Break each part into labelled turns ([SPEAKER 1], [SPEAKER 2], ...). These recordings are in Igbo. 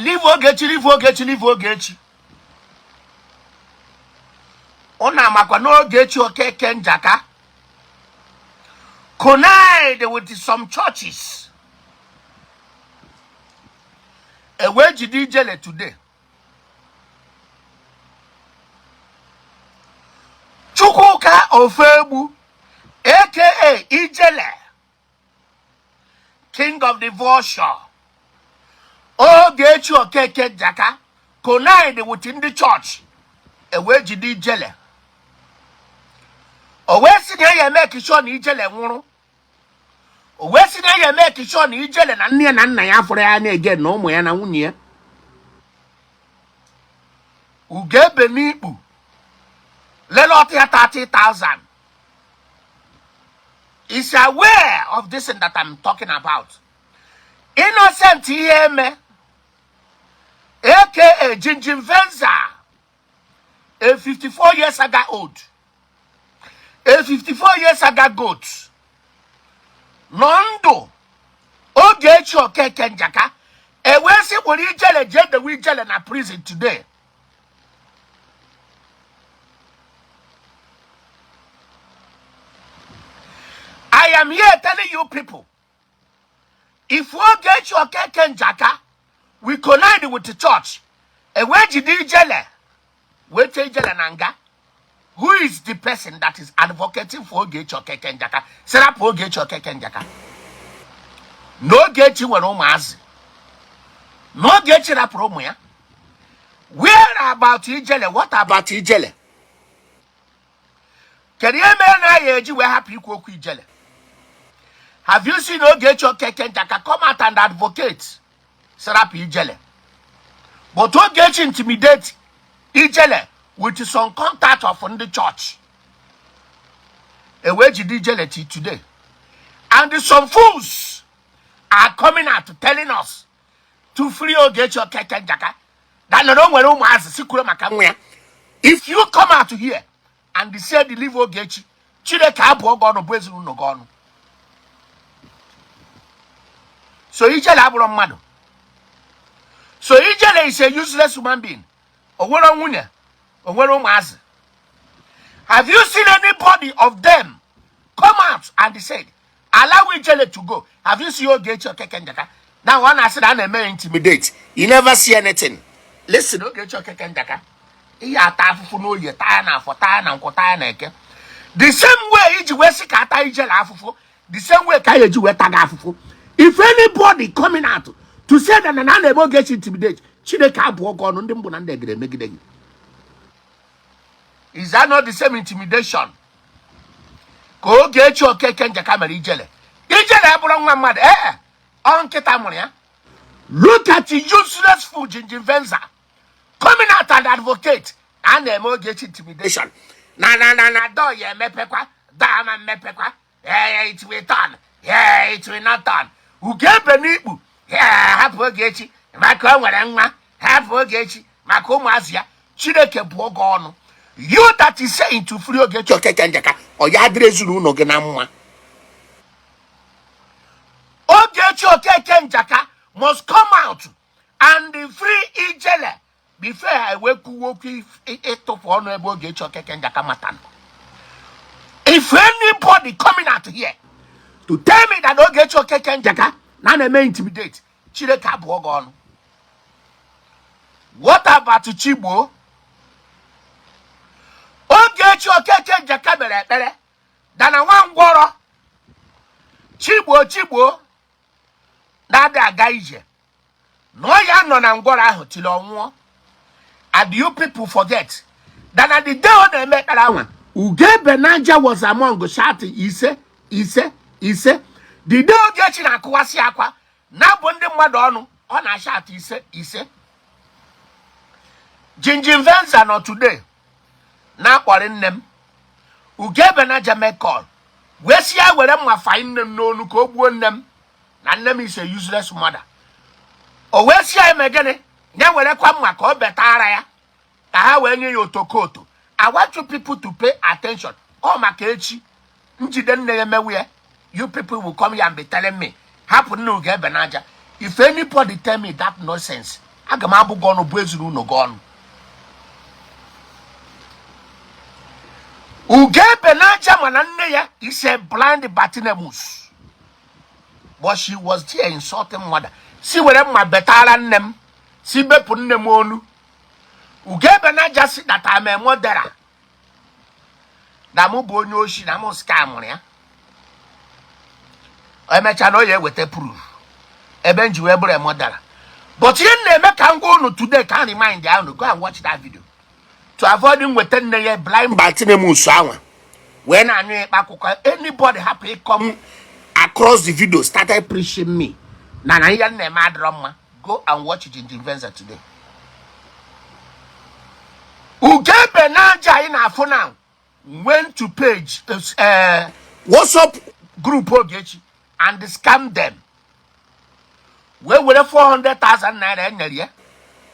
[SPEAKER 1] Leave Ogechi, leave Ogechi, leave Ogechi. Ụnụ amakwa na Ogechi Okeke Njaka connived with some churches e wee jide Ijele today. Chukwuka Ofegbu, aka Ijele, king of the vulture, Ogechi Okeke Njaka connived with ndị chọọchị e wee jide Ijele. O wee sị na ya make sure na Ijele nwụrụ. O wee sị na ya make sure na Ijele na nne ya na nna ya afụrọ ya anya again, na ụmụ ya na nwunye ya. Ugebe n'ikpu lele ọtụ ya 30,000 is aware of this thing that I'm talking about. Innocent Iheme, aka Jinjin Venza, a 54 years ago old, a 54 years ago goat, nọ ndụ Ogechi Okeke Njaka e wee sị kpụrụ Ijele jee dewe Ijele na prison today. I am here telling you people, if Ogechi Okeke Njaka will connive with the church, e wee jide Ijele, wee tie Ijele na nga, who is the person that is advocating for Ogechi Okeke Njaka? Sị rapụ Ogechi Okeke Njaka. Na Ogechi nwere ụmụazị. Na Ogechi rapụrụ ụmụ ya. Where about Ijele? What about Ijele? Kedu ihe mere na ya eji wee hapụ ikwu okwu Ijele? Have you seen Ogechi Okeke Njaka come out and advocate sị rapụ Ijele? But Ogechi intimidate Ijele with some contact of ndị church. E wee jide Ijele till today. And some fools are coming out telling us to free Ogechi Okeke Njaka. That na o nwere ụmụazị, si kwuru maka nwa ya. If you come out here and say the leave Ogechi, Chineke abụọ gị ọnụ bụ ezinụlọ gị ọnụ. So Ijele abụrụ mmadụ. So Ijele is a useless human being. O nwere nwunye, o nwere ụmụazị. Have you seen anybody of them come out and said, allow Ijele to go? Have you seen Ogechi Okeke Njaka? Now ọ na-asị na a na-eme ya intimidate. You never see anything. Listen, Ogechi Okeke Njaka, ihe ata afụfụ n'oye, taa ya na afọ, taa ya na nkwọ, taa ya na eke. The same way iji wee sị ka ata Ijele afụfụ, the same way ka a eji wee ta gị afụfụ. If anybody coming out to say that na a na-eme Ogechi intimidate, Chineke abụọ gị ọnụ, ndị mbụ na ndị egede megide gị. Is that not the same intimidation ka Ogechi Okeke Njaka mere Ijele? Ijele abụrụ nwa mmadụ, ee, ọ nkịta mụrụ ya. Look at the useless fool Jinjin Venza coming out and advocate a na-eme Ogechi intimidation, na door ya emepekwa, door ama mmepekwa. Ee, it will turn. Ee, it will not turn. Ugebe n'ikpu. Ee, hapụ Ogechi maka o nwere nwa, hapụ Ogechi maka ụmụazị ya. Chineke bụọ gị ọnụ, you that is saying to free Ogechi Okeke Njaka. Ọ ya adịrị ezinụlọ gị na mma. Ogechi Okeke Njaka must come out and free Ijele before I wee kwuwe okwu ịtụpụ ọnụ ebe Ogechi Okeke Njaka mata. If anybody coming out here to tell me that Ogechi Okeke Njaka na na-eme intimidate, Chineke abụọ gị ọnụ. What about Chigbo? Ogechi Okeke Njaka mere ekpere dana nwa ngwọrọ Chigbo, Chigbo na-adị aga ije, na ọ ya nọ na ngwọrọ ahụ till ọ nwụọ. And you people forget that na the day ọ na-eme ekpere anwa, Ugebe Naija was among shouting ise, ise, ise. The day Ogechi na-akụwasị akwa na-abụ ndị mmadụ ọnụ, ọ na-ashout ise, ise. Jinjin Venza nọ today na-akpọrị nne m. Ugebe Naija make call wee si ya were mma fai nne m n'onu ka o gbuo nne m, na nne m is a useless mother. O wee si ya eme gịnị? Ya werekwa mma ka o betara ya ka ha wee nye ya otokoto. I want you people to pay attention. Ọ maka echi njide nne ya emewu ya, you people will come here and be telling me hapụ nne Ugebe n'aja. If anybody tell me that nonsense, Aga m abụ gị ọnụ bụ ezinụlọ gị ọnụ. Ugebe n'aja mana nne ya is a blind Bartimaeus. But she was there insulting mother. Si were mma betara nne m, si bepụ nne m onu. Ugebe n'aja si that I'm a murderer. Na mụ bụ onye oshi na mụ scamụrụ ya. Emechaa na ọ ya eweta proof ebe m ji wee bụrụ a murderer. But ihe m na-eme ka m gwa unu today ka m remind unu go and watch that video. To avoid nweta nne ya blind Bartimaeus anwa wee na-anyụ ịkpa akụkọ anybody hapụ ịcome across the video started preaching me na na ihe m na-eme adịrọ mma. Go and watch Jinjin Venza today. Ugebe n'aja anyị na-afụ now went to page WhatsApp group Ogechi and scam them wee were 400,000 naira e nyere ya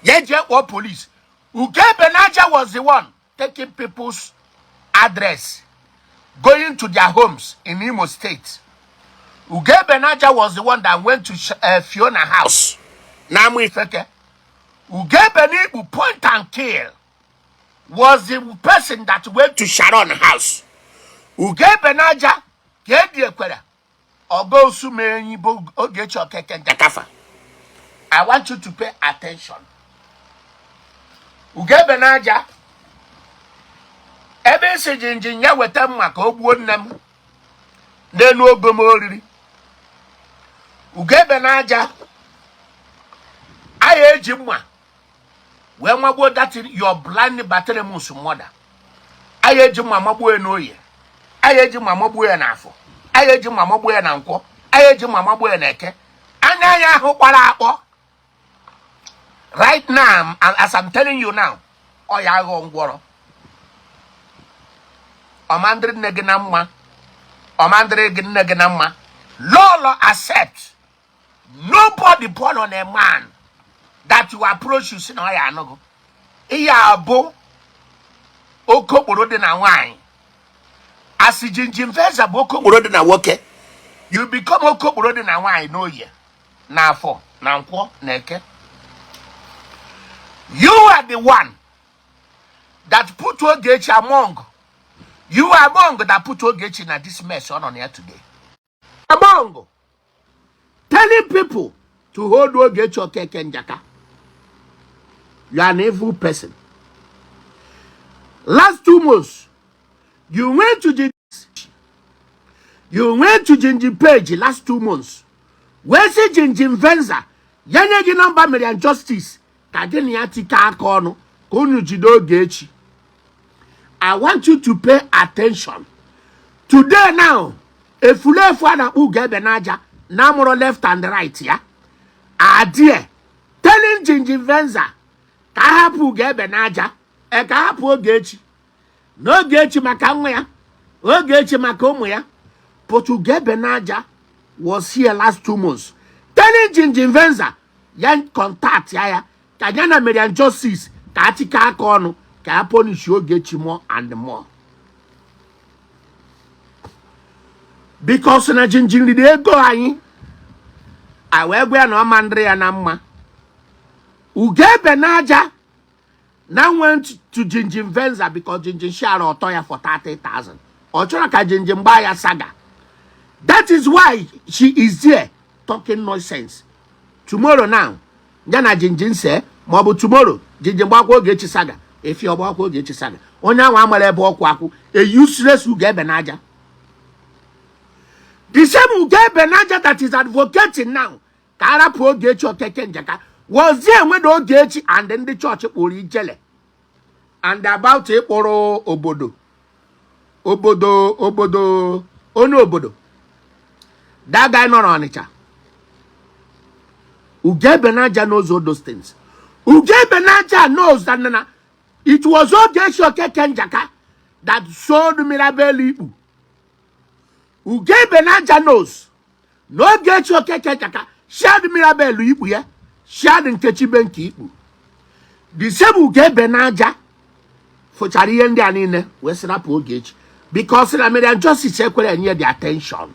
[SPEAKER 1] ya jee kpọọ police. Ugebe n'aja was the one taking people's address, going to their homes in Imo State. Ugebe n'aja was the one that went to Fiona house na Ifeke. Ugebe n'Ikpu point and kill was the person that went to Sharon house. Ugebe n'aja ka edi ekwere ọga osumenyi bụ Ogechi Okeke Njakafa. I want you to pay attention. Ugebe n'aja ebe ị sị Jinjin ya weta mma ka o gbuo nne m n'elu ogo m oriri. Ugebe n'aja anyị eji mma wee magbuo that your blind Bartimaeus mother. Anyị eji mma magbuo ya n'oye, anyị eji mma magbuo ya n'afọ, anyị eji mma magbuo ya na nkwọ, anyị eji mma magbuo ya n'eke. Anya ya ahụ kpara akpọ right now, as I'm telling you now, ọ ya aghọ ngwọrọ. Ọmandịrị nne gị na mma, ọmandịrị gị nne gị na mma. Lọlọ accept nobody born on a man that you approach you si na ọ ya anụgụ. Ihe abụ okokporo dị na nwaanyị asị Jinjin Venza bụ okokporo dị na nwoke. You become okokporo dị na nwaanyị n'oye na afọ na nkwọ na eke. You are the one that put Ogechi among you are among that put Ogechi na this mess ọ nọ na ya today. Among telling people to hold Ogechi Okeke Njaka. You are an evil person. Last 2 months, you went to Jinjin page last 2 months. Wee sị Jinjin Venza ya nye gị nọmba Mariam Justice ka gị na ya tikọ aka ọnụ ka unu jide Ogechi. I want you to pay attention. Today now, efulefu a na-akpọ Ugebe n'aja na amụrụ left and right ya adie telling Jinjin Venza ka a hapụ Ugebe n'aja e ka a hapụ Ogechi na Ogechi maka nwa ya, Ogechi maka ụmụ ya. But Ugebe n'aja was here last 2 months telling Jinjin Venza ya contact ya ya ka ya na Mariam Justice ka achịkọ aka ọnụ ka a punish Ogechi more and more because na Jinjin riri ego anyị a wee gwa ya na ọ ma ndịrị ya na mma. Ugebe n'aja na went to Jinjin Venza because Jinjin share ọtọ ya for 30,000. Ọ chọrọ ka Jinjin gbaa ya saga. That is why she is there talking nonsense. Tomorrow now, ya na Jinjin see ma ọ bụ tomorrow Jinjin gbakwa Ogechi saga efi ọ gbakwa Ogechi saga onye ahụ amara ebe ọkwụ akwụ a useless Ugebe n'aja. The same Ugebe n'aja that is advocating now ka arapụ Ogechi Okeke Njaka was there when Ogechi and ndị chọọchị kpụrụ ijele and about ịkpụrụ obodo obodo obodo onye obodo that guy nọ n'Ọnịcha. Ugebe n'aja knows all those things. Ugebe n'aja knows that na it was Ogechi Okeke Njaka that sold Mirabel Ikpu. Ugebe n'aja knows na Ogechi Okeke Njaka shared Mirabel Ikpu ya, shared Nkechi Benki Ikpu. The same Ugebe n'aja fụchara ihe ndị a niile wee sị rapụ Ogechi because na Mariam Justice ekwere enye the attention.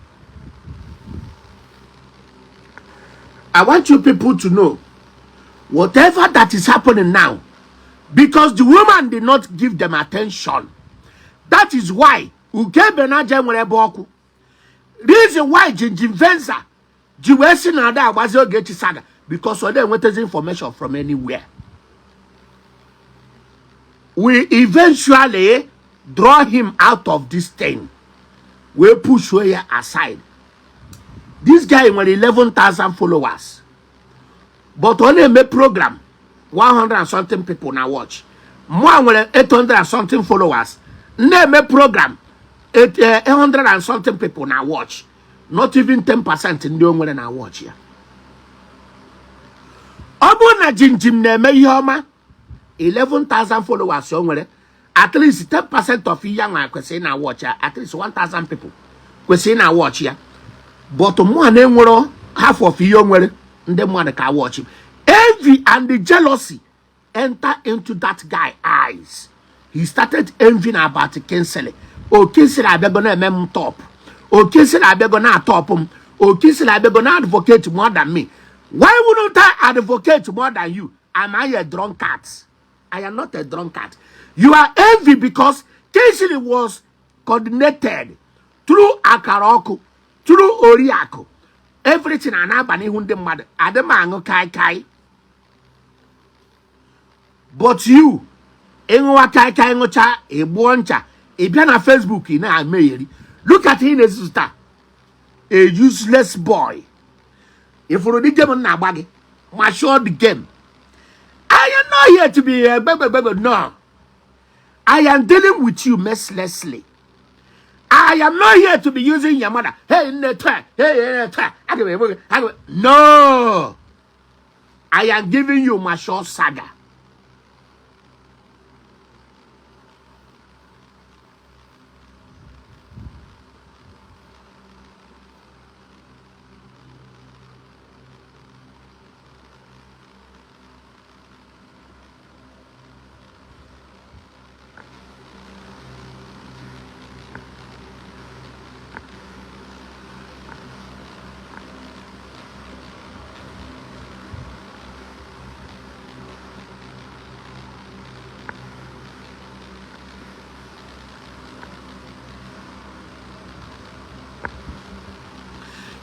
[SPEAKER 1] I want you people to know Whatever that is happening now, because the woman did not give them attention, that is why Ugebe na-aja nwere ebe ọkụ. Reason why Jinjin Venza ji wee sị na ada agbazi Ogechi saga, because ọ na-enwetazi information from anywhere. We eventually draw him out of this thing, wee push ya aside. This guy nwere 11,000 followers, but ọ na-eme program, 100 and something people na watch. Mụa nwere 800 and something followers, na-eme program, 800 and something people na watch. Not even 10% ndị o nwere na watch ya. Ọ bụrụ na Jinjim na-eme ihe ọma, 11,000 followers o nwere, at least 10% of ihe nwa kwesịrị na watch ya, at least 1,000 people kwesịrị na watch ya. But mụa na-enwero half of ihe o nwere, ndị mmadụ ka watch. Envy and the jealousy enter into that guy eyes. He started envying about Kingsley. O Kingsley abịago na-eme m top, o Kingsley abịago na top m, o Kingsley abịago na advocate more than me. Why wouldn't I advocate more than you? Am I a drunkard? I am not a drunkard. You are envy because Kingsley was coordinated through akara ọkụ, through oriakụ, everything a na-aba n'ihu ndị mmadụ. Adị m aṅụ kai kai, but you ịṅụwa kai kai, ṅụcha, ịgbụọ ncha, ị bịa na Facebook, ị na-amegheri. Look at ị na-ezuzu taa, a useless boy. Ifuru the game m na-agba gị, mature the game. I am not here to be a gbegbegbegbe. No, I am dealing with you mercilessly. I am not here to be using your mother. Hey, nne twa, hey, nne twa. Aga m egbu gị, aga m. No, I am giving you mature saga.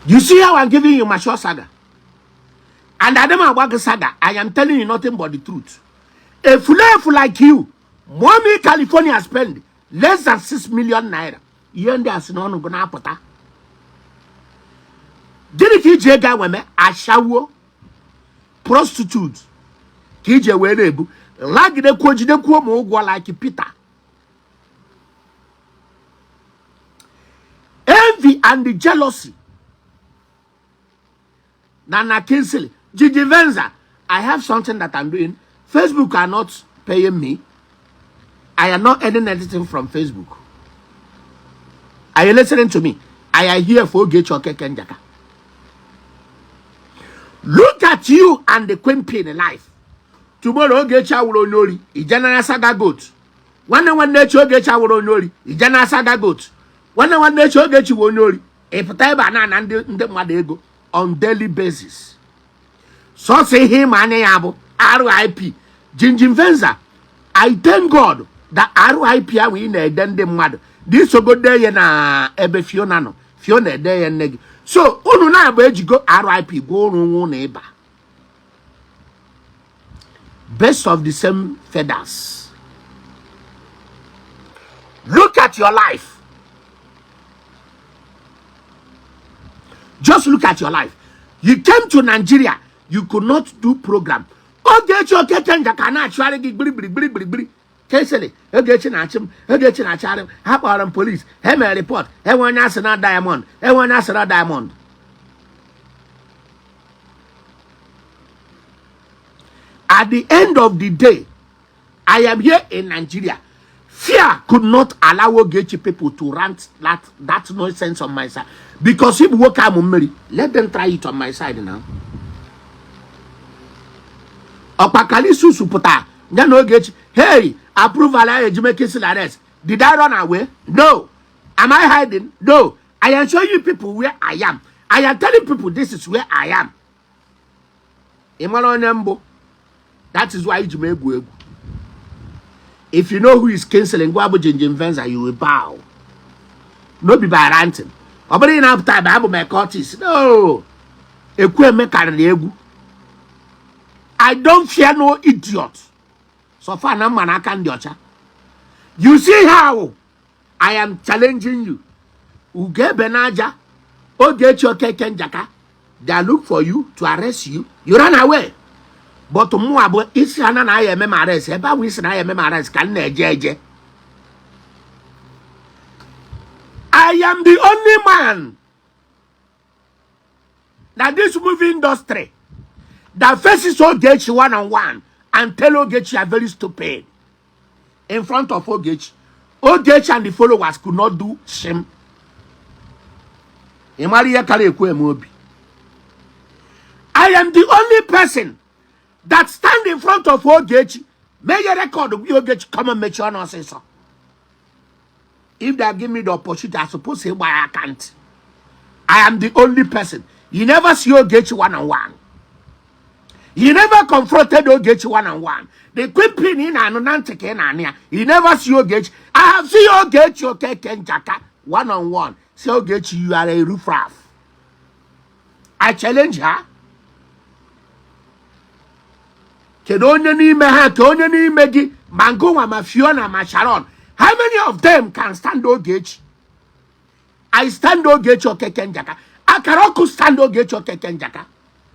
[SPEAKER 1] You see how I'm giving you mature saga? And Adam agba saga, I am telling you nothing but the truth. A efulefu like you, Mommy California spend less than 6 million naira. Ihe ndị a si n'ọnụ gị na-apụta. Gịnị ka iji ego ahụ eme? Ashawo, prostitute ka iji wee na-ebu lagidekwuo, jidekwuo ma ụgwọ like Peter. Envy and the jealousy na Kingsley Gigi Venza. I have something that I'm doing. Facebook are not paying me. I am not earning anything from Facebook. Are you listening to me? I am here for Ogechi Okeke Njaka. Look at you and the Queen Pin life. Tomorrow Ogechi awụrụ onye ori, ije na saga goat. Nwanne nwanne echi Ogechi awụrụ onye ori, ije na saga goat. Nwanne nwanne echi Ogechi wụ onye ori, ị pụta ebe a na-ana ndị mmadụ ego on daily basis. Sọsọ ihe ịma anya ya bụ RIP Jinjin Venza. I thank God that RIP ahụ ị na-ede ndị mmadụ dị sogode ya na ebe Fiona nọ, Fiona ede ya nne gị. So unu na-abụ ejigo RIP gwa ụrụ nwa na ịba best of the same feathers. Look at your life. Just look at your life. You came to Nigeria, you could not do program. Ogechi Okeke Njaka na-achụgharị gị gbiri gbiri gbiri gbiri gbiri. Kingsley, Ogechi na-achị m, Ogechi na-achịgharị m. Ha kpọrọ m police, ha mere report, enwe onye asị na diamond, enwe onye asị na diamond. At the end of the day, I am here in Nigeria. Fear could not allow Ogechi people to rant that nonsense on my side. Because if nwoke amụ mmiri, let them try it on my side now. Ọkpakali susu pụta ya na Ogechi, hey, approval ahụ ejime Kingsley arrest. Did I run away? No. Am I hiding? No. I am showing you people where I am. I am telling people this is where I am. Ị mara onye mbụ? That is why iji m egwu egwu. If you know who is Kingsley, ngwa bụ Jinjin Venza, you will bow. No be by ranting. Ọ bụrụ ị na-apụta ebe abụ m a cultist. No. Ekwueme karịrị egwu. I don't fear no idiot. So far na mma na aka ndị ọcha. You see how I am challenging you. Ugebe n'aja. Ogechi Okeke Njaka. They look for you to arrest you. You run away. But mụnwa bụ isi ana na aya eme m arrest. Ebe ahụ isi na aya eme m arrest ka m na-eje eje. I am the only man na this movie industry that faces Ogechi one on one and tell Ogechi are very stupid in front of Ogechi. Ogechi and the followers could not do shame. Ị mara ihe kara Ekwueme obi. I am the only person that stand in front of Ogechi mee ya record gwa Ogechi come and mechie ọnụ ọsịsọ. If they give me the opportunity, I suppose ịgba ya aka ntị. I am the only person. You never see Ogechi one on one. You never confronted Ogechi one on one. The queen ị na-anụ na ntị ka ị na-anụ ya. You never see Ogechi. I have seen Ogechi Okeke Njaka one on one. Say Ogechi, you are a riffraff. I challenge her. Kedu onye n'ime ha ka onye n'ime gị ma ngụnwa ma Fiona ma Sharon? How many of them can stand Ogechi? I stand Ogechi Okeke Njaka. Akara ọkụ stand Ogechi Okeke Njaka.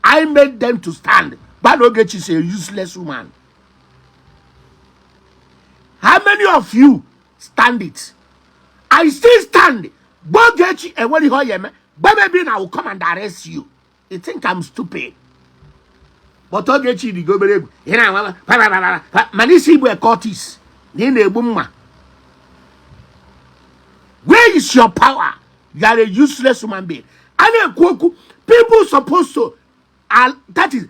[SPEAKER 1] I made them to stand. But Ogechi is a useless woman. How many of you stand it? I still stand. Ogechi enwere ihe ọ ya eme. But maybe I will come and arrest you. You think I'm stupid? But Ogechi dị obere egwu. Ị na-anwa mana isi igbu cultist na ị na-egbu mma. Where is your power? You are a useless human being. A na-ekwu okwu people supposed to that is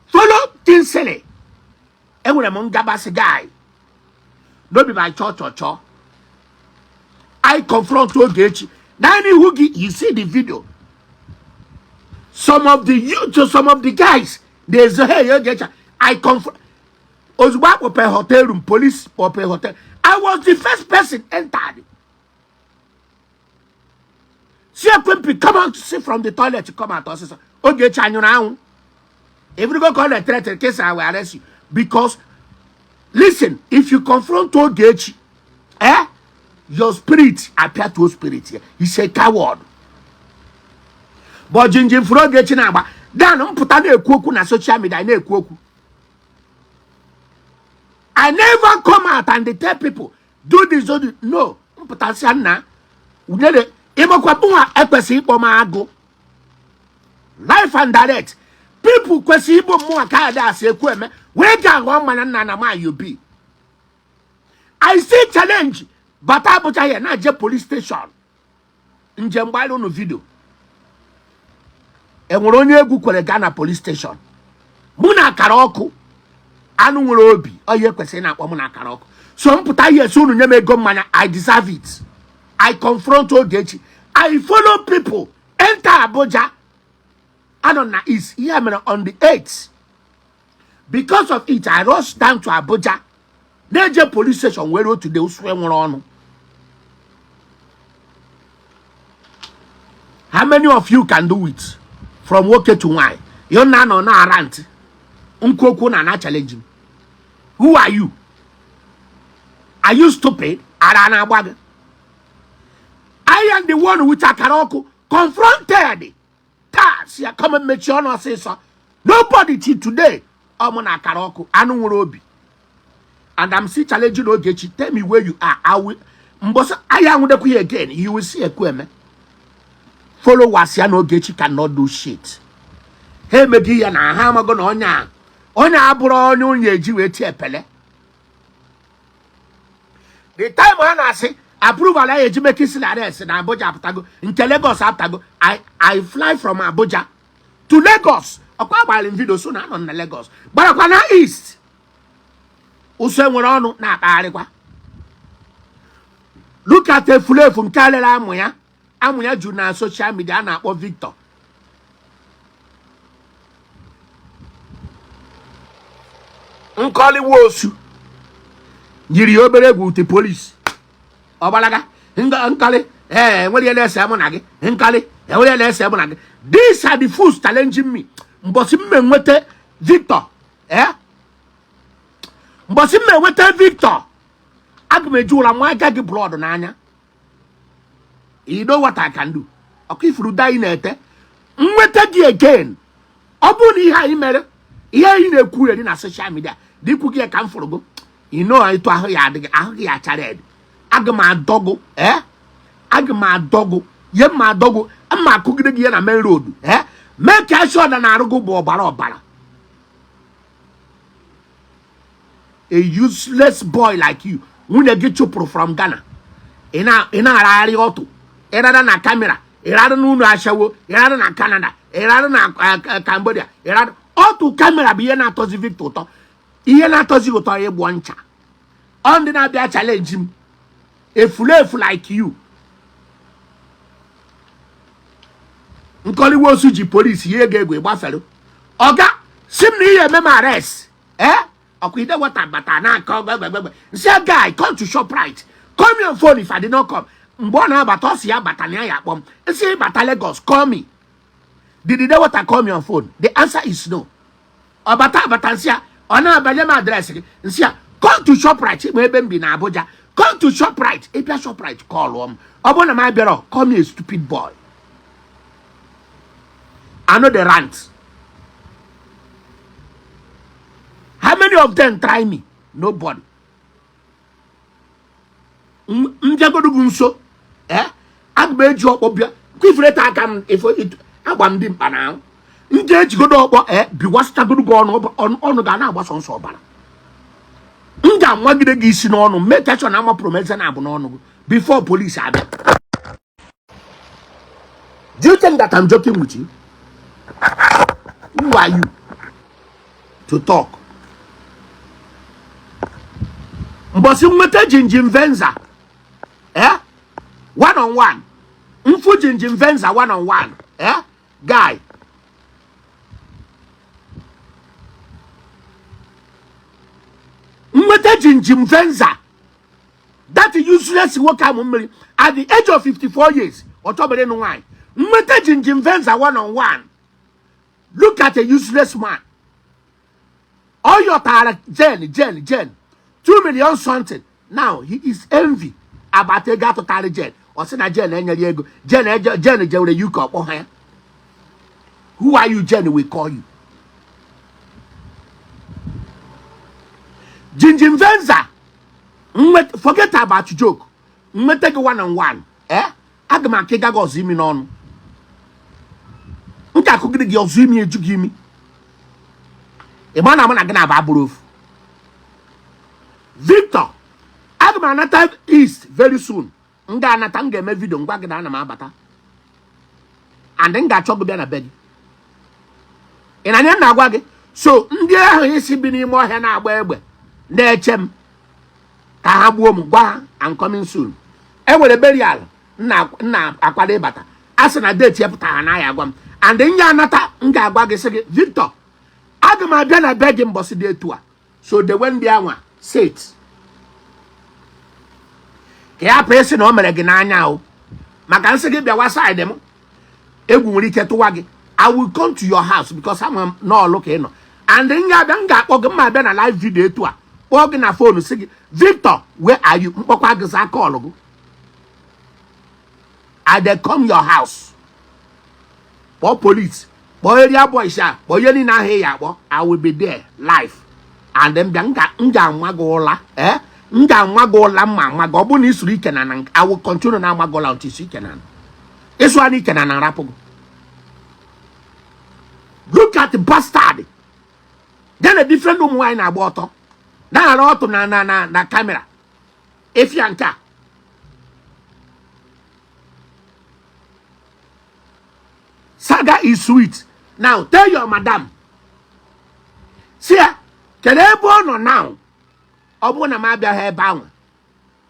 [SPEAKER 1] follow Kingsley. Enwere m ngabasị guy. No be by cho cho cho. I confront Ogechi. Naanị ihu gị, you see the video. Some of the youth, some of the guys, na-ezo hey Ogechi. I confront. Ozugbo akpọpe hotel room, police kpọpe hotel. I was the first person entered. See Ekwempi come out see from the toilet come out ọsịsọ. Ogechi anyụrụ anwụ. If you go call a threat in case I will arrest you. Because listen, if you confront Ogechi, eh, your spirit appear to spirit here. He's a coward. But Jinjin furu Ogechi na-agba. Dan mpụta na-ekwu okwu na social media na-ekwu okwu. I never come out and they tell people do this, do this. No. Mpụtasịa nna unyere ịmakwa mụnwa ekwesịghị ịkpọ m agụ. Life and direct. People kwesịrị igbo mmụọ ka ada asị Ekwueme wee ga aghọ mmanya nna na ma you be. I still challenge bata Abuja here na-eje police station. Njem gbara unu video. Enwere onye egwu kwere gaa na police station. Mụ na akara ọkụ anụ nwere obi onye kwesịrị na-akpọ mụ na akara ọkụ. So mpụta ihe si unu nye m ego mmanya I deserve it. I confront Ogechi. I follow people enter Abuja. Anọ na East ihe mere on the 8th. Because of it, I rushed down to Abuja. Na-eje police station were otu de usu nwere ọnụ. How many of you can do it? From nwoke to nwanyị. You na anọ na-ara ntị. Nkwu okwu na na challenge m. Who are you? Are you stupid? Ara na-agba gị. I am the one with akara ọkụ confronted. Taa si ya come mechie ọnụ ọsịsọ. Nobody till today. Ọ mụ na akara ọkụ anụ nwere obi. And I'm still challenging Ogechi. Tell me where you are. I will. Mbosa I anwụdekwu ya again. You will see Ekwueme. Followers ya na Ogechi cannot do shit. Ha emeghị ya na ha amago na onye a onye abụrụ onye onye eji wee tie epele. The time ha na-asị approval ya eji make isi arrest na Abuja apụtago nke Lagos apụtago. I fly from Abuja to Lagos. Ọkwa agbara m video so na anọ na Lagos. Gbarakwa na East. Ụsọ nwere ọnụ na-akpagharịkwa. Look at efulefu nke lere amụ ya. Amụ ya juru na social media a na-akpọ Victor. Nkọli Nwosu yiri ya obere egwu ute polisi ọ gbalaga. Nkọli, ee, enwere ihe na-ese mụ na gị. Nkọli, enwere ihe na-ese mụ na gị. These are the fools challenging me. Mbọsị m enweta Victor, ee, mbọsị m enweta Victor, aga m eji ụra nwa aka gị blood n'anya. You know what I can do? Ọkụ ifuru dai na-ete nweta gị again. Ọ bụrụ na ihe anyị mere, ihe anyị na-ekwugheri na social media dịkwu gị ka m fụrụ gị, you know, etu ahụ ya adịghị, ahụ gị achara ede. Aga m adọgụ, ee, aga m adọgụ ihe mma adọgụ mma akụgide gị ya na main road, ee, mee ka asị ọda na arụ gị bụ ọbara ọbara. A useless boy like you, nwunye gị chụpụrụ from Ghana, ị na-aragharị ọtụ, ịrara na camera, ịrara n'ụlọ ashawo, ịrara na Canada, ịrara na Cambodia, ịrara ọtụ camera bụ ihe na-atọzi Victor ụtọ. Ihe na-atọzi ụtọ ịgbọ ncha. Ọ ndị na-abịa challenge m, efulefu like you. Nkọli Nwosu ji polisi ihe ego egwu gbafere. Ọga si m na ihe eme m arrest, ee, ọkwa ide wata bata na-akọ gbegbegbegbe. Nsị, guy, come to Shoprite, call me on phone if I did not come. Mgbe ọ na-abata, ọ si ya bata na ya ya akpọ m. Nsị, bata Lagos, call me. Did the water call me on phone? The answer is no. Ọ bata abata, nsị ya ọ na-abanye m address gị. Nsị ya, come to Shoprite, ma ebe m bi na Abuja. Come to Shoprite. Ịbịa Shoprite, call m. Ọ bụrụ na m abịarọ, call me a stupid boy. I know the rant. How many of them try me? Nobody. M bịagodu gị nso, ee, aga m eji ọkpọ bịa kwifureta aka m ifo agba m dị mkpa na ahụ. M ga-ejigodo ọkpọ, ee, biwasịchagodo gị ọnụ, ọnụ ọnụ ga na-agba sọnsọ ọbara. M ga-amagide gị isi n'ọnụ, mee ka na amapụrụ m eze na-abụ n'ọnụ gị before police abịa. Do you think that I'm joking with you? Who are you to talk? Mbọsị nweta Jinjin Venza, eh, one on one, mfu Jinjin Venza one on one, eh, guy, nweta Jinjin Venza, that useless nwoke amụ mmiri at the age of 54 years, ọ chọbere ịnụ nwaanyị. Nweta Jinjin Venza one on one. Look at a useless man. Ọ yọtara Jen Jen Jen 2 million something. Now he is envy about ego atụtarị Jen. Ọ sị na Jen enyere ego. Jen Jen jewere UK, ọkpọ ha ya. Who are you? Jen will call you. Jinjin Venza, forget about joke. Nweta gị one on one, eh, aga m akịga gị ọzọ imi n'ọnụ. M ga-akụgide gị ọzọ imi eju gị imi. Ị ma na mụ na gị na-aba abụrụ ofu. Victor, aga m anata East very soon. M ga-anata, m ga-eme video ngwa gị na ana m abata, and m ga-achọ gị bịa na be gị. Ị na-anya na-agwa gị. So ndị ahụ isi bi n'ime ọhịa na-agba egbe na-eche m ka ha gbuo m, gwa ha I'm coming soon. E nwere burial nna nna akwado ịbata. A sị na date ya pụtara na ya agwa m, and m ga-anata, m ga-agwa gị, sị gị, Victor, aga m abịa na be gị mbọsị dị etu a. So dewe ndị anwa set ka ya pụ ịsị na o mere gị n'anya o, maka nsị gị bịawa side m, egwu nwere ike tụwa gị. I will come to your house because ama m n'ọlụ ka ị nọ, and m ga-abịa, m ga-akpọ gị. Mma abịa na live video etu a, kpọọ gị na phone, sị gị, "Victor, where are you?" Mkpọkwa gị, zaa call gị. I dey come your house. Kpọọ police, kpọọ area boys a, kpọọ ihe niile ahụ ị ya akpọ. I will be there live, and then bịa, m ga-ama gị ụla, eh, m ga-ama gị ụla. Mma ama gị. Ọ bụrụ na ị suru ike na na, I will continue na ama gị ụla until isu ike na ịsụ anya ike na na nrapụ gị. Look at the bastard. Then a different ụmụ nwaanyị na-agba ọtọ na-ara ọtụ na camera efia nke a. Saga is sweet. Now tell your madam, si ya kedu ebe ọ nọ now. Ọ bụrụ na m abịaghị ebe ahụ,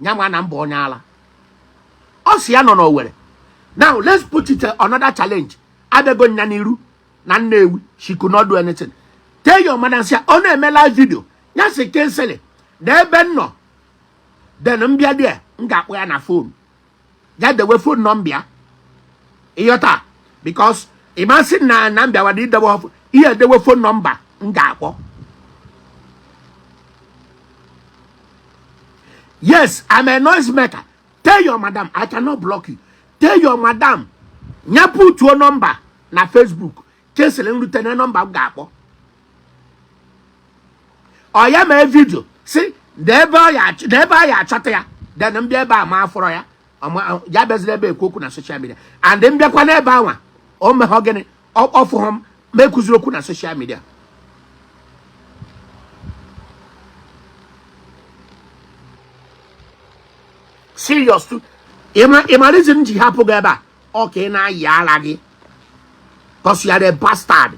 [SPEAKER 1] ya ma na mba onye ala. Ọ si ya nọ n'Owerri. Now let's put it another challenge. Abịago nya n'iru na Nnewi, she could not do anything. Tell your madam, si ya ọ na-eme live video. Ya sị Kingsley na ebe m nọ, then m bịa there, m ga-akpọ ya na phone. Ya dewe phone number ya, ịghọta? Because ị ma-asị na m bịawa na idewe ihe, edewe phone number m ga-akpọ. Yes, I'm a noise maker. Tell your madam I cannot block you. Tell your madam nya putuo number na Facebook. Kingsley, m rute na number m ga-akpọ. Ọ ya mee video si na ebe a ya achọta ya, then m bịa ebe a ma afọrọ ya, ya bịaziri ebe ekwu okwu na social media. And m bịakwa n'ebe anwa, o meghọ gịnị? Ọfụghọ m ma ekwuziri okwu na social media. Serious too. Ịma reason m ji hapụ gị ebe a? Ọ ka ị na-ayị ara gị, cause you are a bastard.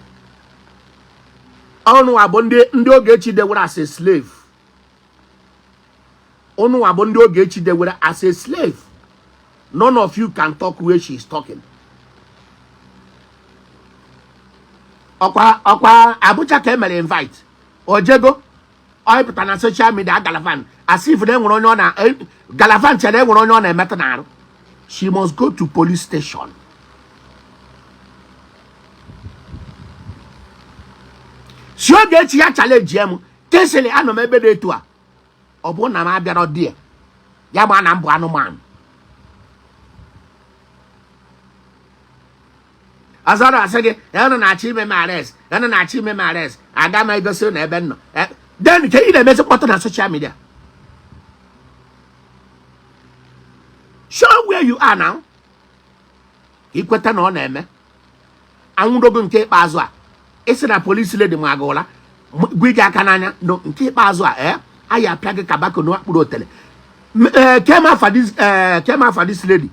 [SPEAKER 1] Unu bụ ndị Ogechi dewere as a slave. Unu bụ ndị Ogechi dewere as a slave. None of you can talk where she is talking. Ọkwa Abuja ka emere invite ojego, ọ pụta na social media gallivant as if na enwere onye ọ na gallivant chere enwere onye ọ na-emetụ n'arụ. She must go to police station. Si Ogechi ya challenge m. Kingsley, anọ m ebe dị etu a. Ọ bụrụ na m abịarọ di ya ma na m bụ anụmanụ ọzọ asị gị unu na-achọ ime m arrest, unu na-achọ ime m arrest, aga m egosi na ebe m nọ. Then ka ị na-emezi mkpọtụ na social media. Show where you are now. Ikweta na ọ na-eme anwụdogo. Nke ikpeazụ a ịsị na police lady ma aga ụra gwa gị aka n'anya no. Nke ikpeazụ a, ee, anyị apịa gị kabako n'akpụrụ otele. Kem afa this lady,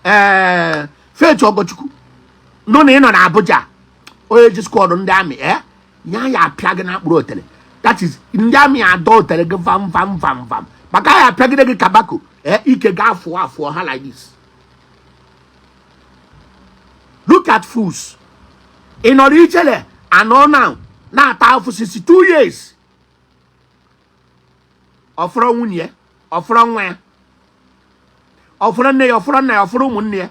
[SPEAKER 1] ee, Faith Ogochukwu nọ na ị nọ na Abuja, onye ji squad ndị army, ee, ya ya apịa gị n'akpụrụ otele. That is, ndị army adọ otele gị vam vam vam vam, maka ya apịagide gị kabako, ee, ike ga-afụọ afụọ ha like this. Look at fools. Ị nọrọ ijele anọ now na-ata afụ since 2 years. Ọfọrọ nwunye ya, ọfọrọ nwa ya, ọfọrọ nne ya, ọfọrọ nna ya, ọfọrọ ụmụnne ya.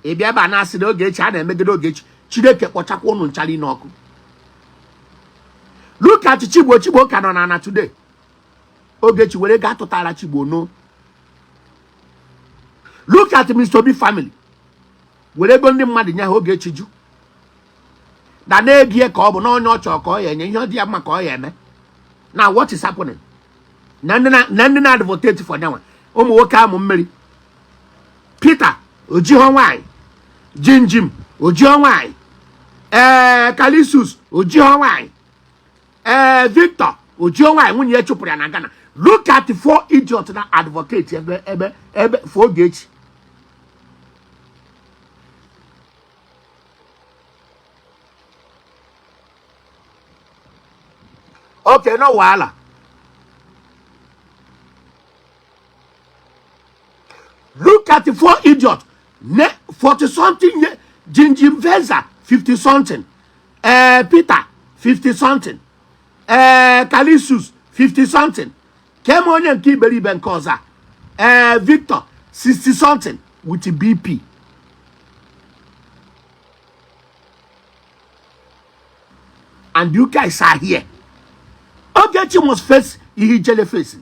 [SPEAKER 1] Ị bịa ebe a na-asị na Ogechi a na-emegide Ogechi. Chineke kpọchakwa ụnụ nchara n'ọkụ. Look at Chigbo. Chigbo ka nọ na ana today. Ogechi were gaa tụtara Chigbo no. Look at Mr. Obi family, were ego ndị mmadụ nye ha. Ogechi ju na na-egie ka ọ bụ na onye ọ chọrọ ka ọ ya enye ihe ọ dị ya mma ka ọ ya eme. Now what is happening? Na ndị na-advocate for nyanwa, ụmụ nwoke amụ mmiri. Peter ojiho nwanyị, Jinjim ojiho nwanyị, ee, Kalisus ojiho nwanyị, ee, Victor ojiho nwanyị, nwunye ya chụpụrụ ya na Ghana. Look at the four idiots na advocate ebe for Ogechi. Okay, no wahala. Look at the four idiots. Ne 40 something year, Jinjim Veza 50 something, Peter 50 something, Kalisus 50 something, kem onye nke iberibe nke ọzọ a, Victor 60 something with BP. And you guys are here. Ogechi must face ihe Ijele face.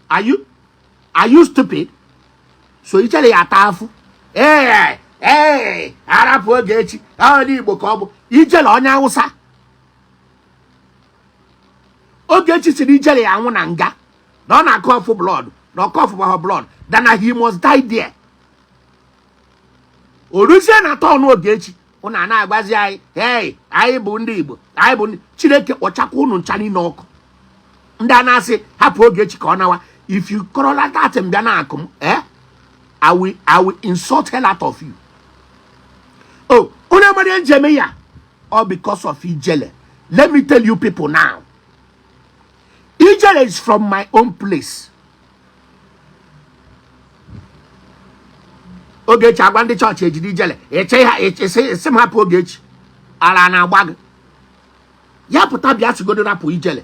[SPEAKER 1] Are you stupid? So Ijele ya ata afụ. Ee, ee, arapụ Ogechi, onye Igbo ka ọ bụ. Ijele onye Awụsa. Ogechi siri Ijele ya anwụ na nga, na ọ na-akọ ọfụ blood, na ọkọ ọfụ blood, that na he must die there. O ruzie na turn Ogechi, ụnụ a na-agbazi anyị, hey, anyị bụ ndị Igbo, anyị bụ ndị Chineke kpọchakwa ụnụ ncha niile ọkụ. Ndị a na-asị hapụ Ogechi ka ọ nawa. If you kọrọla that mbịa na akụ m, eh, I will insult hell out of you. Oh, onye amara njem ya, all because of Ijele. Let me tell you people now, Ijele is from my own place. Ogechi agwa ndị chọọchị ejide Ijele, eche ha esi m hapụ Ogechi. Ara na-agba gị. Ya pụta bịa sigodo rapụ Ijele,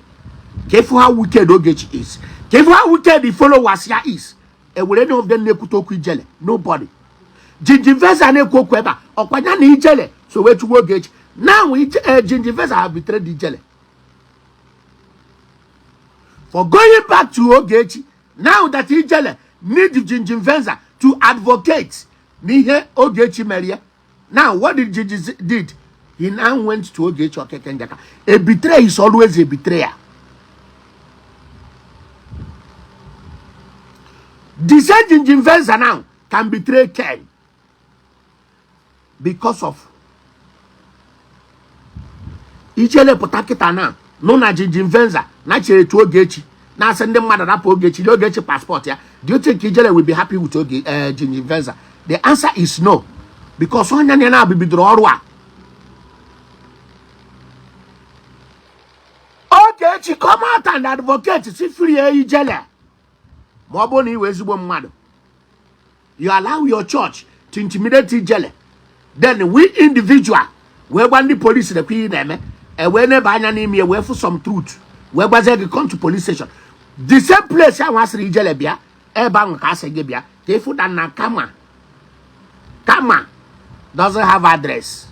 [SPEAKER 1] ka ị fụ how wicked Ogechi is, ka ị fụ how wicked the followers ya is. Ewere any of them na-ekwute okwu Ijele? Nobody. Jinjin Veza na-ekwu okwu ebe a, ọkwa ya na Ijele so wee chụwa Ogechi. Now Jinjin Veza have betrayed Ijele for going back to Ogechi. Now that Ijele need Jinjin Veza to advocate n'ihe Ogechi mere ya, now what did Jinjin did? He now went to Ogechi Okeke Njaka. A betrayer is always a betrayer. The same Jinjin Veza now can betray Ken because of Ijele. Pụta kịta na nụ na Jinjin Venza na chere etu Ogechi na-asị ndị mmadụ rapụ Ogechi, nye Ogechi passport ya. Do you think Ijele will be happy with Oge Jinjin Venza? The answer is no, because onye na na bidoro ọrụ a. Ogechi, come out and advocate si free Ijele. Ma ọ bụrụ na ị wee ezigbo mmadụ, you allow your church to intimidate Ijele, then we individual wee gwa ndị polisi nekwa ihe ị na-eme, e wee neba anya n'ime ya, wee fụ some truth, wee gwazie gị come to police station. The same place ahụ asịrị Ijele bịa, ebe ahụ ka asị gị bịa ka ịfụ da na kama kama doesn't have address.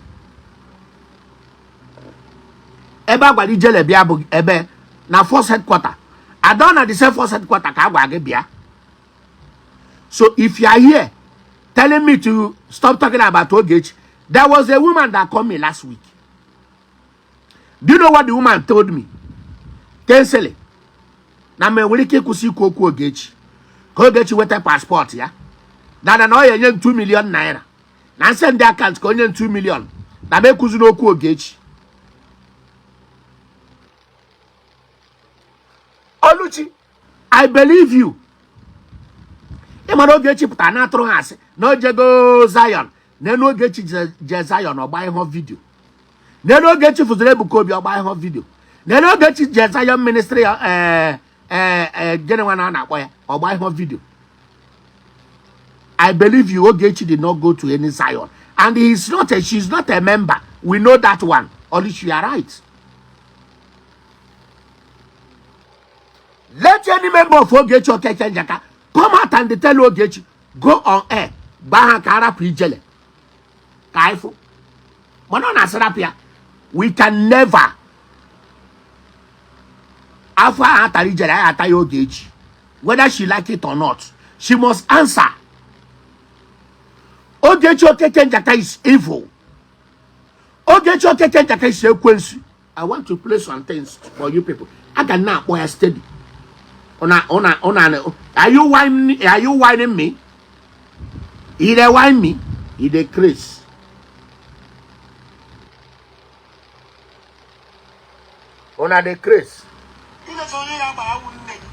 [SPEAKER 1] Ebe a gwara Ijele bịa bụ ebe na force headquarter adọ na the same force headquarter ka a gwa gị bịa. So if you are here telling me to stop talking about Ogechi, there was a woman that called me last week. Do you know what the woman told me? Kensele na m enwere ike ịkwụsị ikwu okwu Ogechi ka Ogechi weta passport ya, dada na ọ ya enye m 2 million naira na nsị ndị account ka onye m 2 million na m ekwuziri okwu Ogechi. Oluchi, I believe you. Ị mara Ogechi pụtara na-atụrụ ha asị na o jego Zion. N'elu Ogechi je Zion, ọgba ihe video. N'elu Ogechi fụziri Ebuka Obi, ọgba ihe video. N'elu Ogechi je Zion ministry, ee, gịnị nwa na a na-akpọ ya, ọgba ihe video. I believe you. Ogechi did not go to any Zion and he is not a she is not a member. We know that one. Oluchi, you are right. Let any member of Ogechi Okeke Njaka come out and tell Ogechi, go on air, gba ha ka arapụ Ijele ka anyị fụ. Mana ọ na-asị rapụ ya. We can never. Afọ ahụ atara Ijele, anyị ata ya Ogechi. Whether she like it or not, she must answer. Ogechi Okeke Njaka is evil. Ogechi Okeke Njaka is ekwensu. I want to play some things for you people. A ga na-akpọ ya steady. Una, are you whining me? You dey whine me? You dey craze? Una dey craze?
[SPEAKER 2] Ilechara onye ya gbara awụ nne gị.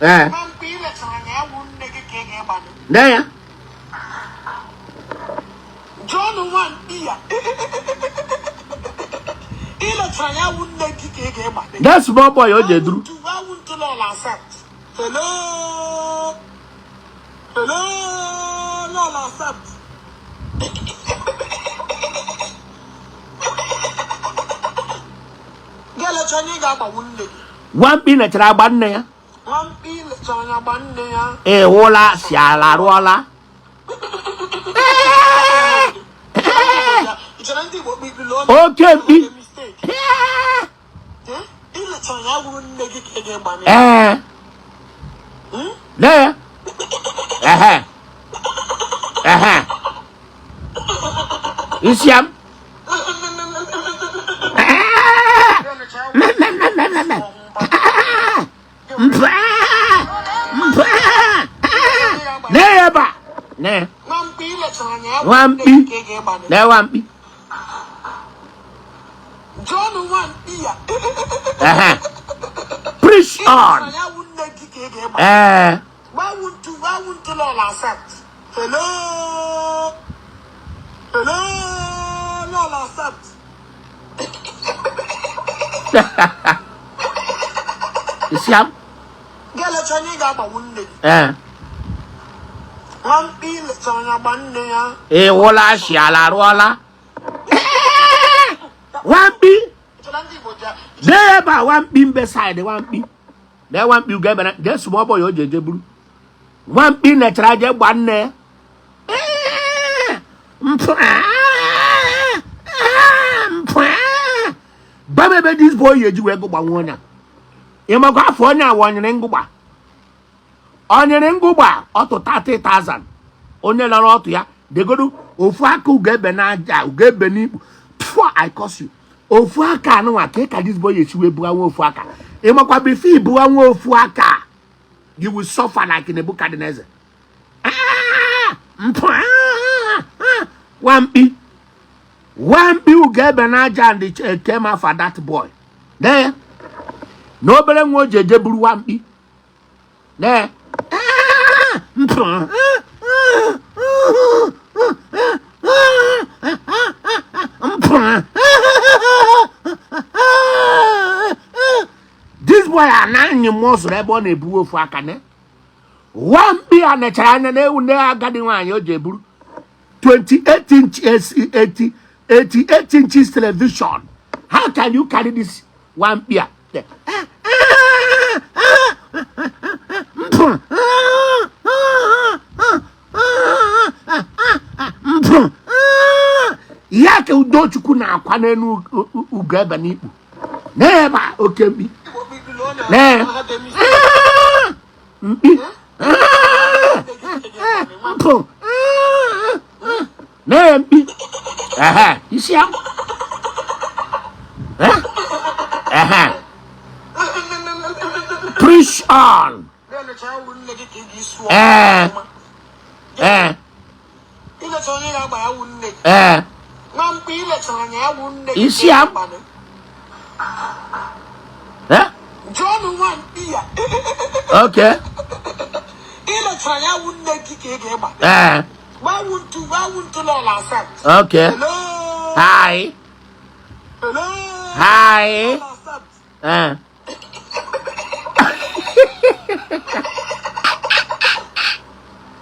[SPEAKER 1] Eh.
[SPEAKER 2] Na mkpi ilechara ya awụ nne gị ka ị ga-ịgbado.
[SPEAKER 1] Ne ya.
[SPEAKER 2] Jụọnụ nwamkpi ya. Ilechara ya awụ nne gị ka ị ga-ịgbado.
[SPEAKER 1] That small boy o je duru.
[SPEAKER 2] Why won't you all accept? Hello? Hello? All accept. Gị elecha onye ị ga-agbanwu nne gị.
[SPEAKER 1] Nwamkpi nechara agba nne ya.
[SPEAKER 2] Nwamkpi lechara anya gba nne ya.
[SPEAKER 1] Ịhụla si ala rụọla.
[SPEAKER 2] Ị chere ndị Igbo kpikpili ọnụ?
[SPEAKER 1] Oke mkpi.
[SPEAKER 2] Mistake. Eh? Ilechara ya wuru nne gị ka ị ga-ịgbanye.
[SPEAKER 1] Ee. Ne ya. Ehe. Ehe. Isi am. Me. Mpa. Mpa. Ne ya ebe a. Ne.
[SPEAKER 2] Nwamkpi ilechara anya ya wuru nne
[SPEAKER 1] Nwamkpi.
[SPEAKER 2] gị ka ị ga-ịgbanye.
[SPEAKER 1] Ne nwamkpi.
[SPEAKER 2] Jụọnụ nwamkpi ya.
[SPEAKER 1] Ehe. Preach on.
[SPEAKER 2] Ilechara ya wuru nne gị ka ị ga-ịgbanye.
[SPEAKER 1] Ee.
[SPEAKER 2] Why won't you all accept? Hello? Hello? All accept.
[SPEAKER 1] Isi am.
[SPEAKER 2] Gị elecha onye ị ga-agbanwu nne gị.
[SPEAKER 1] Ee.
[SPEAKER 2] Nwamkpi lechara anya gba nne ya.
[SPEAKER 1] Ịhụla si ala rụọla. Nwamkpi.
[SPEAKER 2] Chere ndị Igbo ji
[SPEAKER 1] Dee ebe a nwamkpi mbe side nwamkpi na nwamkpi ugo ebe na jee small boy o ji eje buru nwamkpi nechara je gba nne ya. Mpụ mpụ gba m ebe this boy eji wee gụgba nwa onye a. Ị makwa afọ onye a onyere ngụgba onyere ngụgba ọtụ 30,000 onye nọrọ ọtụ ya degodu ofu aka ugo ebe n'aja ugo ebe n'ikpu. Pụọ, I curse you. Ofu aka anụnwa ka ka this boy esi wee buga nwa ofu aka. Ị makwa before ibuga nwa ofu aka, you will suffer like Nebuchadnezzar. Ah! Mpụ ah! Ah! Nwamkpi nwamkpi ugo ebe n'aja and came after that boy. Nee na obere nwa o ji eje buru nwamkpi. Nee. Ah! Mpụ ah! Ah! Ah! Ah! Mpụ. This boy a na-anyị mmụọ zụrụ ebe ọ na-ebu ofu aka ne nwamkpi a nechara anya na-ewu na agadi nwaanyị o ji eburu 28 inches, 80 88 inches television. How can you carry this nwamkpi a? Mpụ mpụ ya ka Udochukwu na-akwa n'elu ugo ebe n'ikpu n'ebe a oke mkpi. Nee. Mkpi mpụ nee mkpi ehe isi ya. Eh? Ehe, preach on. Ee. Ee.
[SPEAKER 2] Ilecha onye ga-agba ya wụ nne gị.
[SPEAKER 1] Ee.
[SPEAKER 2] Nwa mkpi ilechara anya ya wụ nne gị.
[SPEAKER 1] Isi ya. Eh?
[SPEAKER 2] Jụọnụ nwa mkpi ya.
[SPEAKER 1] Okay.
[SPEAKER 2] Ilechara ya wụ nne gị ka ị ga-ịgba.
[SPEAKER 1] Ee.
[SPEAKER 2] Why won't you, why won't you all accept?
[SPEAKER 1] Okay.
[SPEAKER 2] Hello?
[SPEAKER 1] Hi.
[SPEAKER 2] Hello?
[SPEAKER 1] Hi.
[SPEAKER 2] All accept.
[SPEAKER 1] Ee.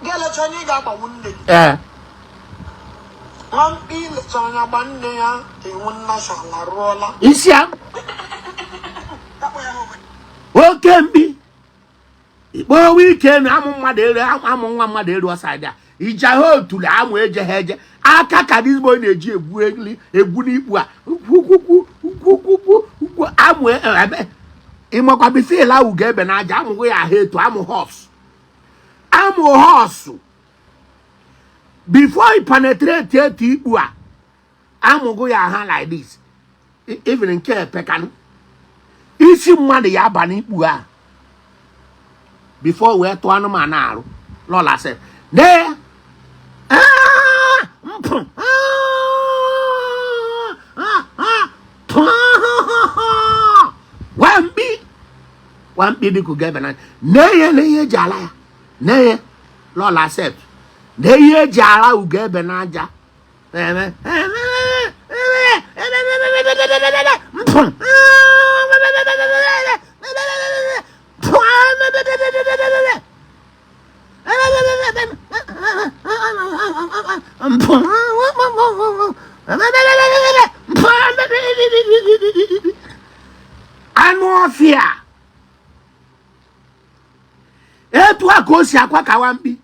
[SPEAKER 2] Gị elecha onye ị ga-agbanwu nne gị.
[SPEAKER 1] Ee.
[SPEAKER 2] Nwa mkpi ilecha anya gba nne ya iwu nnashala rụọla.
[SPEAKER 1] Isi ya.
[SPEAKER 2] Dakpo ya obodo.
[SPEAKER 1] Oke mkpi ikpowe ike na amụ mmadụ elu amụ nwa mmadụ elu ọsaịdị a ije ha otule amụ eje ha eje aka ka this boy na-eji egwu eli egwu n'ikpu a kwukwukwu kwukwukwu ukwu amụ ebe ịmakwa before ahụ ga-ebe n'aja amụghị ya ahụ etu amụ horse amụ horse before you penetrate etu ikpu a amụghị ya ha like this. Even nke epekanụ isi mmadụ ya aba n'ikpu a before wee tụọ anụmanụ arụ lọla sị nee. Ah! Mpụ. Ah! Ah! Ah! Pụ! Nwamkpi nwamkpi dịka ugo ebe n'anya nee ya na ihe eji ala ya nee ya lọla accept na ihe eji ala ugo ebe n'aja eme mpụ pụ. Mpụ mpụ anụ ọfịa etu a ka o si akwa ka nwamkpi.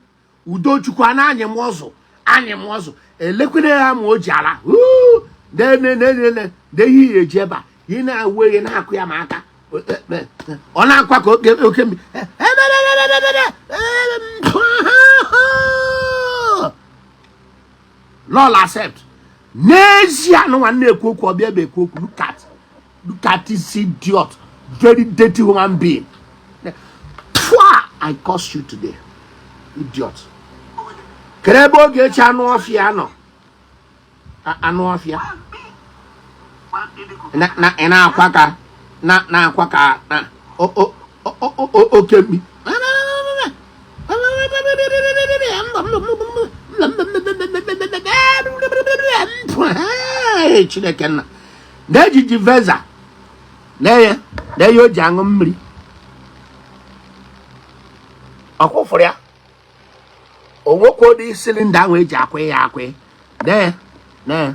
[SPEAKER 1] Udochukwu a na-anyị m ọzụ anyị m ọzụ elekwere ya ma o ji ala ne ihe ya eji ebe a ị na-ewe ya na-akụ ya ma aka ọ na-akwa ka oke oke mbi. Lọl accept n'ezie anụnwa na-ekwu okwu ọbịa ebe ekwu okwu. Look at this idiot, very dirty human being. Pụa, I curse you today, idiot. Kedu ebe Ogechi anụ ọfịa nọ? Anụ ọfịa ị na-akwa ka na na-akwa ka na oke mkpi. Hey, Chineke nna na-ejiji veza na-eye na-eye o ji aṅụ mmiri ọkwụfụrụ ya o nwekwa ụdị cylinder ahụ eji akwa ya akwa nee nee.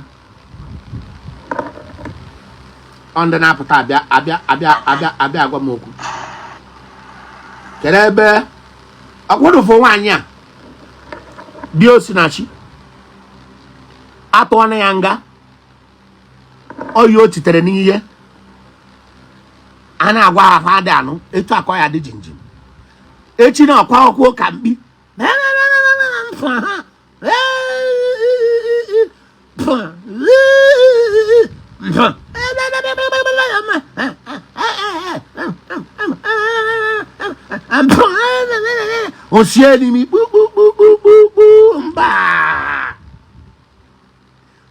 [SPEAKER 1] Ọ ndị na-apụta abịa abịa abịa abịa abịa agwa m okwu. Kedu ebe ọkwụrụfụ nwaanyị a dị? Osinachi atụọna ya nga oyi o titere n'ihe a na-agwa ha. Ha adị anụ etu akọ ya dị jinjim echi na ọkwa ọkwụ ka mkpi. Osie n'imi kpukpukpukpukpu mba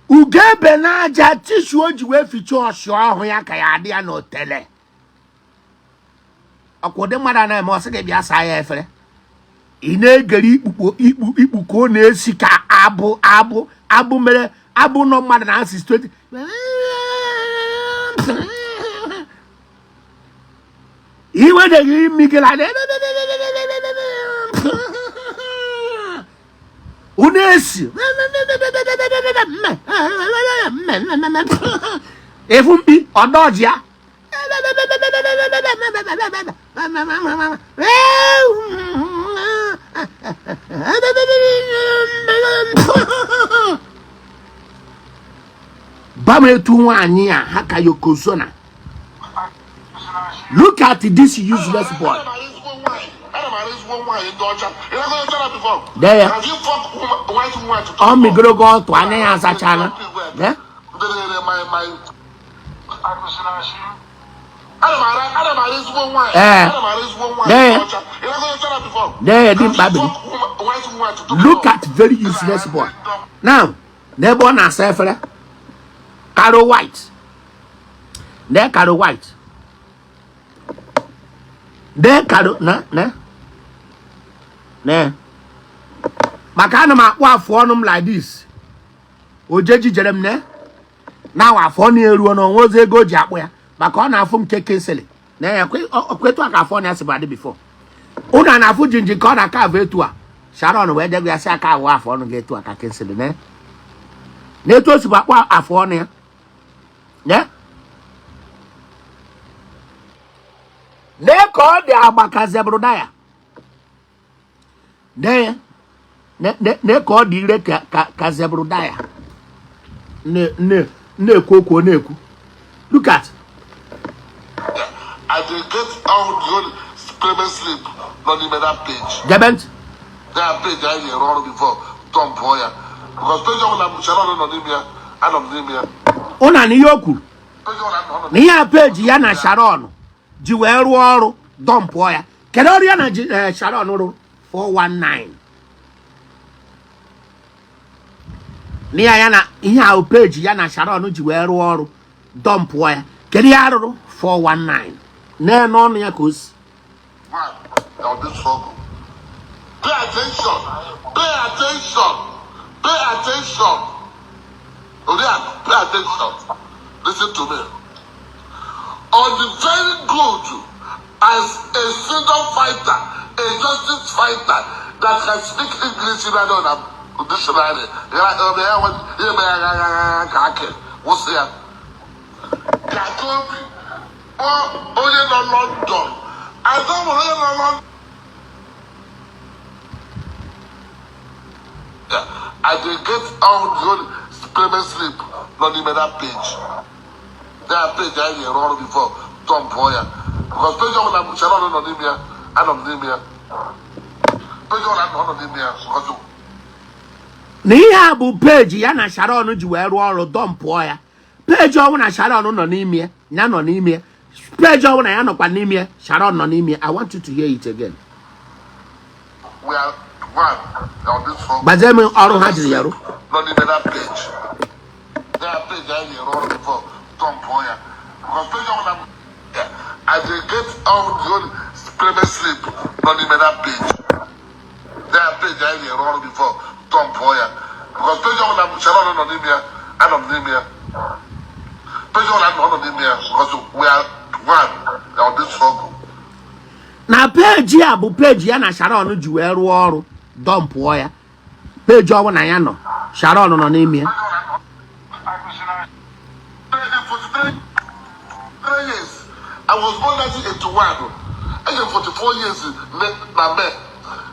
[SPEAKER 1] ugebe n'aja tissue o ji wee fichaa ọsị ọhụ ya ka ya adị ya n'otele. Ọkwa ụdị mmadụ a na-eme, ọsị gị bịa saa ya efere, ị na-egere ikpukpo ikpu ikpu ka ọ na-esi ka abụ abụ abụ mere abụ nọ mmadụ na asị 20. Iwedeghị imi gị la unu esi efu mkpi ọdọji ya. Bam etu nwaanyị a ha ka Yokozuna. Look at this useless boy. Dee ya. Ọ migoro gị ọtụ anya ya azachala. Eh? Ee. Dee ya. Dee ya dị mkpa biri. Look at very useless boy. Now, n'ebe ọ na-asa efere, Caro White. Nee Caro White. Nee Caro na na nee. Maka ana m akpụ afụ ọnụ m like this. Ojeji jere m ne na afọ ọnụ eruo na onwe ozi ego o ji akpụ ya maka ọ na-afụ nke kensịlị na ya kwetu a ka afọ ọnụ ya si bụ adị before. Unu a na-afụ jinjin ka ọ na-aka avụ etu a. Sharon wee degwa ya sị aka awụ afọ ọnụ gị etu a ka kensịlị ne na etu o si bụ akpụ afọ ọnụ ya ne nee ka ọ dị agba ka zebrudaya nee nee ka ọ dị ire ka ka ka zebrudaya na-ekwu okwu ọ na-ekwu. Look at
[SPEAKER 3] I dey get all the whole payment slip nọ n'ime that page.
[SPEAKER 1] Gebe ntị.
[SPEAKER 3] That page anyị na-arụ ọrụ before dumpụọ ya. Because page ọbụla Sharon nọ n'ime ya, anọ m n'ime ya.
[SPEAKER 1] Ụna na ihe o kwuru
[SPEAKER 3] Page ọbụla nọ
[SPEAKER 1] na ihe a page ya na Sharon ji wee rụọ ọrụ, dumpụọ ya. Kedu ọrụ ya na Sharon rụrụ? 419 na ya ya na ihe ahụ page ya na Sharon ji wee rụọ ọrụ, dumpụọ ya. Kedu ihe arụrụ? 419 nee n'ọnụ ya ka o si.
[SPEAKER 3] One on this struggle. Pay attention. Pay attention. Pay attention. Oriakụ, pay attention. Listen to me. On the very good as a freedom fighter, a justice fighter that can speak English in a dictionary. Wụsị ya. Ga-aka obi kpọọ onye nọ London. Ada nwere onye nọ London. I dey get all the whole payment slip nọ n'ime that page. That page anyị na-arụ ọrụ before dumpụọ ya. Because page ọbụla Sharon nọ n'ime ya, anọ m n'ime ya. Page ọbụla nọ n'ime ya because
[SPEAKER 1] Na ihe a bụ page ya na Sharon ji wee rụọ ọrụ, dumpụọ ya. Page ọbụla Sharon nọ n'ime ya, ya nọ n'ime ya. Page ọbụla ya nọkwa n'ime ya, Sharon nọ n'ime ya. I want you to hear it again.
[SPEAKER 3] We are one on this struggle.
[SPEAKER 1] Gbazie m ọrụ ha jiri ya rụ.
[SPEAKER 3] Nọ n'ime that page. That page anyị na-arụ ọrụ before dumpụọ ya. Because page ọbụla I dey get all the whole payment slip nọ n'ime that page. That page anyị na-arụ ọrụ before dumpụọ ya. Because page ọbụla Sharon nọ n'ime ya, anọ m n'ime ya. Page ọbụla nọ n'ime ya because we are one on this struggle.
[SPEAKER 1] Na page a bụ page ya na Sharon ji wee rụọ ọrụ, dumpụọ ya. Page ọbụla ya nọ, Sharon nọ n'ime ya.
[SPEAKER 3] I was born 1981. I am 44 years na May.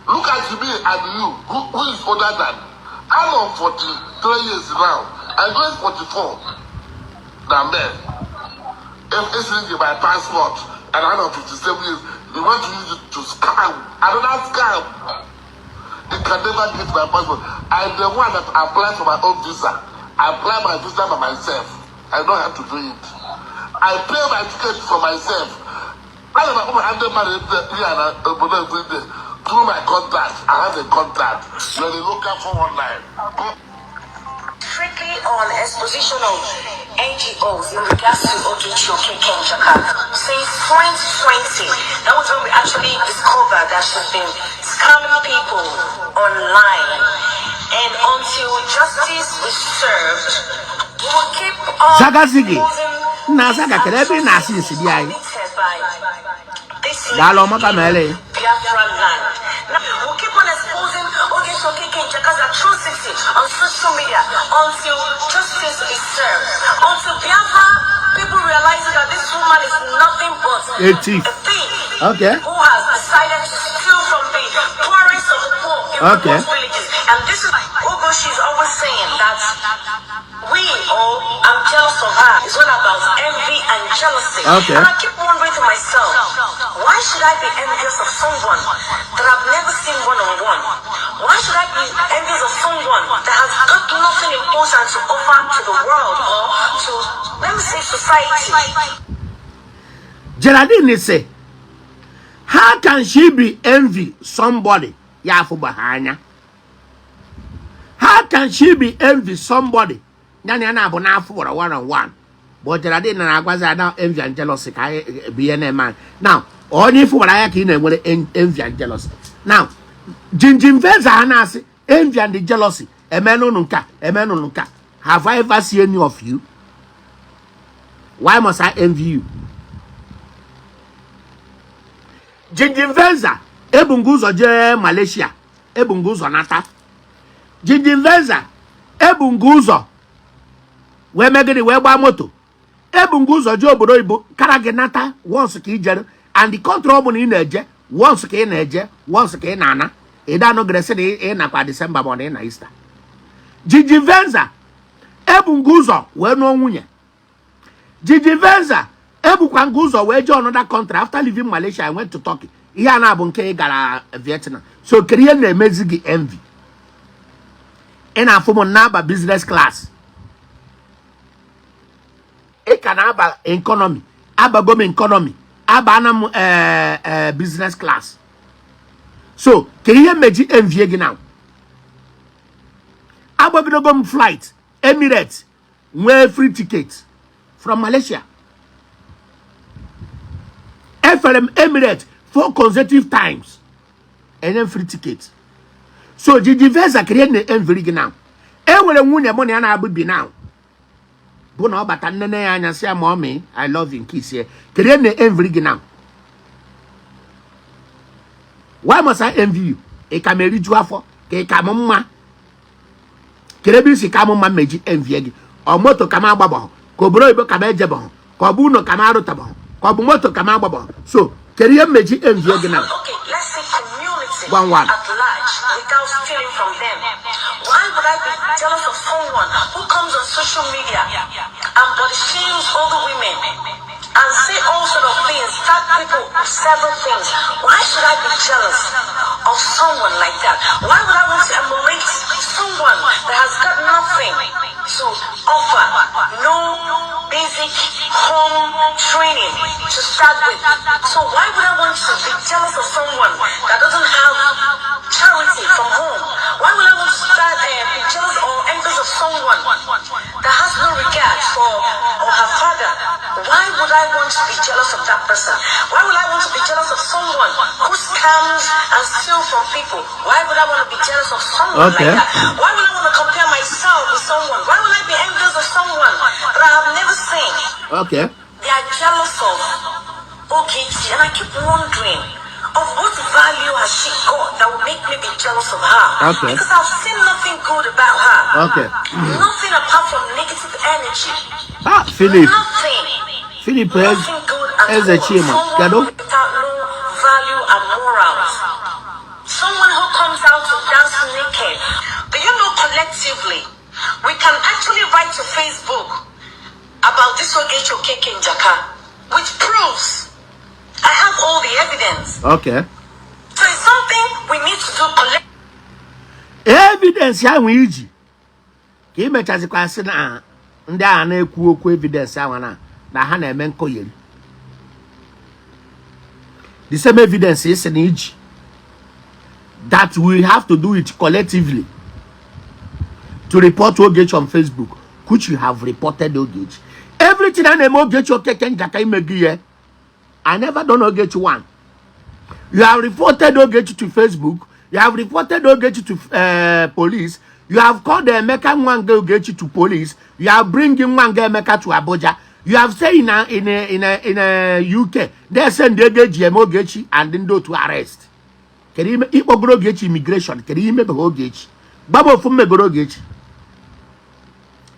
[SPEAKER 3] Look at me and you. Who is older than? I'm on 43 years now. I'm going 44 na May. If it's in my passport and I'm on 57 years, you want to use it to scam. Another scam. You can never get my passport. I'm the one that applied for my own visa. I apply my visa by myself. I don't have to do it. I pay my ticket for myself. I have over 100 man here and every day. Through my contact, I have a contact. You're the local 419. Go.
[SPEAKER 4] Strictly on exposition of NGOs in regards to Ogechi Okeke Njaka since 2020. That was when we actually discovered that she's been scamming people online. And until justice is served, we will keep on
[SPEAKER 1] Zagazigi.
[SPEAKER 4] exposing
[SPEAKER 1] Nna Zaga, kedu ebe ị na-asị nsi di anyị?
[SPEAKER 4] committed by this
[SPEAKER 1] Daalụ, ọmaka mere.
[SPEAKER 4] Biafra land. Now, we'll keep on exposing Ogechi Okeke Njaka's atrocity on social media until justice is served. Until Biafra people realize that this woman is nothing but
[SPEAKER 1] A thief.
[SPEAKER 4] a thief who has decided to steal from the poorest of the poor in remote villages. And this is Ogoshi is always saying that we all, I'm jealous of her. It's all about envy and jealousy. And I keep wondering to myself, why should I be envious of someone that I've never seen one on one? Why should I be envious of someone that has got nothing important to offer to the world or to, let me say, society?
[SPEAKER 1] Geraldine say, how can she be envy somebody ya afụba ha anya? How can she be envy somebody ya na ya na-abụ n'afọ gbara one on one? But Geraldine na-agwazi ada envy and jealousy ka anyị bụ ihe na-eme anyị. Now, onye ịfụgbara anya ka ị na-enwere envy and jealousy. Now, Jinjin Veza ha na-asị envy and jealousy emenụ unu nke a, emenụ unu nke a. Have I ever seen any of you? Why must I envy you? Jinjin Venza ebu ụzọ jee Malaysia, ebu ụzọ nata. Jinjin Venza ebu ụzọ wee megịrị wee gbaa moto, ebu ụzọ jee obodo oyibo kara gị nata once ka ijere, and the country ọ bụla ị na-eje once ka ị na-eje, once ka ị na-ana, ịda anọgere sị na ị nakwa December ma ọ na ị na Easter. Jinjin Venza ebu ụzọ wee nụọ nwunye. Gigi Venza ebukwa nga ụzọ wee jee another country. After leaving Malaysia, I went to Turkey. Ihe a na-abụ nke ị gara Vietnam. So kedu ihe na-emezi gị envy? Ị na-afụ m na-aba business class, ị ka na-aba economy. Abago m economy, abana m business class. So kedu ihe mmeji envy gị now? Agbagidogo m flight Emirates, nwee free ticket from Malaysia. Efere m Emirates four consecutive times, enye m free ticket. So Gigi Venza, kedu ihe na-envy gị now? E nwere nwunye mụ na ya na-abụ bi now, bụ na ọ bata nnene ya anya sị ya, "Mommy, I love you," nke isi. Kedu ihe na-envy gị now? Why must I envy you? Ị ka m eriju afọ ka ị ka m mma? Kedu ebe isi ka m mma mmeji envy gị? Ọ moto ka m agbabọghọ, ka obodo oyibo ka m ejebọghọ, ka ọ bụ ụlọ ka m arụtabọghọ, ka ọ bụ moto ka m agbabọghọ? So kedu ihe mmeji envy gị now?
[SPEAKER 4] Okay, let's say community
[SPEAKER 1] One, one.
[SPEAKER 4] at large without stealing from them. Why would I be jealous of someone who comes on social media and body shames other women and say all sort of things, tag people with several things? Why should I be jealous of someone like that? Why would I want to emulate someone that has got nothing to offer, no basic home training to start with? So why would I want to be jealous of someone that doesn't have charity from home? Why would I want to be jealous or envious of someone that has no regard for or her father? Why would I want to be jealous of that person? Why would I want to be jealous of someone who scams and steals from people? Why would I want to be jealous of someone like that? Why would I want to compare myself with someone? Why would I be envious of someone that I have never seen? They are jealous of Ogechi, and I keep wondering, of what value has she got that will make me be jealous of her? Because I've seen nothing good about her. Nothing apart from negative energy.
[SPEAKER 1] Ah, Philip.
[SPEAKER 4] Nothing.
[SPEAKER 1] Philip
[SPEAKER 4] Nothing good at
[SPEAKER 1] Eze
[SPEAKER 4] all.
[SPEAKER 1] Chima,
[SPEAKER 4] Someone
[SPEAKER 1] kedu?
[SPEAKER 4] without no value and morals. Someone who comes out to dance naked. Do you know collectively, we can actually write to Facebook about this Ogechi Okeke Njaka, which proves I have all the evidence. So it's something we need to do collectively.
[SPEAKER 1] Evidence ahụ iji ka ị mechazikwa sị na ndị agha na-ekwu okwu evidence ahụ na ha na-eme nkọyeri. The same evidence isi na iji that we have to do it collectively to report Ogechi on Facebook, which you have reported Ogechi. Everything a na-eme Ogechi Okeke Njaka imegi ihe. I never done Ogechi one. You have reported Ogechi to Facebook. You have reported Ogechi to police. You have called Emeka Nwanga Ogechi to police. You are bringing Nwanga Emeka to Abuja. You have said in a UK, they send Ogechi eme Ogechi and ndị otu arrest. Kedu ime ịkpọgoro Ogechi immigration? Kedu ihe mebeghị Ogechi? Gbaba ofu mmegoro Ogechi.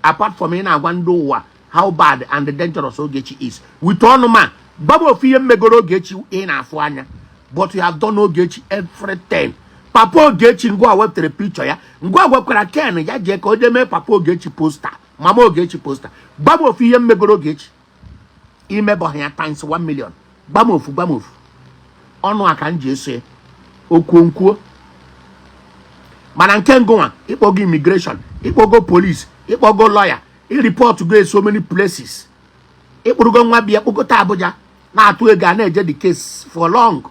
[SPEAKER 1] Apart from ị na-agwa ndị ụwa how bad and dangerous Ogechi is. With ọnụ ma gbaba ofu ihe mmegoro Ogechi ị na-afụ anya. But you have done Ogechi everything. Papa Ogechi ngwa wepụtara picture ya. Ngwa gwakwara Ken ya jee ka o jee mee Papa Ogechi poster. Mama Ogechi poster. Gbaba ofu ihe mmegoro Ogechi. Imebọghị ya times 1 million. Gbam ofu, gbam ofu. Ọnụ a ka m ji eso ya. Okwuo nkwuo. Mana nke ngụnwa, ịkpọgo immigration, ịkpọgo police, ịkpọgo lawyer, ịreport go so many places, ịkpụrụgo nwa bịa kpọgota Abuja na-atụ ego a na-eje the case for long.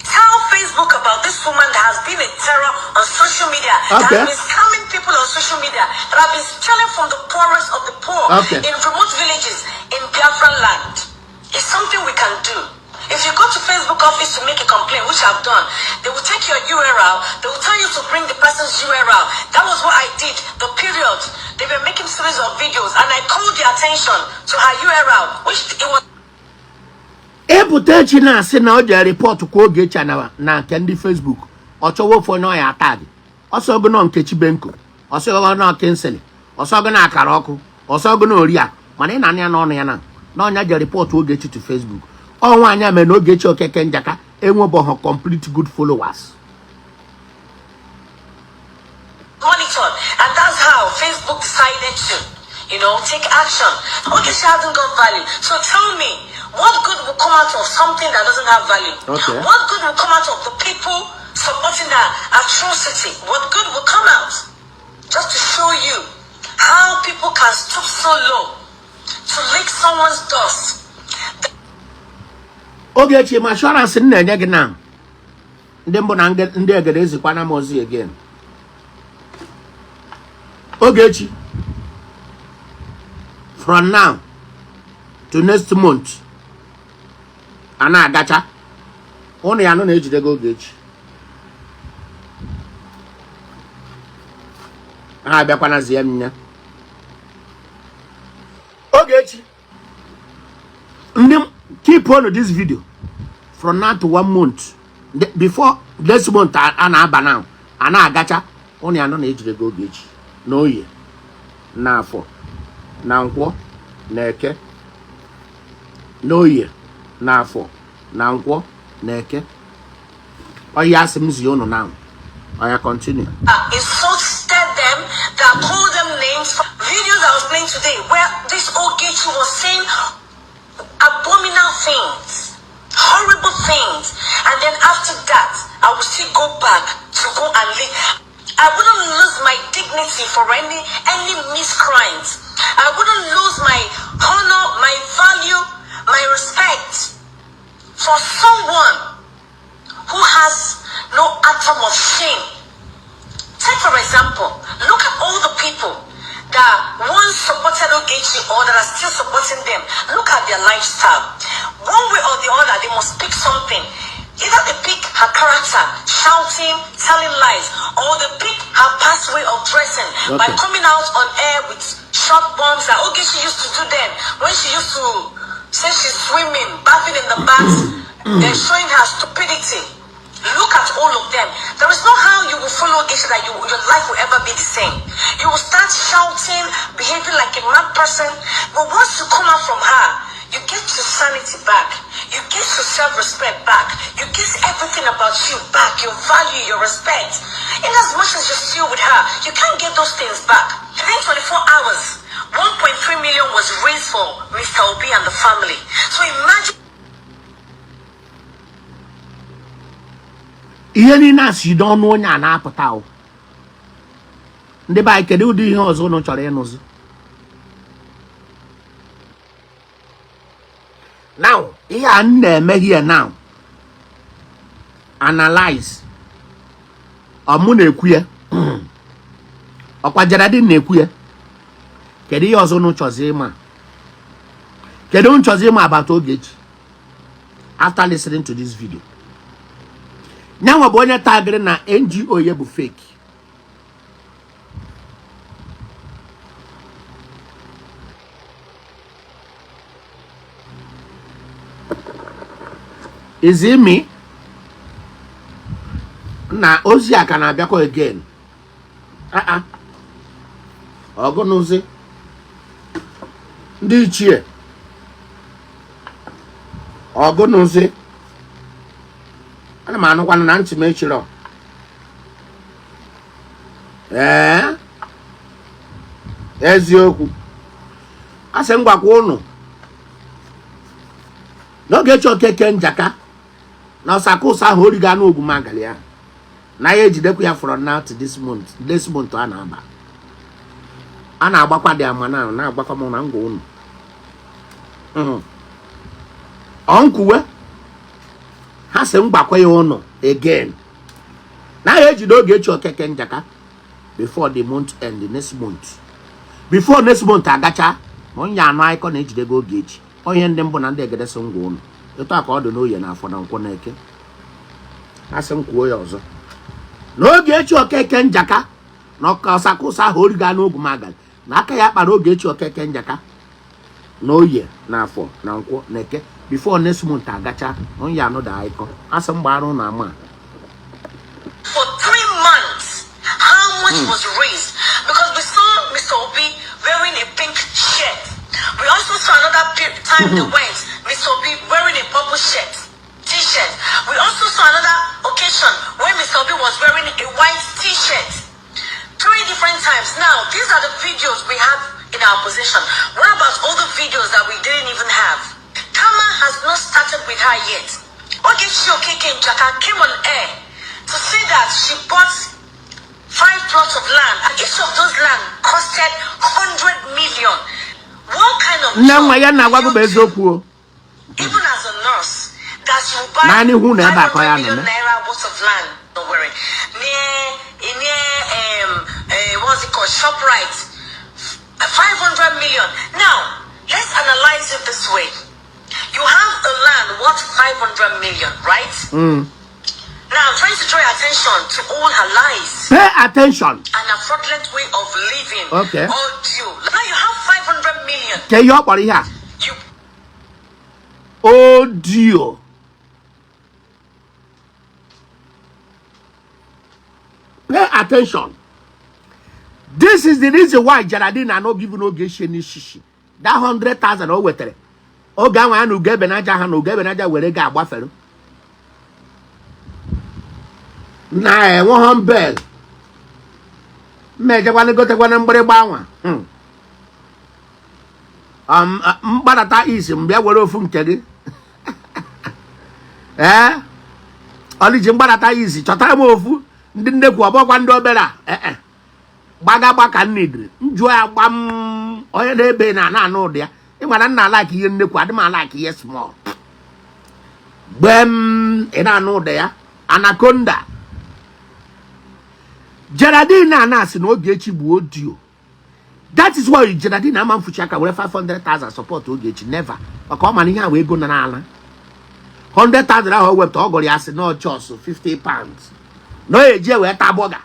[SPEAKER 4] Tell Facebook about this woman that has been a terror on social media, that has been scamming people on social media, that have been stealing from the poorest of the poor in remote villages in Biafran land. It's something we can do. If you go to Facebook office to make a complaint, which I've done, they will take your URL, they will tell you to bring the person's URL. That was what I did. The period they were making series of videos, and I called the attention to her URL, which it was
[SPEAKER 1] Ịpụta echi na-asị na o jere report kwa Ogechi na nke ndị Facebook, ọ chọwa ofu onye ọya tag. Ọsọgo nọ Nkechi Benko, ọsọgo nọ Kinsili, ọsọgo na akara ọkụ, ọsọgo na oriakụ. Mana ị na-anya ya n'ọnụ ya na n'ọnya je report Ogechi to Facebook. Ọ nwaanyị mere na Ogechi Okeke Njaka enwebọghị complete good followers.
[SPEAKER 4] Monitored, and that's how Facebook decided to take action. Okay, she hasn't got value. So tell me, what good will come out of something that doesn't have value? What good will come out of the people supporting that atrocity? What good will come out? Just to show you how people can stoop so low to lick someone's dust.
[SPEAKER 1] Ogechi, ma assurance m na-enye gị na ndị mbụ na ndị egede ezikwana m ozi again. Ogechi, from now to next month a na-agacha ụnụ ya nụ na-ejidego Ogechi. Ha abịakwana zie m ya. Ogechi, ndị keep on this video from now to one month, before next month a na-aba now a na-agacha ụnụ ya nọ na-ejidego Ogechi na Oye na Afọ na Nkwọ na Eke, na Oye na Afọ na Nkwọ na Eke. Ọya asị m zie ụnụ now. Ọya continue.
[SPEAKER 4] Insulted them, that called them names. Videos I was playing today where this Ogechi was saying abominable things, horrible things. And then after that, I will still go back to go and live. I wouldn't lose my dignity for any miscreants. I wouldn't lose my honor, my value, my respect for someone who has no atom of shame. Take for example, look at all the people that once supported Ogechi or that are still supporting them. Look at their lifestyle. One way or the other, they must pick something. Either they pick her character, shouting, telling lies, or they pick her past way of dressing by coming out on air with short bombs that Ogechi used to do then, when she used to say she's swimming, bathing in the bath, then showing her stupidity. Look at all of them. There is no how you will follow Ogechi that your life will ever be the same. You will start shouting, behaving like a mad person. But once you come out from her, You get your sanity back. You get your self-respect back. You get everything about you back. Your value, your respect. In as much as you're still with her, you can't get those things back. Within 24 hours, 1.3 million was raised for Mr. Obi and the family. So imagine
[SPEAKER 1] Ihe niile a si n'ọnụ onye a na-apụta o. Ndị be anyị, kedu ụdị ihe ọzọ unu chọrọ ịnụzi? Now, ihe a m na-eme here now, analyze. Ọ mụ na-ekwu ya, ọkwa Geraldine na-ekwu ya. Kedu ihe ọzọ unu chọzi ịma? Kedu unu chọzi ịma about Ogechi after listening to this video? Nyanwa bụ onye tagịrị na NGO ya bụ fake. Is it me? Na ozi a ka na-abịakwa again. Ah ah. Ọgụnụzi ndị ichie, ọgụnụzi ana m anụkwanụ na ntị m echirọ. Ee, eziokwu, a sị m gwakwa ụnụ na Ogechi Okeke Njaka na ọsakụsa ahụ origo anụ ogwumagali ahụ na ya ejidekwa ya from now to this month, this month a na-aba a na-agbakwa dị ama na na-agbakwa m na ngwa ụnụ ọnkwuwe ha sị m gwakwa ya ụnụ again na ya ejide Ogechi Okeke Njaka before the month end, the next month, before next month agacha na onye anụ akụkọ na ejidego Ogechi. Onye ndị mbụ na ndị egede sị ngwa ụnụ etu a ka ọ dị n'oye na afọ na nkwọ na eke. Ha sị m kwuo ya ọzọ na Ogechi Okeke Njaka na ọsakụsa ahụ origo anụ ogwumagali na aka ya kpara Ogechi Okeke Njaka na oye na afọ na nkwọ na eke before next month agacha na onye anụ da akụkọ. A sị m gbara ụnụ ama.
[SPEAKER 4] For 3 months, how much was raised? Because we saw Mr. Obi wearing a pink shirt. We also saw another time they went, Mr. Obi wearing a purple shirt, t-shirt. We also saw another occasion where Mr. Obi was wearing a white t-shirt. Three different times. Now, these are the videos we have in our possession. What about all the videos that we didn't even have? Karma has not started with her yet. Ogechi Okeke Njaka came on air to say that she bought five plots of land, and each of those land costed 100 million. What kind of
[SPEAKER 1] Nne
[SPEAKER 4] job
[SPEAKER 1] nwa ya na-agwa gị bụ
[SPEAKER 4] do you do,
[SPEAKER 1] eziokwu o.
[SPEAKER 4] even as a nurse, that you buy
[SPEAKER 1] Naanị hụ na ebe akọ
[SPEAKER 4] 500
[SPEAKER 1] ya nọ
[SPEAKER 4] million
[SPEAKER 1] mee.
[SPEAKER 4] naira worth of land? Don't worry. Near, what's it called? ShopRite. 500 million. Now, let's analyze it this way. You have a land worth 500 million, right? Now, I'm trying to draw your attention to all her lies
[SPEAKER 1] Pay attention.
[SPEAKER 4] And her fraudulent way of living. All due. Now, you have 500 million.
[SPEAKER 1] Ka ihe ọ kpọrọ ihe a
[SPEAKER 4] You
[SPEAKER 1] audio. Pay attention. This is the reason why Geraldine are not giving Ogechi any shishi. That 100,000 o wetara oge ahụ ya na Ugebe n'aja ha na Ugebe n'aja were ga agbafere na enweghọ mbel mmejekwana gotekwana mgbịrịgba anwa. Mgbadata isi m bịa were ofu nke gị ee ọlịji mgbadata isi chọtara m ofu ndị nnekwu ọbọkwa ndị obere a ee gbagagba ka nnidiri njụọ ya gbam onye na-ebe na ana anụ ụdị ya ịmara nna alike ihe nnekwu adị m alike ihe small gbem ị na-anụ ụdị ya anaconda. Geraldine a na-asị na Ogechi bụ audio. That is why Geraldine ama mfuchi aka were 500,000 support Ogechi, never, maka ọ mana ihe ahụ ego na n'ala 100,000 ahụ o wepụta ọ gụrụ ya sị na just £50 na ọ eji wee taa burger.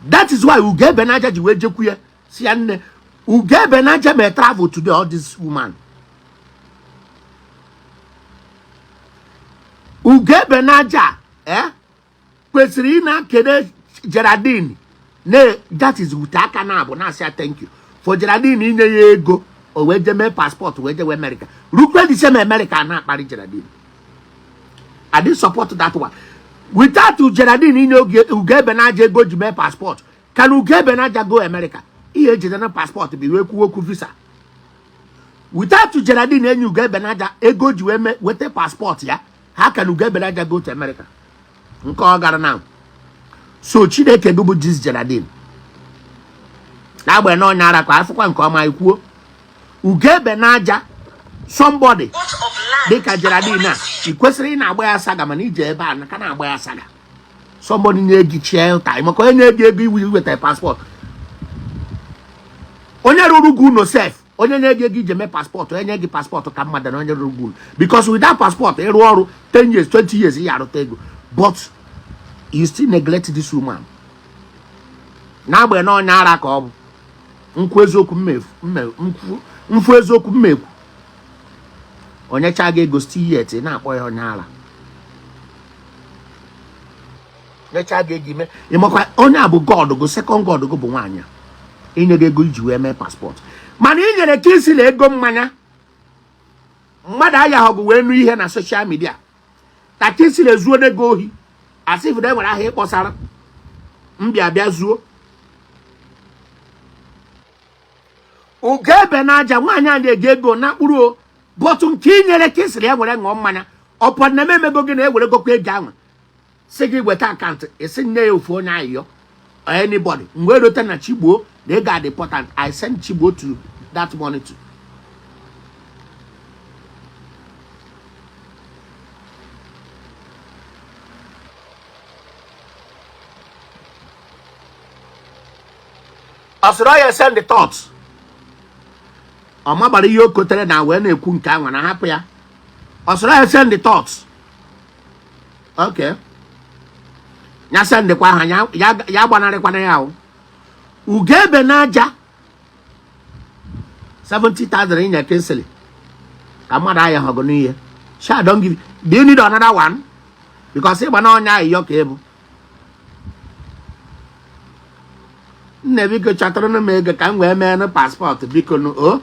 [SPEAKER 1] That is why Ugebe n'aja ji wee jekwu ya si ya nne Ugebe n'aja may travel today, all this woman Ugebe n'aja eh kwesịrị ị na-akene Geraldine na that is wute aka na abụ na-asị ya thank you for Geraldine inye ya ego. O wee jee mee passport, wee jewe Amerịka, rukwe the same Amerịka na-akparị Geraldine. I didn't support that one. Without Geraldine inye Ugo Ebenaja ego ji mee passport, can Ugo Ebenaja go America? Ihe ejide na passport bụ iwe kwuo okwu visa. Without Geraldine enye Ugo Ebenaja ego ji wee weta passport ya, how can Ugo Ebenaja go to America? Nke ọ gara na so Chineke gị bụ this Geraldine na-agba na ọnya ara ka afụkwa nke ọma ikwuo Ugo Ebenaja somebody dịka Geraldine a ị kwesịrị ị na-agba ya saga, mana ije ebe a ka na-agba ya saga. Somebody nye gị shelter, maka onye nye gị ego iwu iweta passport, onye rụrụ gị ụlọ sef, onye nye gị ego iji eme passport, onye nye gị passport ka mmadụ na onye rụrụ gị ụlọ, because with that passport ịrụ ọrụ 10 years, 20 years, ị arụta ego. But you still neglect this woman na-agba na ọnya ara ka ọ bụ nkwụ eziokwu mfu eziokwu mmekwu onye cha gị ego still yet ị na-akpọ ya onye ara nyecha gị ego ime ịmakwa onye a bụ god gụ, second god gụ bụ nwaanyị a inye gị ego iji wee mee passport, mana ị nyere ka isi na ego mmanya mmadụ ayaghọ gị wee nụ ihe na social media ta ka isi na-ezuo n'ego ohi, asị if na enwere ahịa ịkpọsara mbịa bịa zuo. Ugo Ebenaja nwaanyị a na-ego ego na mkpụrụ o but nke ị nyere ka isiri ya were ṅụọ mmanya ọpọ na ememego gị na-eweregokwa ego ahụ si gị weta account esi nne ya ofu onye ayịyọ anybody mgbe erote na Chigbo na ego adị important. I send Chigbo to that money to ọ sịrị ya send the thoughts ọ magbara ihe o kotere na wee na-ekwu nke ahụ na hapụ ya. Ọ sịrị ya send the thoughts, okay, ya sendịkwa ha, ya gbanarịkwana ya ahụ. Ugo Ebenaja 70,000 inye Kingsley ka mmadụ aya họgụ n'ihe sha don't give. Do you need another one? Because ịgba na ọnya ayịyọ ka ịbụ nne, biko chọtara m ego ka m wee mee nụ passport, biko nụ o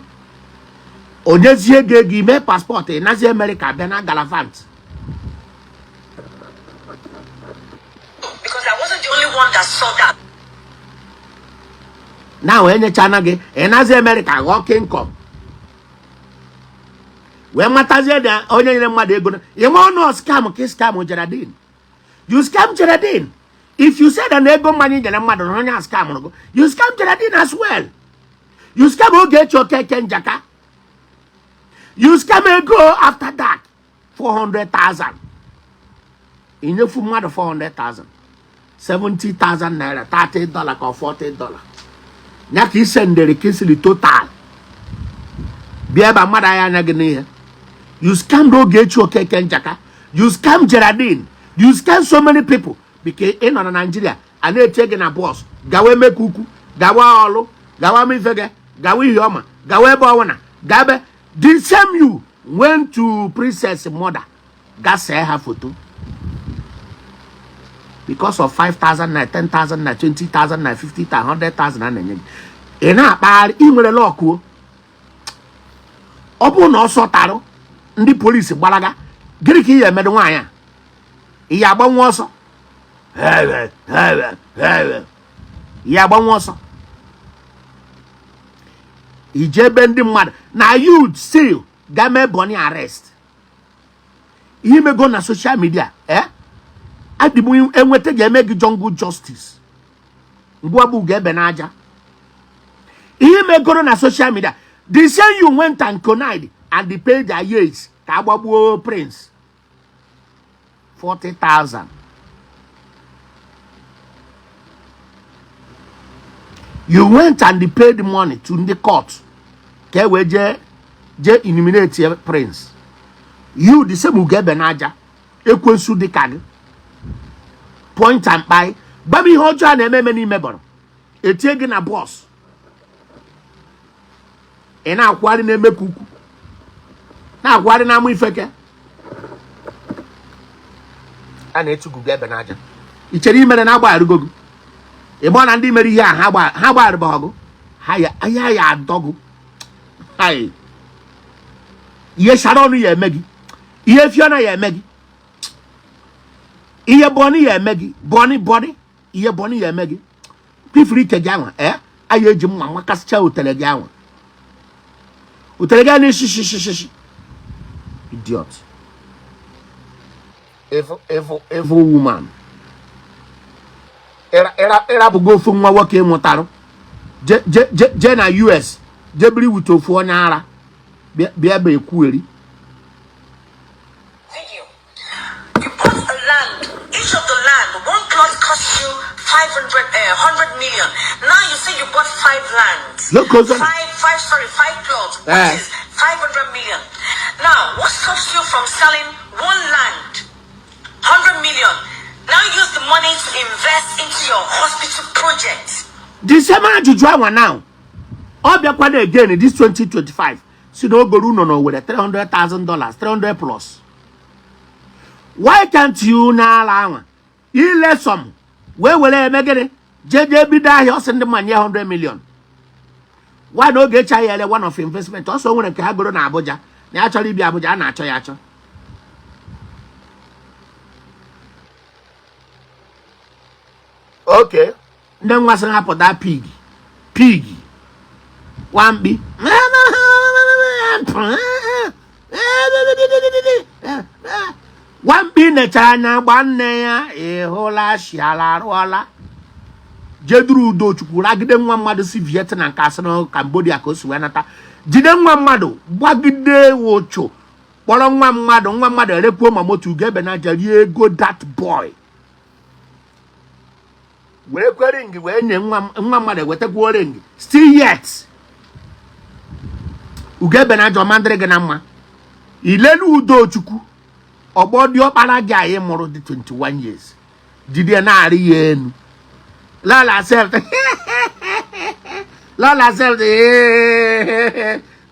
[SPEAKER 1] onyezie ego ego ime passport ị nazi Amerịka bịa na galavant.
[SPEAKER 4] Because I wasn't the only one that saw that.
[SPEAKER 1] Na wee nyechana gị ị nazi Amerịka ghọọ king wee matazie na onye nyere mmadụ ego ịma ọnụ scam ka scam Geraldine. You scam Geraldine. If you say that na ego mmanya nyere mmadụ na onye a scam gị, you scam Geraldine as well. You scam Ogechi Okeke Njaka. You scam ego after dark 400,000 inyefu mmadụ 400,000, 70,000 naira, $30 ka $40 ya ka isendere Kingsley total bịa ebe mmadụ anya anya gị n'ihe. You scammed Ogechi Okeke Njaka, you scam Geraldine, you scam so many people because ị nọ na Nigeria a na-eche gị na bus gawa Emeka Ukwu, gawa Ọlụ, gawa Mifege, gawa Ihiọma, gawa ebe ọwụna gabe. The same you went to Princess mother ga see ha photo because of 5,000 na 10,000 na 20,000 na 50,000, 100,000 a na-enye gị ị na-akpagharị. Ị nwere luck o. Ọ bụrụ na ọsọ tarụ ndị polisi gbalaga, gịnị ka ị ga-emedu nwaanyị a? Ị ya agbanwe ọsọ, ya agbanwe ọsọ ije ebe ndị mmadụ na youth still ga mee Bonny arrest. Ihe imego na social media adị m enweta ga-eme gị jungle justice ngwa bụ Ugo Ebenaja. Ihe imegoro na social media, the same you went and connived and the paid their years ka agbagbuo Prince 40,000. You went and paid money to ndị court ka e wee jee jee eliminate Prince. You the same Ugo Ebenaja ekwensu dịka gị point and kpai gwa m ihe ọjọọ a na-eme eme n'ime bọrọ etie gị na bus ị na-akwụgharị na-Emeka Ukwu, na-akwụgharị na ama Ifeke a na-etu Ugo Ebenaja. I chere imere na agbagharịgo gị ịgba na ndị mere ihe a ha gbagharịba ọgụ ha ya ya adọgụ. Hai, ihe Sharon ya eme gị, ihe Fiona ya eme gị, ihe Bonny ya eme gị. Bonny, Bonny, ihe Bonny ya eme gị kwifuru ike gị anwa. Ee, anyị eji mma makasịcha otele gị anwa, otele gị a na-eshi shi shi shi. Idiot, evil, evil, evil woman. Ịrapụgo ofu nwa nwoke ị mụtarụ, je na US, je biri with ofu onye ara, bịa ebe ekwugheri.
[SPEAKER 4] Video. You bought a land. Each of the land, one plot costs you 500, 100 million. Now you say you bought five lands.
[SPEAKER 1] Look, Ozona.
[SPEAKER 4] Five, five, sorry, five plots, which is 500 million. Now, what stops you from selling one land, 100 million? Now use the money to invest into your hospital project.
[SPEAKER 1] The same ajụjụ anwa now, ọ bịakwana again this 2025, si na o goro ụlọ na Owerri $300,000, 300 plus. Why can't you na-ala anwa ile some wee were eme gịnị? Jee jee bido ahịa. Ọ sị ndị mma nye 100 million. Why na oge echi ya ele one of investment ọsọ o nwere nke ha goro na Abuja, na ya chọrọ ịbịa Abuja, a na-achọ ya achọ. Okay, ndị nwa sị hapụ that pig, pig nwamkpi. Nwamkpi nechara anya gba nne ya ịhụla shiala arụọla, jeduru Udochukwu ragide nwa mmadụ si Vietnam ka asị na Cambodia ka o si wee nata, jide nwa mmadụ gbagide ụchụ, kpọrọ nwa mmadụ, nwa mmadụ erekwuo ma moto. Ugebe na aja rie ego that boy, were kwe ring wee nye nwa nwa mmadụ, ewetakwuo ring. Still yet, Ugebe na aja ọma ndịrị gị na mma. Ilelu Udochukwu, ọgbọ diọkpara gị anyị mụrụ dị 21 years, jide na-arị ya enu. Lala sef, lala sef,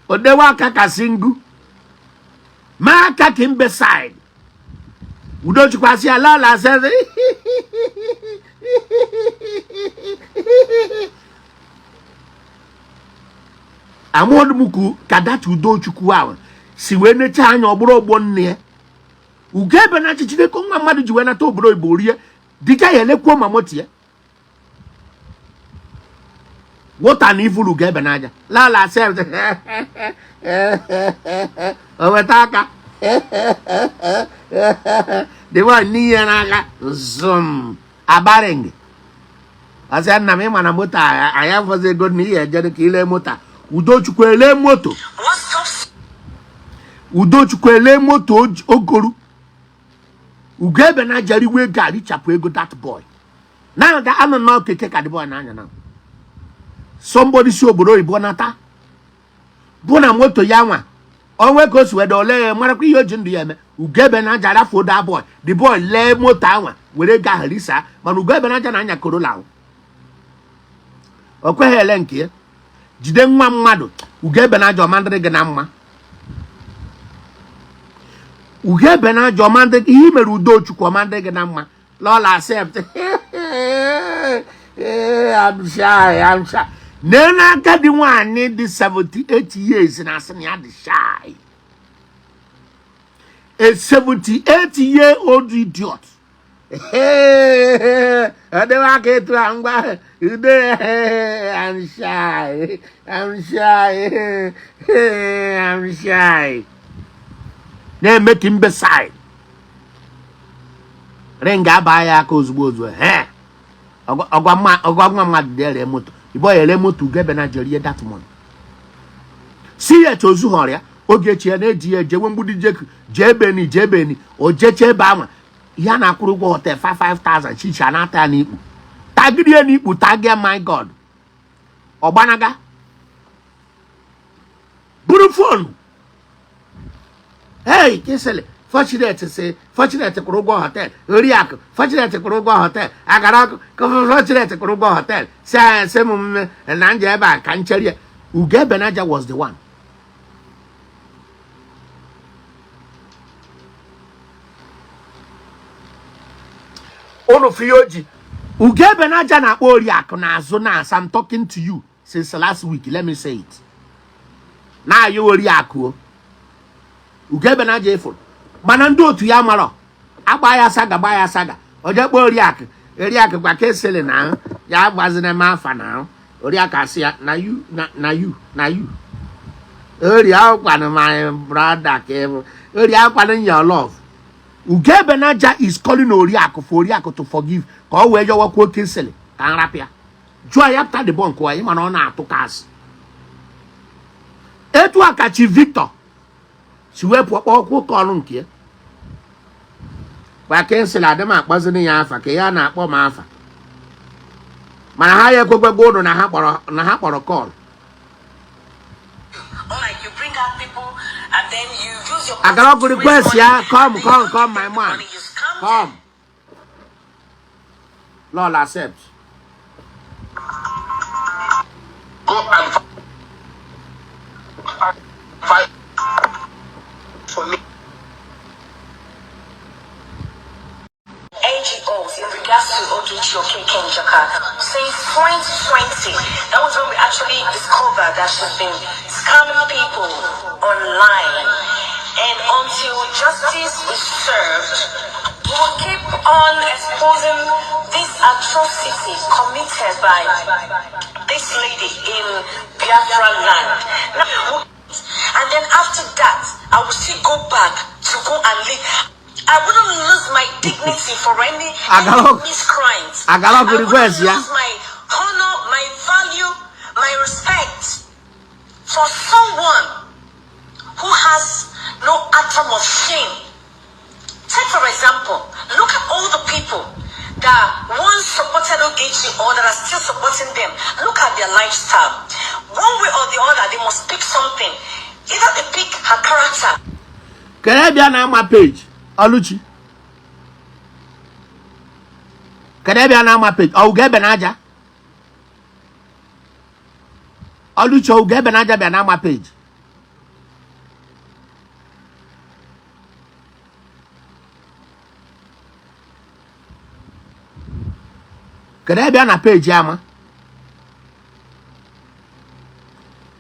[SPEAKER 1] odewe aka kasị ngu ma aka ka mbe side. Udochukwu asị ya lala sef. Amụọdụ m ka that Udochukwu ahụ si wee necha anya, ọ bụrụ ọgbọ nne ya. Ugebe na achịchide ka nwa mmadụ ji wee nata obodo oyibo rie dịka ya elekwuo ma moto ya wota na ivulu. Ugebe n'aja lala sef, o weta aka the one n'ihe n'aka zum abaring, asị nna m, ịma na moto a anyị afọzi ego na ihe ejere ka ile moto a. Udochukwu ele moto.
[SPEAKER 4] What stops
[SPEAKER 1] Udochukwu ele moto ogoru. Ugebe na jariwe ego a, richapụ ego that boy na ga anọ na keke ka the boy na-anya na somebody si obodo oyibo nata, bụ na moto ya nwa onwe ka o si wede ole ya marakwa ihe o ji ndụ ya eme. Ugebe na aja rafuo that boy, the boy lee moto anwa were ego ahụ risa. Mana Ugebe na aja na-anya Corolla ahụ, o kweghị ele nke ya, jide nwa mmadụ. Ugebe na aja ọma ndịrị gị na mma. Ugebe na aja ọma ndịrị ihe i mere Udochukwu, ọma ndịrị gị na mma. Lọla accept, I'm shy, I'm shy. Nee agadi nwaanyị dị 78 years na asị na ya dị shy. A 78 year old idiot. Ọ dịwa aka etu a ngwa ude, I'm shy, I'm shy, I'm shy, na-eme ka mbe side ring aba ya aka ozugbo ozugbo. He ọgwa nwa mmadụ dị ere moto, igbo ya ere moto. Ugebe na jerie that money si ya ozu họrọ ya oge echi ya na-eji ya ejewe mgbidi jeku jee beni, jee beni, o jeche ebe anwa ihe a na-akwụrụ ụgwọ hotel 5000 chichi a na-ata ya n'ikpu, tagide ya n'ikpu, tagia. My God, ọgbanaga buru phone. Hey, Kisele Fortunate si Fortunate kwụrụ ụgwọ hotel, Oriakụ Fortunate kwụrụ ụgwọ hotel, agara ọkụ Fortunate kwụrụ ụgwọ hotel, si sị m mme na nje ebe a ka nchere ya. Ugebe Naja was the one. Unu fi oji Ugebe Naja na-akpọ Oriakụ n'azụ na as I'm talking to you since last week. Let me say it. Na-ayọ Oriakụ o. Ugebe na aja ịfụrụ mana ndị otu ya marọ agba ya saga gba ya saga o jee kpọọ Oriakụ. Oriakụ gwa Kingsley na ahụ ya agbazina m afa na ahụ. Oriakụ asị ya na you na na you na you ori akwanụ my brother ka ịbụ ori akwanụ your love. Ugebe Naja is calling Oriakụ for Oriakụ to forgive ka ọ wee yọwakwuo Kingsley ka nrapịa jụọ ya after the bunk wa ịma na ọ na-atụ ka asị. Etu a ka Chief Victor si wee pụọ kpọọ call nke ya gwa Kingsley adị m akpọzini ya afa ka ya na-akpọ m afa mana ha ya ekwekwego ụnụ na ha kpọrọ call.
[SPEAKER 4] Like you bring out people and then you use your
[SPEAKER 1] Agara
[SPEAKER 4] to raise
[SPEAKER 1] request
[SPEAKER 4] money
[SPEAKER 1] ya
[SPEAKER 4] and
[SPEAKER 1] come
[SPEAKER 4] then you
[SPEAKER 1] come
[SPEAKER 4] don't
[SPEAKER 1] come
[SPEAKER 4] get
[SPEAKER 1] my
[SPEAKER 4] the
[SPEAKER 1] man
[SPEAKER 4] money, you scam them.
[SPEAKER 1] come Lord accept.
[SPEAKER 3] Go and fight
[SPEAKER 2] for me.
[SPEAKER 4] NGOs in regards to Ogechi Okeke Njaka since 2020. That was when we actually discovered that she's been scamming people online. And until justice is served, we will keep on exposing this atrocity committed by this lady in Biafra land. Now, and then after that, I will still go back to go and live. I wouldn't lose my dignity for any miscrimes.
[SPEAKER 1] Agara
[SPEAKER 4] I wouldn't
[SPEAKER 1] request ya
[SPEAKER 4] lose my honor, my value, my respect for someone who has no atom of shame. Take for example, look at all the people that once supported Ogechi or that are still supporting them. Look at their lifestyle. One way or the other, they must pick something. Either they pick her character.
[SPEAKER 1] Kere bịa na ama page Oluchi kere bịa na ama page ọ Ugebe na aja Oluchi Ugebe na aja bịa na ama page. Kere bịa na page ama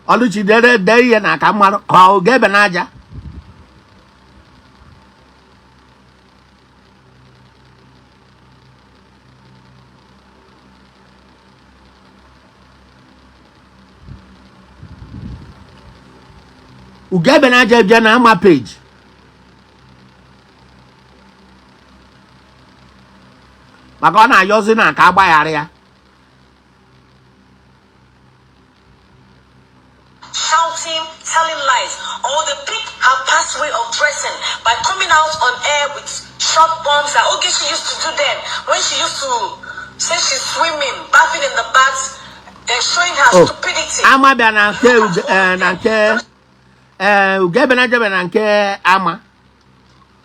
[SPEAKER 1] Oluchi dere dee ihe na aka mmarụ ka ọ Ugebe na aja. Ugebe na aja bịa na ama page. Maka ọ na-ayọzi na ka agbaghara ya.
[SPEAKER 4] Shouting, telling lies, or they pick her past way of dressing by coming out on air with short bombs that Ogechi used to do then when she used to say she's swimming, bathing in the bath, and showing her
[SPEAKER 1] Oh,
[SPEAKER 4] stupidity.
[SPEAKER 1] ama bịa na nke na nke Ugebe na aja bịa na nke ama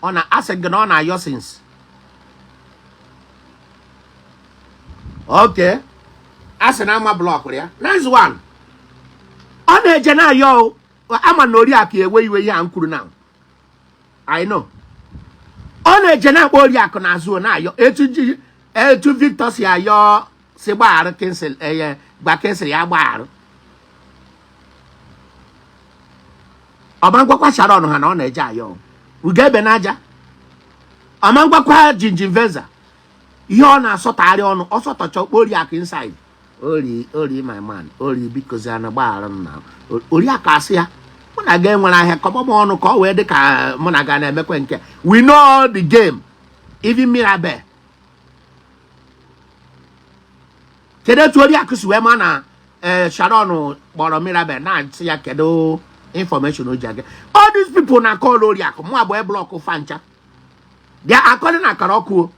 [SPEAKER 1] ọ na-asị gị na ọ na-ayọ since. Okay, a sị na ama blockụrụ ya. Nice one. Ọ na-eje na-ayọ ama na Oriakụ ewe iwe ihe a m kwuru na I know. Ọ na-eje na-akpọ Oriakụ n'azụ na-ayọ etu Victor si ayọ si gbagharụ Kingsley eye gba Kingsley ya gbagharụ. Ọma ngwakwa Sharon ha na ọ na-eje ayọ Ugebe na aja. Ọma ngwakwa Jinjin Veza ihe ọ na-asọtagharị ọnụ ọ sọtọcha okpo Oriakụ inside. Ori ori my man ori biko ziana gbaghara m na Oriakụ asị ya mụ na gị enwere ahịa kọbọ m ọnụ ka ọ wee dị ka mụ na gị na-emekwe nke. We know the game. Even Mirabel kedu etu Oriakụ si wee ma na Sharon kpọrọ Mirabel na-asị ya kedu information o ji aga. All these people na call Oriakụ mụ abụọ block fancha. They are according akara ọkụ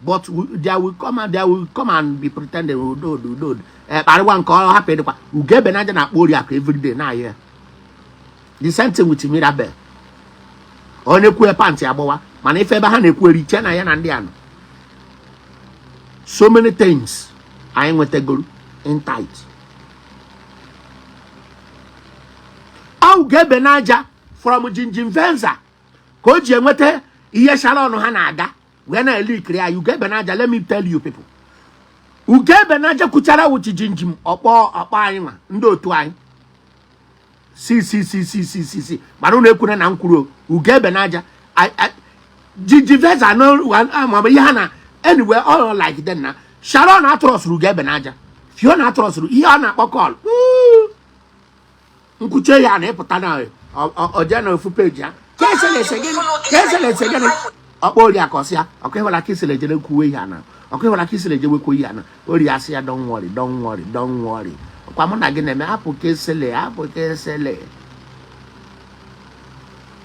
[SPEAKER 1] but they will come and they will come and be pretending udo udo kparịwa nke ọ hapụ ịdịkwa. Ugebe na aja na-akpọ Oriakụ everyday na-ayọ ya. The same thing with Mirabel. Onye kwue pantị agbawa mana ife ebe ha na-ekwu eri iche na ya na ndị anọ. So many things anyị nwetagoro in tight. Ugebe na aja from Jinjin Venza ka o ji enweta ihe Sharon ha na-aga wee na-ele ikiri ya. Ugebe na aja, let me tell you people, Ugebe na aja kwuchara wuchi Jinjin ọkpọ ọkpọ anyị nwa ndị otu anyị. Si si si si si si si, mana unu ekwuna na m kwuru ugo ebe n'aja jiji veza na ihe ha na. Anyway, all like them na Sharon atrustụrụ ugo ebe n'aja, Fiona atrustụrụ ihe ọ na-akpọ call nkwuche ya na ịpụta na oje na ofu peji ya ka eselese gịnị, ka eselese gịnị. Ọkpọ Oriakụ, ọsị ya ọkụ ịhụla ka isere jere kwuwe ihe na ọkụ ịhụla ka isere jewe kwuo ihe na ori asị ya, "Don't worry, don't worry, don't worry, ọkwa mụ na gị na-eme, hapụ ka esele, hapụ ka esele."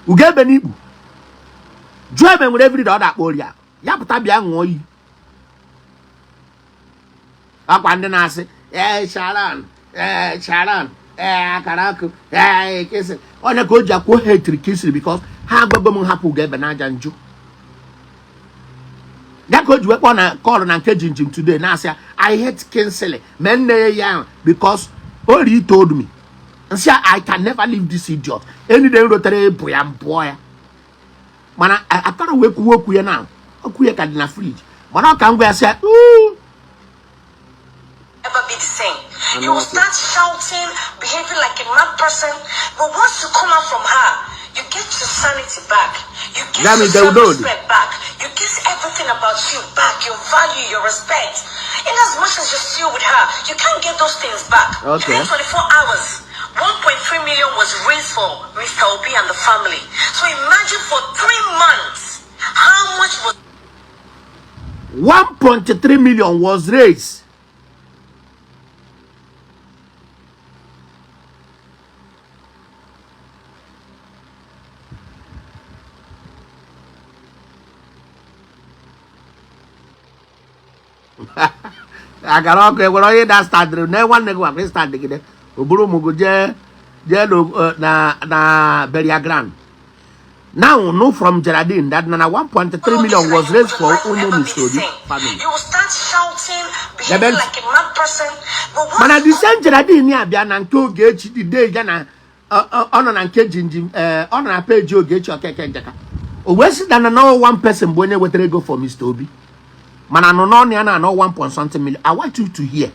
[SPEAKER 1] Ugebe n'ikpu jụọ ebe nwere everyday ọ na-akpọ Oriakụ ya pụta bịa ṅụọ iyi. Akwa ndị na-asị, "Ee, Sharon, ee, Sharon, ee, akara ọkụ, ee, Kingsley," onye ka o ji akwuo hetiri Kingsley because ha agwago m hapụ Ugebe n'aja njụ ya ka o ji wee kpọọ na call na nke Jinjim today na-asị ya, "I hate Kingsley," mee nne ya ahụ because Ori told me nsị, "I can never leave this idiot any day." Rotere ịbụ ya mbụọ ya, mana akara wee kwuwe okwu ya na okwu ya ka dị na fridge, mana ọ ka m gwa ya sị ya, "Ooh."
[SPEAKER 4] Ever be the same. You will start shouting, behaving like a mad person. But once you come out from her, you get your sanity back. You get
[SPEAKER 1] That
[SPEAKER 4] your
[SPEAKER 1] means they will know.
[SPEAKER 4] self-respect back. You get everything about you back, your value, your respect. In as much as you're still with her, you can't get those things back.
[SPEAKER 1] Okay.
[SPEAKER 4] Within 24 hours, 1.3 million was raised for Mr. Obi and the family. So imagine for 3 months, how much was
[SPEAKER 1] 1.3 million was raised. Agara ọkụ enwere onye da standịrị na nwanne gị wakwa stand gide o buru ụmụ gị jee jee na burial ground. Now know from Geraldine that na 1.3 million was raised for
[SPEAKER 4] Life will
[SPEAKER 1] ụmụ
[SPEAKER 4] ever be
[SPEAKER 1] Mr.
[SPEAKER 4] the
[SPEAKER 1] Obi
[SPEAKER 4] same.
[SPEAKER 1] family.
[SPEAKER 4] You will start shouting, behaving
[SPEAKER 1] Ebe
[SPEAKER 4] like a mad person. But once
[SPEAKER 1] mana the same Geraldine ya bịa na nke Ogechi the day ya na ọ nọ na nke Jinjim, ọ nọ na peji Ogechi Okeke Njaka, o wee sị na no one person bụ onye wetara ego for Mr. Obi, mana nọ n'ọnụ ya na anọ 1 point something million. I want you to hear.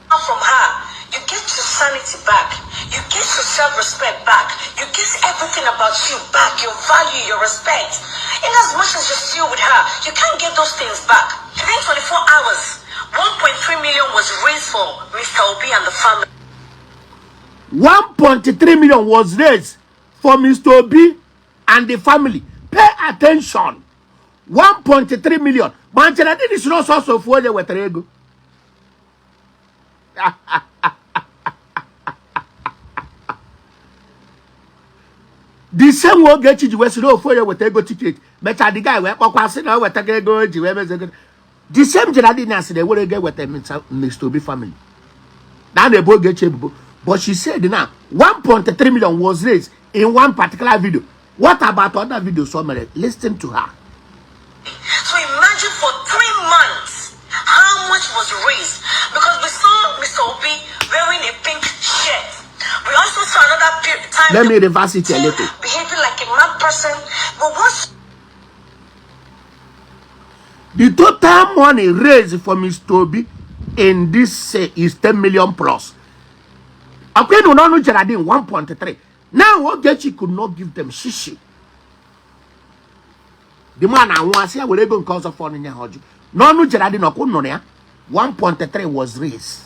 [SPEAKER 4] From her, you get your sanity back. You get your self-respect back. You get everything about you back, your value, your respect. In as much as you're still with her, you can't get those things back. Within 24 hours, 1.3 million was raised for Mr. Obi and the family.
[SPEAKER 1] 1.3 million was raised for Mr. Obi and the family. Pay attention. 1.3 million. Ma Geraldine is not source of onye wetara ego. The same way Ogechi ji wee sị na ofu onye weta ego ticket, mechaa the guy wee kpọkwa sị na o wetago ego o ji wee mezi ego. The same Geraldine asị na ewere ego eweta Mr. Obi family. Na a na-ebo Ogechi ebubo. But she said now 1.3 million was raised in one particular video. What about other videos o mere? Listen to her.
[SPEAKER 4] So imagine for 3 months how much was raised. Because we saw Mr. Obi wearing a pink shirt. We also saw another time
[SPEAKER 1] Let me reverse it a little.
[SPEAKER 4] behaving like a mad person. But once
[SPEAKER 1] The total money raised for Mr. Obi in this is 10 million plus. Akwenu n'ọnụ Geraldine 1.3. Now Ogechi could not give them shishi. The man anwụ asị ya were ego nke ọzọ fọnụ nye ha ọjụ. N'ọnụ Geraldine ọkwụ nụrụ ya 1.3 was raised.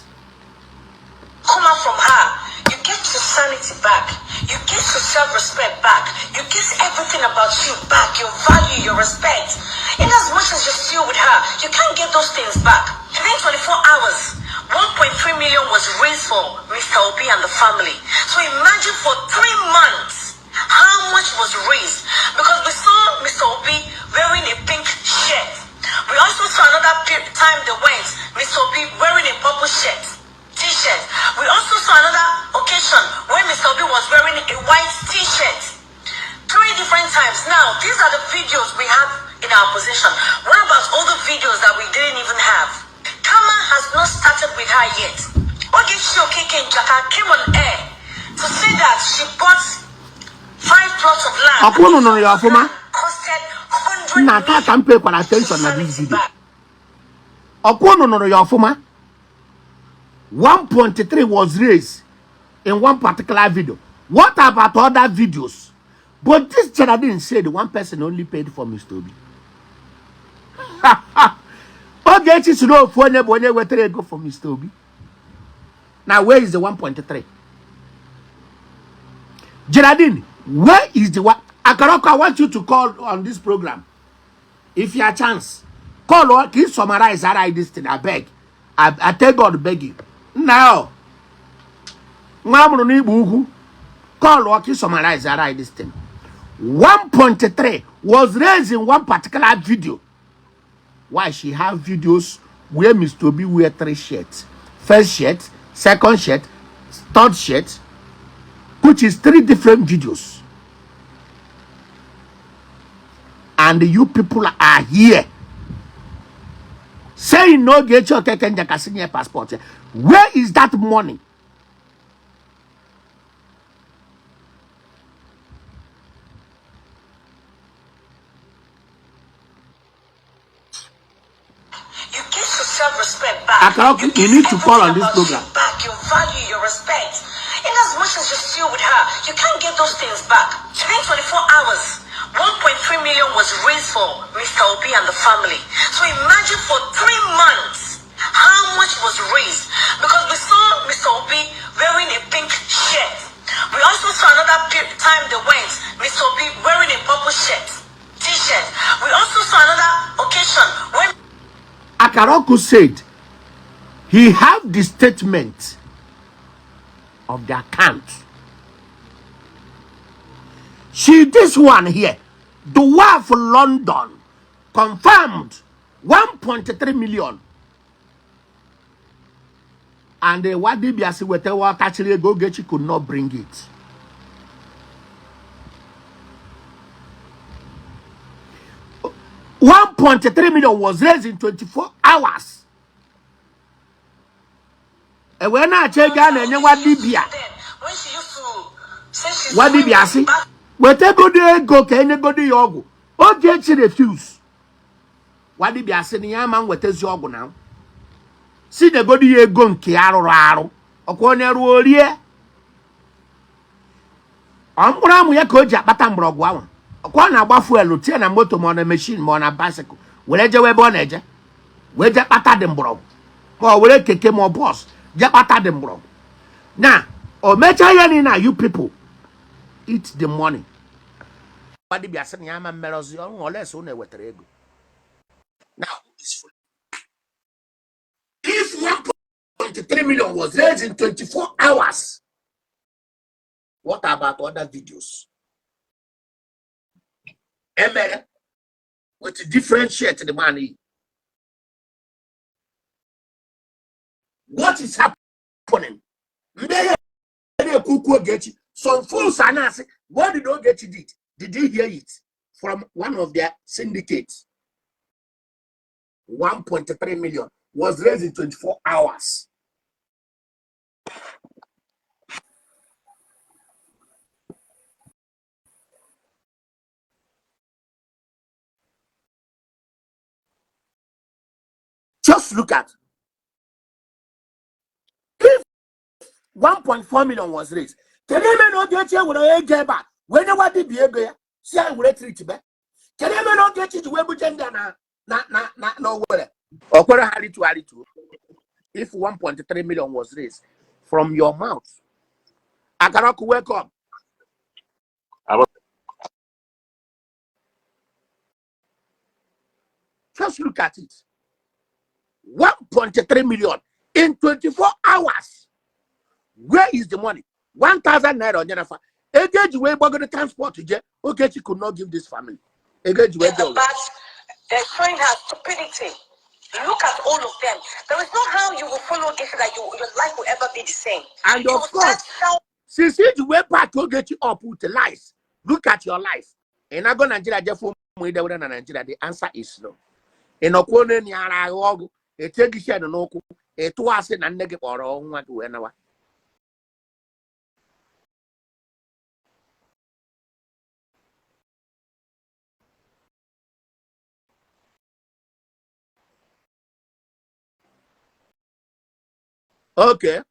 [SPEAKER 4] Come out from her, you get your sanity back. You get your self-respect back. You get everything about you back, your value, your respect. In as much as you're still with her, you can't get those things back. Within 24 hours, 1.3 million was raised for Mr. Obi and the family. So imagine for 3 months how much was raised. Because we saw Mr. Obi wearing a pink shirt. We also saw another time they went, Mr. Obi wearing a purple shirt, t-shirt. We also saw another occasion where Mr. Obi was wearing a white t-shirt. Three different times. Now, these are the videos we have in our possession. What about all the videos that we didn't even have? Karma has not started with her yet. Ogechi Okeke Njaka came on air to say that she bought five plots of land.
[SPEAKER 1] Ọkwa unu nụrụ ya ọfụma?
[SPEAKER 4] Costed 100
[SPEAKER 1] Nna taa ka m pekwara attention na this video. Ọkwa unu nụrụ ya ọfụma? 1.3 was raised. in one particular video. What about other videos? But this Geraldine said one person only paid for Mr. Obi. Ogechi si na ofu onye bụ onye wetara ego for Mr. Obi. Now where is the 1.3? Geraldine, where is the one? Akaroko, I want you to call on this program. If you have chance, call or can you summarize that this thing? I beg. I tell God beg you. Now, nwa amụrụ n'Igbo Ukwu, call or can you summarize that this thing? 1.3 was raised in one particular video. Why she have videos where Mr. Obi wear three shirts? First shirt, second shirt, third shirt, which is three different videos. And you people are here saying no Ogechi Okeke Njaka senior passport. Where is that money?
[SPEAKER 4] You get your self-respect back.
[SPEAKER 1] Akaroko, you need to call on this program.
[SPEAKER 4] Back, your value, your respect. In as much as you're still with her, you can't get those things back. Within 24 hours, 1.3 million was raised for Mr. Obi and the family. So imagine for 3 months how much was raised. Because we saw Mr. Obi wearing a pink shirt. We also saw another time they went, Mr. Obi wearing a purple shirt, t-shirt. We also saw another occasion when
[SPEAKER 1] Akaroko said he have the statement of the account. See this one here, the wife London confirmed 1.3 million. And the Wadibia si weta ọtachiri ego Ogechi could not bring it. 1.3 million was raised in 24 hours. E wee na-achọ ego a na-enye nwa dibịa. Nwa dibịa sị wetagodo ego ka enyegodo ya ọgwụ. Ogechi refuse. Nwa dibịa sị na ya ama nwetazi ọgwụ na si nyegodo ya ego nke ya rụrụ arụ ọkwa onye rụọ rie ọ mkpụrụ amụ ya ka o ji akpata mgbọrọgwụ ahụ ọkwa ọ na-agba fuel tie na moto ma ọ na machine ma ọ na bicycle were jewe ebe ọ na-eje wee jee kpata dị mgbọrọgwụ ma ọ were keke ma ọ bus jee kpata dị mgbọrọgwụ na o mechaa ya niile na you people eat the money. Nwa dibịa sị na ya ama mmerọzi ọnwụ unless unu ewetara ego. Now, if 1.3 million was raised in 24 hours, what about other videos? Emere with different shirt the man yi. What is happening? Ndị ya na-ekwu okwu Ogechi, some fools are na-asị, what did Ogechi did? Did you hear it from one of their syndicates? 1.3 million was raised in 24 hours. Just look at if 1.4 million was raised. Kedu eme na Ogechi ewere ego ebe a wee nyewa dibịa ego ya si ya were treat be? Kedu eme na Ogechi ji wee buje ndị a na Owerri? O kwere ha ritu aritu. If 1.3 million was raised from your mouth, Akaroko, wake up. Just look at it. 1.3 million in 24 hours. Where is the money? 1,000 naira on Jennifer. Ego eji wee gbagoro transport je Ogechi could not give this family. Ego eji wee
[SPEAKER 4] the
[SPEAKER 1] je
[SPEAKER 4] bad, they're showing her stupidity. Look at all of them. There is no how you will follow Ogechi that your life will ever be the same.
[SPEAKER 1] And
[SPEAKER 4] You
[SPEAKER 1] of
[SPEAKER 4] will start
[SPEAKER 1] course,
[SPEAKER 4] shouting.
[SPEAKER 1] since iji wee pack Ogechi up with lies, look at your life. Ị na-agụ Nigeria jefu ụmụ idewere na Nigeria, the answer is no. Ị nọkwa onye na ara agha ọgụ etie gị shed n'ụkwụ ị tụọ asị na nne gị kpọrọ nwa gị wee nawa. Okay,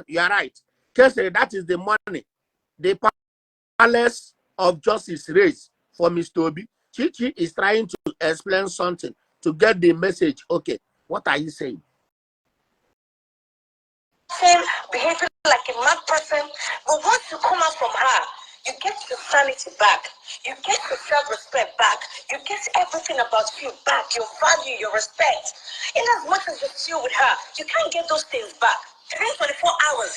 [SPEAKER 1] you are right. Kesiri, that is the money the Palace of Justice raised for Mr. Obi. Chichi is trying to explain something to get the message. Okay, what are you saying?
[SPEAKER 4] Same behaving like a mad person. But once you come out from her, you get your sanity back. You get your self-respect back. You get everything about you back, your value, your respect. In as much as you're still with her, you can't get those things back. Within 24 hours,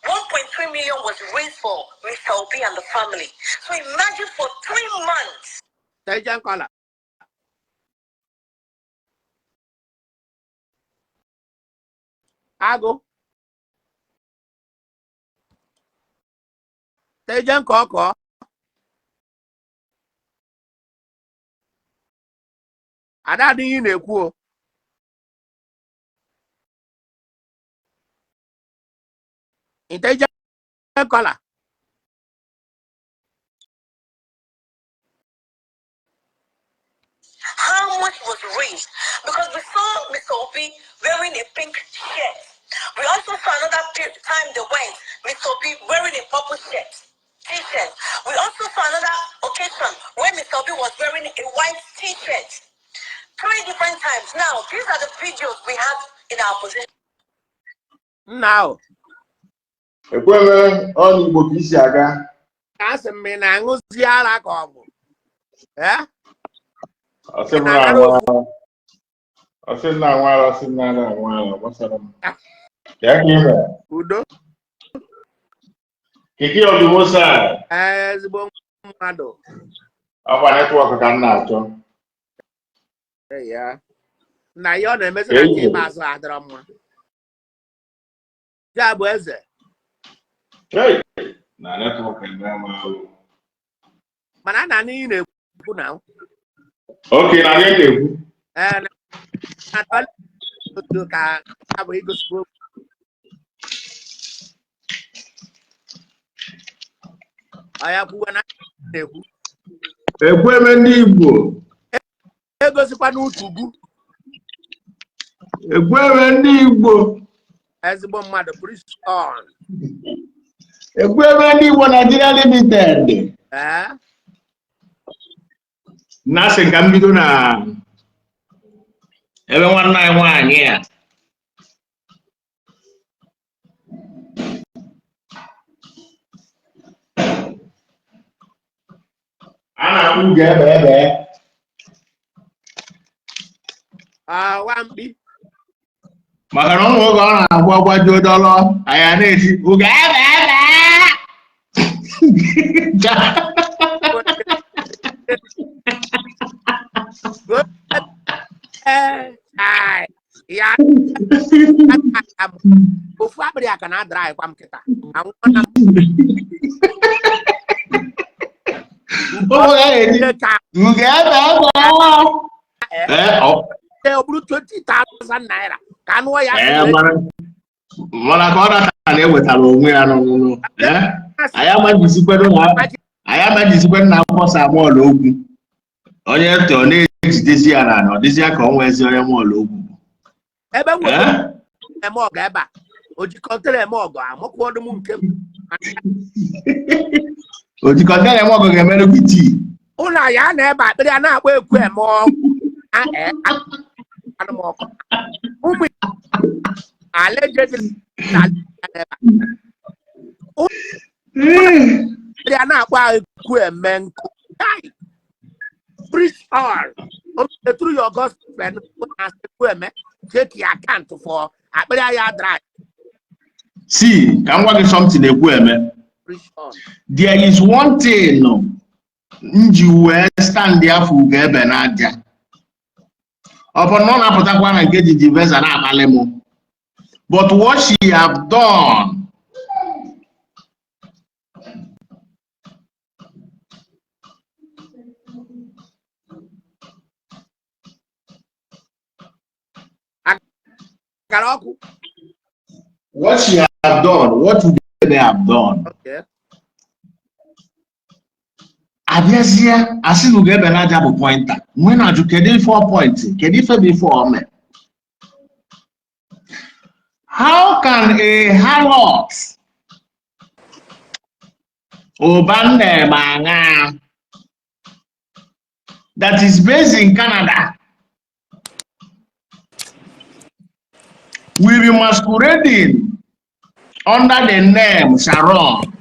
[SPEAKER 4] 1.3 million was raised for Mr. Obi and the family. So imagine for 3 months.
[SPEAKER 1] Intelligent caller. Agụ. Intelligent kọkọ. Ada adịghị na-ekwu o. Intelligent caller.
[SPEAKER 4] How much was raised? Because we saw Mr. Obi wearing a pink shirt. We also saw another time they went, Mr. Obi wearing a purple shirt, t-shirt. We also saw another occasion where Mr. Obi was wearing a white t-shirt. Three different times. Now, these are the videos we have in our possession.
[SPEAKER 1] Nna o.
[SPEAKER 5] Ekweme ọ n'Igbo ka isi aga.
[SPEAKER 1] Ka asị m, ị na-aṅụzi ara ka ọ bụ? Eh?
[SPEAKER 5] Ọsị m na-aṅụ ara. Ọsị m na-aṅụ ara, ọsị m na-ara aṅụ ara, gbasara m. Ya ka ị mere.
[SPEAKER 1] Udo.
[SPEAKER 5] Keke of the Most High.
[SPEAKER 1] Ezigbo mmadụ.
[SPEAKER 5] Ọkwa network ka m na-achọ.
[SPEAKER 1] Ee, ya. Na ihe ọ na-emezi na nke ikpeazụ adịrọ mma. Ya bụ eze.
[SPEAKER 5] Hey! Na network eme m ahụ.
[SPEAKER 1] Mana a na-anụ ihe ị na-ekwu na
[SPEAKER 5] Okay, na anyị na-ekwu.
[SPEAKER 1] Ee, na otu ka ya bụ igosikwa okwu. Ọ ya kwuwe na na-ekwu.
[SPEAKER 5] Ekweme ndị Igbo.
[SPEAKER 1] Egosikwa n'utu ugwu.
[SPEAKER 5] Ekweme ndị Igbo.
[SPEAKER 1] Ezigbo mmadụ, preach on.
[SPEAKER 5] Ekweme ndị Igbo Nigeria Limited.
[SPEAKER 1] Ee.
[SPEAKER 5] Na-asị ka m bido na ebe nwanne anyị nwaanyị a a na-akpọ Ugo ebe ebe.
[SPEAKER 1] Ah, nwamkpi.
[SPEAKER 5] Maka na ụmụ oge ọ na-agba gbajuo dọlọ, anyị a na-eti Ugo ebe ebe.
[SPEAKER 1] Ee, ai, ya ofu akpịrị a ka na-adara anyị kwa m kịta anwụọ na m.
[SPEAKER 5] Ụmụ ya na-eti
[SPEAKER 1] ka
[SPEAKER 5] Ugo ebe ebe. Ee, ọ
[SPEAKER 1] Ee, ọ bụrụ 20,000 naira ka anụọ ya.
[SPEAKER 5] Ee, mana ka ọ data na ewetara onwe ya n'ọnụnụ. Ee, anyị amajizikwenu na akwụkwọ Samuel okwu onye ntị ọ na-ejidezi ya na ọ dịzi ya ka ọ nwezi onye mọọlụ okwu.
[SPEAKER 1] Ebe m nwere
[SPEAKER 5] Ee?
[SPEAKER 1] eme ọgụ ebe a, o jikọtara eme ọgụ amakwụọdụ m nke m.
[SPEAKER 5] O jikọtara eme ọgụ ga-emerụ gị tii.
[SPEAKER 1] Ụlọ ya na ebe akpịrị a na-akpọ ekwu eme ọgụ. Anụ m ọkụ ụmụ allegedly na ebe a. Akpịrị a na-akpọ ekwu eme nkụ. Kai! Preach all. Okay, through your gospel na ekwu eme, check your account for akpịrị ya dry.
[SPEAKER 5] See, ka m gwa gị something, ekwu eme.
[SPEAKER 1] Preach on.
[SPEAKER 5] There is one thing m ji wee stand ya for Ugo ebe na-aja. Ọ bụ na ọ na-apụtakwa na nke Jiji Veza na-akpali m, but what she have done
[SPEAKER 1] Gara ọkụ.
[SPEAKER 5] What she have done, what Ugo ebe have done, abịazie asị na Ugo ebe na-aja bụ pointer, nwee na-ajụ kedu ife ọ point, kedu ife bụ ife o mee. How can a harlot Ụbanne Manga, that is based in Canada, will be masquerading under the name Sharon,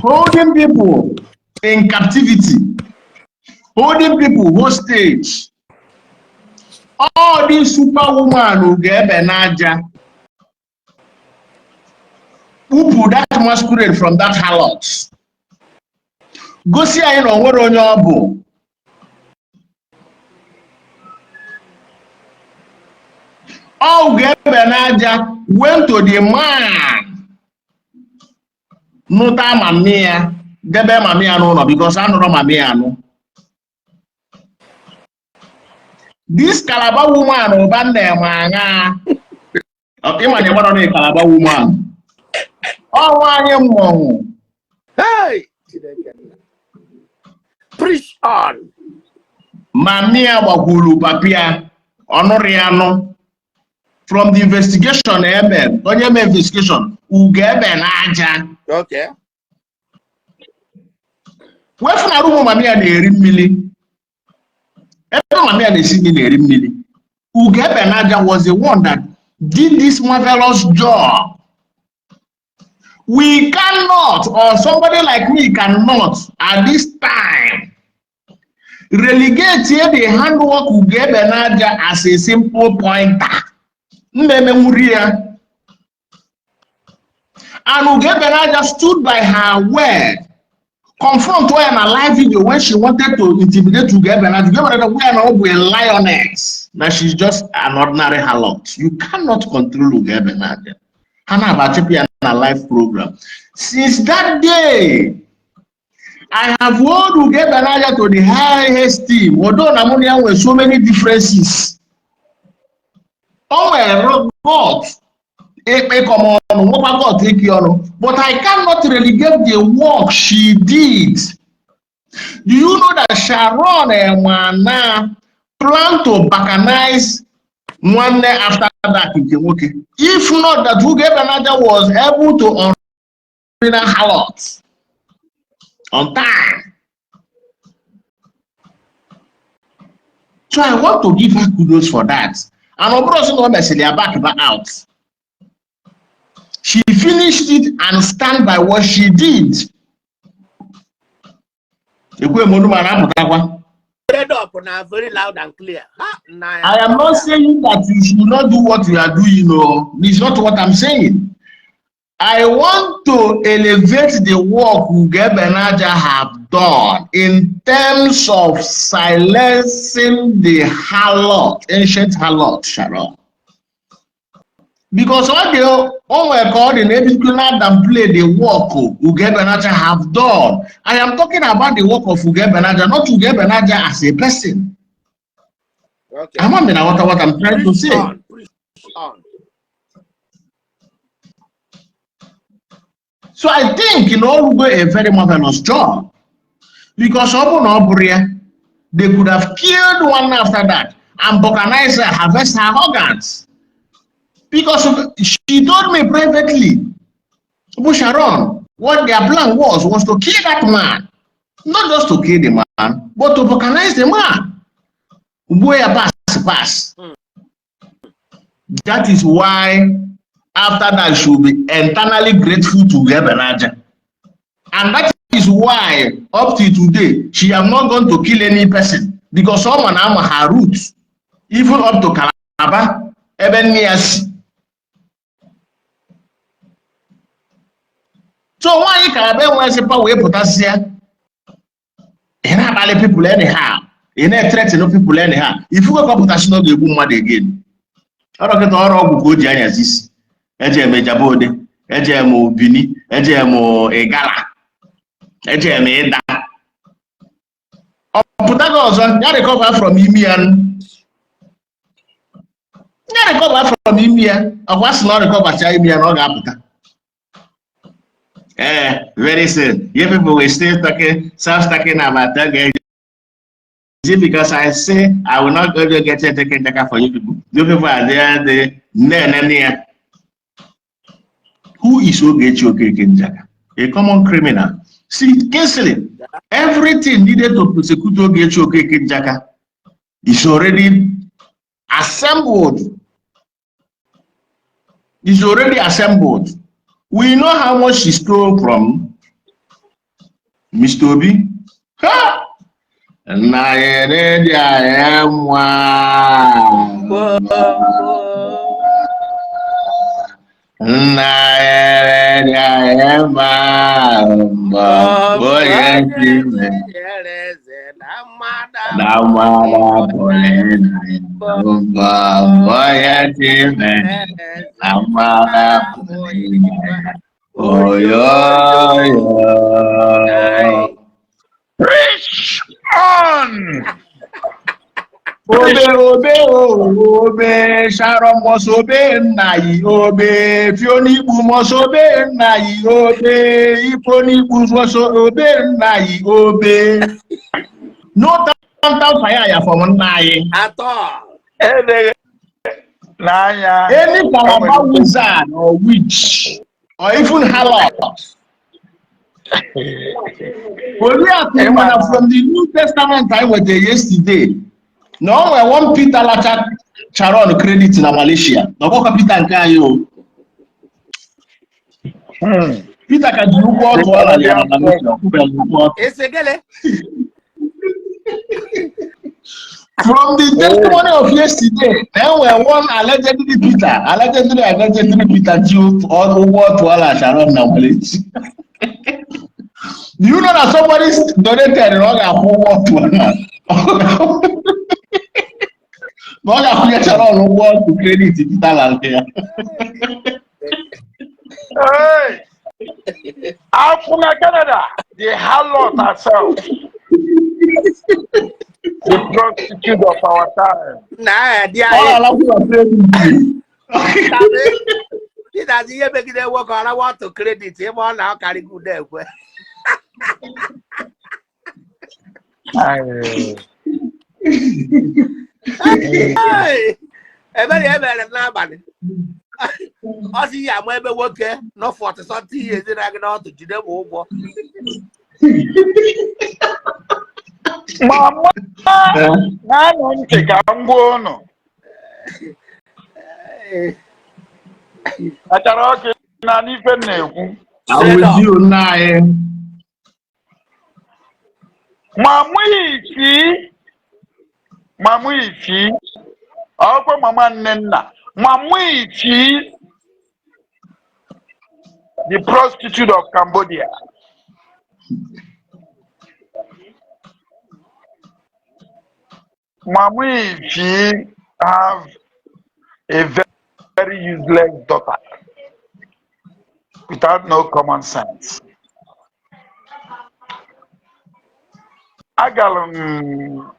[SPEAKER 5] holding people in captivity, holding people hostage. All these superwoman Ugebe Naja who put that masquerade from that harlot. Gosi anyị na o nwere onye ọ bụ. Ọ Ugebe Naja went to the man nụta mami ya, debe mami ya n'ụlọ because anụrụ mami ya anụ. This Calabar woman Ụbanne Manga, ịma na ịgbara na Calabar woman. Ọ nwaanyị mmọnwụ.
[SPEAKER 1] Hey! Chineke nna. Preach on.
[SPEAKER 5] Mami ya gbakwuru papi ya, ọ nụrụ ya anụ. From the investigation eme, onye mee investigation, Ugebe Naja.
[SPEAKER 1] Okay.
[SPEAKER 5] Wefu na room mami ya na-eri mmiri. Ebe mami ya na-esi nri na-eri mmiri. Ugebe Naja was the one that did this marvelous job. We cannot, or somebody like me cannot, at this time, relegate the handwork Ugebe Naja as a simple pointer. Mmemme nwuri ya. And Ugebe Naja stood by her word. Confront her in a live video when she wanted to intimidate Ugebe Naja. Ugebe Naja, we are not a lioness. Now she's just an ordinary harlot. You cannot control Ugebe Naja. Hannah Abachepi in a live program. Since that day, I have hold Ugebe Naja to the highest esteem. Although Namunia were so many differences. O nwere God ekpekọm ọnụ, nwekwa God eki ọnụ, but I cannot relegate the work she did. Do you know that Sharon Emana planned to balkanize Nwanne after that nke nwoke? If not that Ugebe Naja was able to unravel harlot on time. So I want to give her kudos for that. And ọ bụrụ sị na o mesịrị ya back back out. She finished it and stand by what she did. Ekwe m olu ma na-apụtakwa.
[SPEAKER 1] Read up now very loud and clear. Ha, nna ya.
[SPEAKER 5] I am not saying that you should not do what you are doing. No, it's not what I'm saying. I want to elevate the work Ugebe Naja have done in terms of silencing the harlot, ancient harlot, Sharon. Because all the all we're called in every and play the work Ugebe Naja have done. I am talking about the work of Ugebe Naja, not Ugebe Naja as a person.
[SPEAKER 1] Okay.
[SPEAKER 5] I'm not what I'm trying to
[SPEAKER 1] Preach
[SPEAKER 5] say.
[SPEAKER 1] on. Preach on.
[SPEAKER 5] So I think in all go a very marvelous job. Because ọ na ọ bụrụ ya, they could have killed one after that and balkanize her, harvest her organs. Because she told me privately, Bu Sharon, what their plan was to kill that man. Not just to kill the man, but to balkanize the man. Gbuo ya pass pass. That is why after that she will be eternally grateful to Ugebe Naja. And that is why up till today she have not gone to kill any person because someone ama her roots, even up to Calabar, ebe nne ya si. So nwaanyị Calabar enweghị power wee pụtasịa, ị na-akpali people anyhow, ị na-threaten people anyhow. Ifugo ka ọ pụtasị na ọ ga-egbu mmadụ again. Ọrụ kịta ọrụ ọgwụ ka o ji anyazi isi. Eje m Ijebode, eje m Bini, eje m Igala, eje m Ịda. Ọ pụtaghị ọzọ, ya recover from imi ya. Ya recover from imi ya, ọkwa sị na ọ recovercha imi ya na ọ ga-apụta. Eh, very soon, you people will still talking, stop talking about that. Is it because I say I will not go to get a taken for you people? You people are there, they, ne, ne, ne. Who is Ogechi Okeke Njaka? A common criminal. See, Kingsley, everything needed to prosecute Ogechi Okeke Njaka is already assembled. Is already assembled. We know how much she stole from Mr. Obi. Ha! Na yere dị anyị mma.
[SPEAKER 6] Gbogbo.
[SPEAKER 5] Nna yere dị anyị mma. Onye chi
[SPEAKER 6] Nyere eze na mmadụ
[SPEAKER 5] na mmadụ apụghị na ya. Onye chi na mmadụ apụghị na ya. Oyoyo.
[SPEAKER 7] Preach on!
[SPEAKER 5] Obe obe obe Sharon must obey nna yi obe Fionikpu must obey nna yi obe Ifonikpu must obey nna yi obe. No tam fire ya from nna yi.
[SPEAKER 6] Atọ.
[SPEAKER 7] Eleghị n'anya.
[SPEAKER 5] Any Calabar wizard or witch or even harlot. Oriakụ mana from the New Testament I nwetara yesterday na o nwere one Peter lacha Sharon credit na Malaysia, na ọgbakọ Peter nke anyị o. Peter ka ji ụgwọ ọtụ ọla ya na Malaysia, ọ kwụbeghị ụgwọ ọtụ.
[SPEAKER 6] Ese gele.
[SPEAKER 5] From the testimony of yesterday, na e nwere one allegedly Peter, allegedly Peter ji ụgwọ ọtụ ọla Sharon na Malaysia. Do you know that somebody donated na ọ ga-akwụ ụgwọ ọtụ ọla? Na ọ ga-akwụnye Sharon ụgwọ ọtụ credit Peter lara ya.
[SPEAKER 7] Hey! Akwụna Canada, the harlot herself. The prostitute of our time.
[SPEAKER 6] Na ya di
[SPEAKER 5] Ọ
[SPEAKER 6] anyị.
[SPEAKER 5] na-alakwụ na credit.
[SPEAKER 6] Peter sị ihe megide nwoke ọ rawa ọtụ credit ebe ọ na-akarịgo ude ekwe.
[SPEAKER 7] Aye.
[SPEAKER 6] Hey! Ebere ya mere m n'abalị. Ọ sị ya ama ebe nwoke nọ 40 something years na-agị n'ọtụ jide m ụgwọ.
[SPEAKER 7] Mama na-anọ ntị ka m gwa unu. Achara ọkụ na n'ife m na-ekwu.
[SPEAKER 5] I'm with you, nna anyị.
[SPEAKER 7] Mama Ifi, ọkwa mama Nnenna, Mama Ifi, the prostitute of Cambodia. Mama Ifi have a very useless daughter without no common sense. Agara m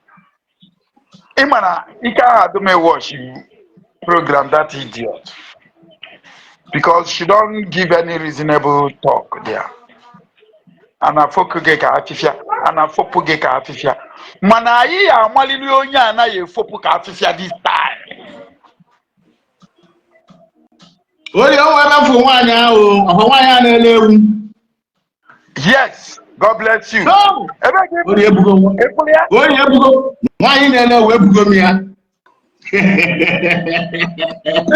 [SPEAKER 7] ịma na ike ahụ adị m watch program that idiot because she don't give any reasonable talk there. A na-afọpụ gị ka afịfịa, a na-afọpụ gị ka afịfịa, mana anyị ya amalili onye anaghị efopụ ka afịfịa this time.
[SPEAKER 5] Onye o nwere afọ nwaanyị ahụ, ọhụ nwaanyị a na-ele ewu.
[SPEAKER 7] Yes, God bless you.
[SPEAKER 5] No!
[SPEAKER 7] Ebe gị
[SPEAKER 5] Onye ebugo nwa.
[SPEAKER 7] ịfụrụ ya?
[SPEAKER 5] Onye ebugo nwaanyị na-ele ewu ebugo m ya.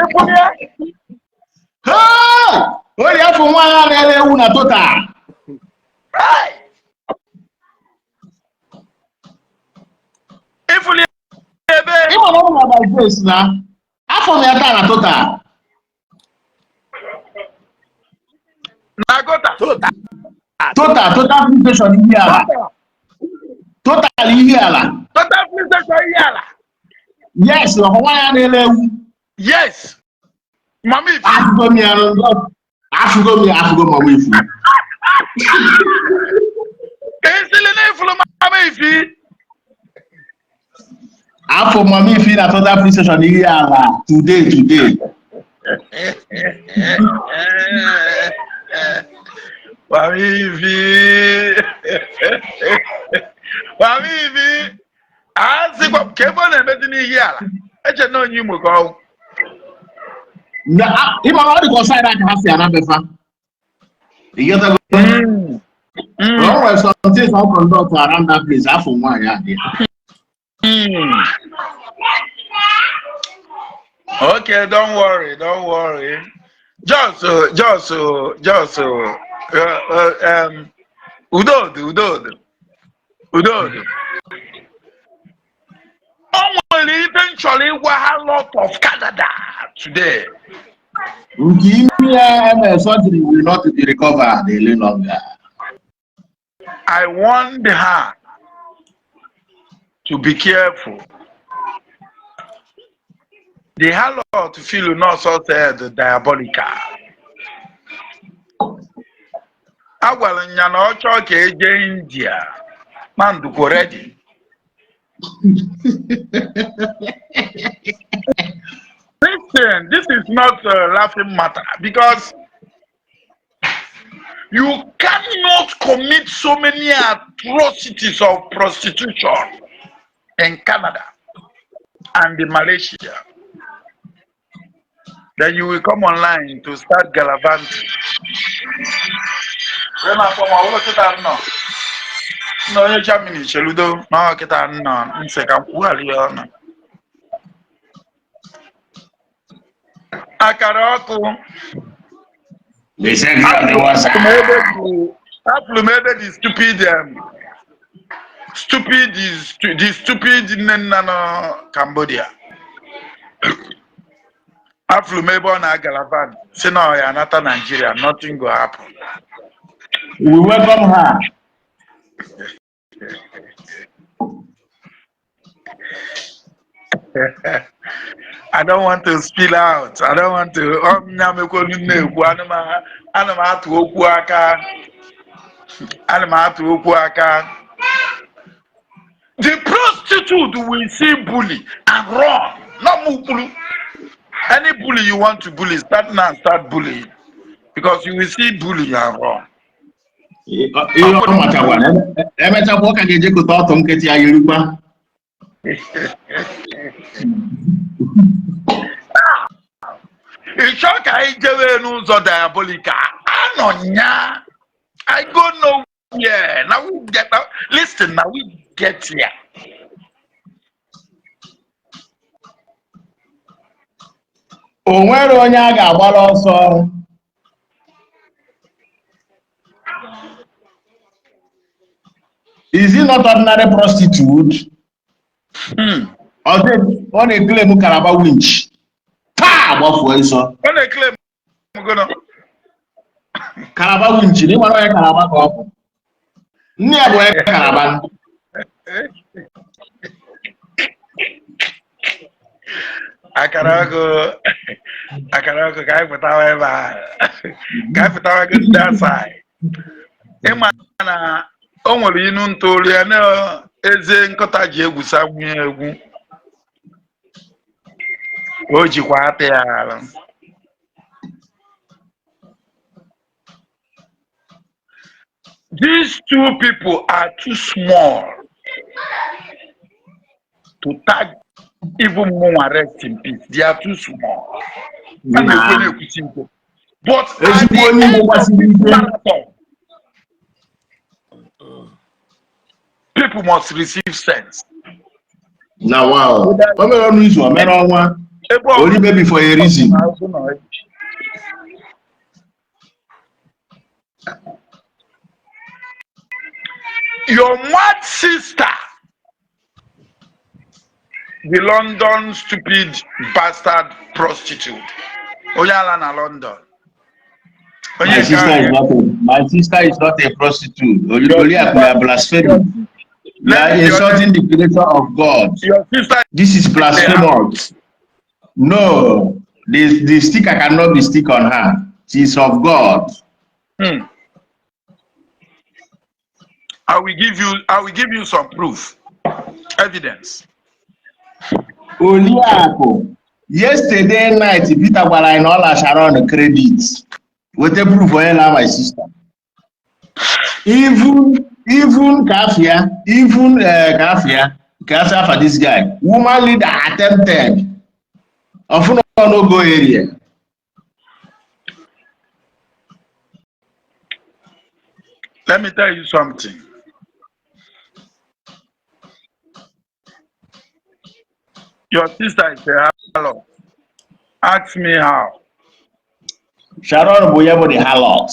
[SPEAKER 7] Ịfụrụ ya?
[SPEAKER 5] Hey! Onye afọ nwaanyị a na-ele ewu na Total.
[SPEAKER 7] Hey! Ịfụrụ ya ebe?
[SPEAKER 5] Ịma na ọ bụ na by grace na afọ m ya taa na Total.
[SPEAKER 7] Na gota.
[SPEAKER 6] Total.
[SPEAKER 5] Total, Total filling station Ihiala. Total Ihiala.
[SPEAKER 7] Total filling station Ihiala.
[SPEAKER 5] Yes, ọhụ nwaanyị a na-ele ewu.
[SPEAKER 7] Yes. Mama Ifi.
[SPEAKER 5] Afụgo m ya, afụgo m ya, afụgo Mama Ifi.
[SPEAKER 7] Esili na ịfụrụ Mama Ifi.
[SPEAKER 5] Afọ Mama Ifi na Total filling station Ihiala today.
[SPEAKER 7] Mama Ifi. Mama Ifi. A sịkwa ka ebe ọ na-emezi n'Ihiala. Eche na onye Imo ka ọ.
[SPEAKER 5] Ịma na ọ dị ka ọsaịd aka ha si ana befa. You get that? O nwere some things I conduct around that place afọ nwaanyị a dị.
[SPEAKER 7] Okay, don't worry, don't worry. Just, just, just, Udodo, Udodo, Udodo. O nwere ife m chọrọ ịgwa ha lot of Canada today.
[SPEAKER 5] Nke ime ya eme surgery will not be recovered any longer.
[SPEAKER 7] I warned her to be careful. The harlot feel not so said diabolical. Agwara m ya na ọ chọọ ka eje India ma ndụkwo ready. Listen, this is not a laughing matter because you cannot commit so many atrocities of prostitution in Canada and in Malaysia. Then you will come online to start gallivanting. Wee na-akpọ ma ọ bụrụ kịta nnọọ nna onye Germany cheludo na ọ kịta nnọọ nsị ka m kwugharị ya ọnụ. Akara ọkụ.
[SPEAKER 5] The second of the WhatsApp.
[SPEAKER 7] Afụrụ m ebe the stupid stupid the stupid nne nna nọ Cambodia. Afụrụ m ebe ọ na-agallivant si na ọ ya anata Nigeria, nothing go happen.
[SPEAKER 5] We welcome her.
[SPEAKER 7] I don't want to spill out. I don't want to. Ọ nya mekwonu na-ekwu ana m atụ okwu aka. Ana m atụ okwu aka. The prostitute will see bully and run. Not mukulu. Any bully you want to bully, start now and start bullying. Because you will see bully and run.
[SPEAKER 5] Ihe ọ machakwara emechakwa ọ ka ga-ejekọta ọtụ nkịtị ya yirikwa.
[SPEAKER 7] Ị chọọ ka anyị jewe n'ụzọ diabolical anọ nya. I go nowhere. Now we get now, listen, now we get here.
[SPEAKER 5] O nwere onye a ga-agbara ọsọ. Is he not ordinary prostitute? Ọ ọ na-eclaim Calabar winch. Taa gbafuo ịsọ.
[SPEAKER 7] Ọ na-eclaim gụnụ?
[SPEAKER 5] Calabar winch na ịmara onye Calabar ka ọ bụ. Nne ya bụ onye Calabar.
[SPEAKER 7] Akara ọkụ, akara ọkụ, ka anyị pụtawa ebe a, ka anyị pụtawa gị ndị asai. Ịma na o nwere inu ntolu ya na eze nkụta ji egwusa nwunye egwu o jikwa atị ya alụ. These two people are too small to tag even mụnwa rest in peace. They are too small. A na-ekwe na-ekwusi ike. But at
[SPEAKER 5] Ezigbo
[SPEAKER 7] the
[SPEAKER 5] onye Igbo
[SPEAKER 7] end of
[SPEAKER 5] gbasiri
[SPEAKER 7] this
[SPEAKER 5] ike.
[SPEAKER 7] marathon, people must receive sense.
[SPEAKER 5] Na wow. O mere ọnụ izu, o mere ọnwa.
[SPEAKER 7] Ebe ọ
[SPEAKER 5] Ori baby for a reason.
[SPEAKER 7] Your mad sister, the London stupid bastard prostitute. Onye ala na London. Onye
[SPEAKER 5] My
[SPEAKER 7] nke
[SPEAKER 5] sister
[SPEAKER 7] ahụ
[SPEAKER 5] is not a, my sister is not a prostitute. Oliakụ, you are blaspheming. You are
[SPEAKER 7] Let me be
[SPEAKER 5] insulting the creator of God.
[SPEAKER 7] Your sister
[SPEAKER 5] This is blasphemous. No, the sticker cannot be stick on her. She is of God.
[SPEAKER 7] I will give you some proof, evidence.
[SPEAKER 5] Oliakụ, yesterday night, Peter gwara anyị na ọ la Sharon credit. Weta proof onye na my sister. Even Kafia, even Kafia, Kafia for this guy, woman leader attempted. Ọfụna no go area.
[SPEAKER 7] Let me tell you something. Your sister is a harlot. Ask me how.
[SPEAKER 5] Sharon bụ ya bụ the harlot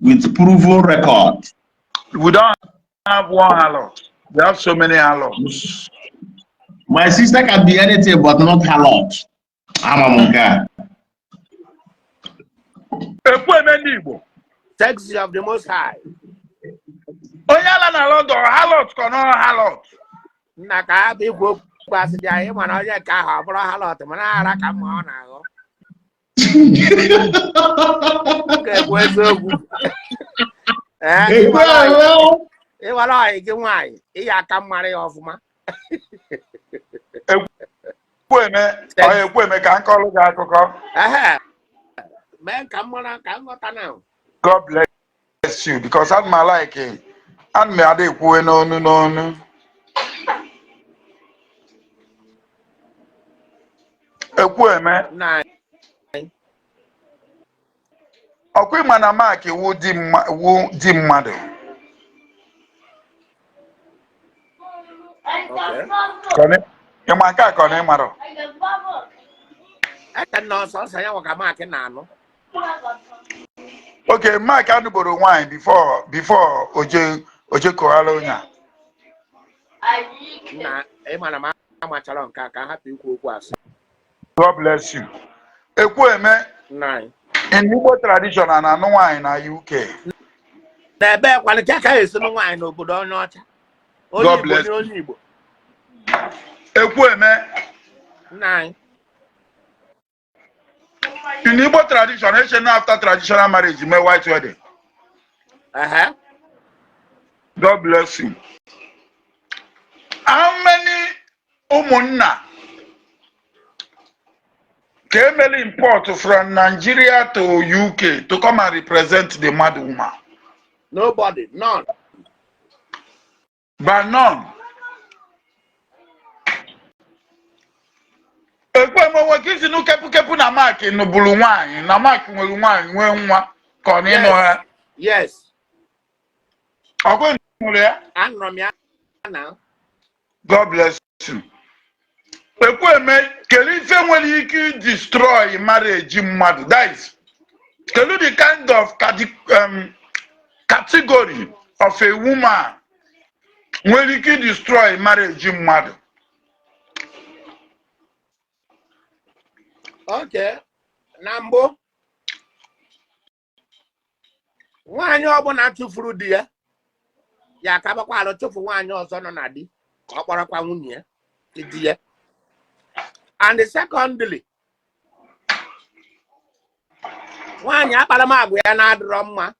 [SPEAKER 5] with proven record.
[SPEAKER 7] We don't have one harlot. We have so many harlots.
[SPEAKER 5] My sister can be anything but not harlot. Ama m nke a.
[SPEAKER 7] Ekwueme ndị Igbo.
[SPEAKER 6] Sexy of the Most High.
[SPEAKER 7] Onye ala na London, harlot ka ọ nọ harlot.
[SPEAKER 6] Nna ka ha bụ ikwu okwu asị dị anyị mana onye nke ahụ ọ bụrụ harlot mana ara ka mma ọ na-aghọ. M ga-ekwu eziokwu. Ee, ịwara ọyị gị nwaanyị, ị ya aka mara ya ọfụma.
[SPEAKER 7] Ekwueme, ọ Ekwueme ka m kọọrọ gị akụkọ.
[SPEAKER 6] Ehe, mee ka m mara ka m ghọta na.
[SPEAKER 7] God bless you because ana m like ana m ada ekwuwe n'onu n'onu. Ekwueme.
[SPEAKER 6] Nna anyị.
[SPEAKER 7] Ọkwa ịma na Mark wu di mmadụ.
[SPEAKER 6] Okay.
[SPEAKER 7] Ịma nke a ka ọ na ịmarọ?
[SPEAKER 6] Eche na ọsọ ya nwa ka Mark na-anụ.
[SPEAKER 7] Okay, Mark anụboro nwaanyị before oje kọghara onye a.
[SPEAKER 6] Na ịma na m amachara nke a ka m hapụ ikwu okwu asị.
[SPEAKER 7] God bless you. Ekwueme,
[SPEAKER 6] Nna anyị.
[SPEAKER 7] in Igbo tradition a na-anụ nwaanyị na UK.
[SPEAKER 6] N'ebe kwanụ ka ka esi nụ nwaanyị n'obodo onye ọcha. Onye
[SPEAKER 7] God
[SPEAKER 6] Igbo
[SPEAKER 7] bless.
[SPEAKER 6] na onye Igbo.
[SPEAKER 7] Ekwueme,
[SPEAKER 6] Nna anyị.
[SPEAKER 7] in Igbo tradition, eche na after traditional marriage mee white wedding.
[SPEAKER 6] Ehe.
[SPEAKER 7] God bless you. How many ụmụnna ka emeli import from Nigeria to UK to come and represent the mad woman?
[SPEAKER 6] Nobody, none.
[SPEAKER 7] But none. Ekwueme nwe ka isi nụ kepukepu na Mark nụburu nwaanyị na Mark nwere nwaanyị nwee nwa ka ọ na ịnụ ha.
[SPEAKER 6] Yes.
[SPEAKER 7] Ọkwa nụrụ ya?
[SPEAKER 6] Anụrụ m ya na.
[SPEAKER 7] God bless you. Ekwueme, kedu ife nwere ike destroy marriage mmadụ? That is, kedu the kind of category of a woman nwere ike destroy marriage mmadụ?
[SPEAKER 6] Okay. Na mbụ, nwaanyị ọbụla chụfuru di ya, ya akabakwa alụ chụfụ nwaanyị ọzọ nọ na di ka ọ kpọrọkwa nwunye ya di ya. And secondly, nwaanyị akparamagwa ya na-adịrọ mma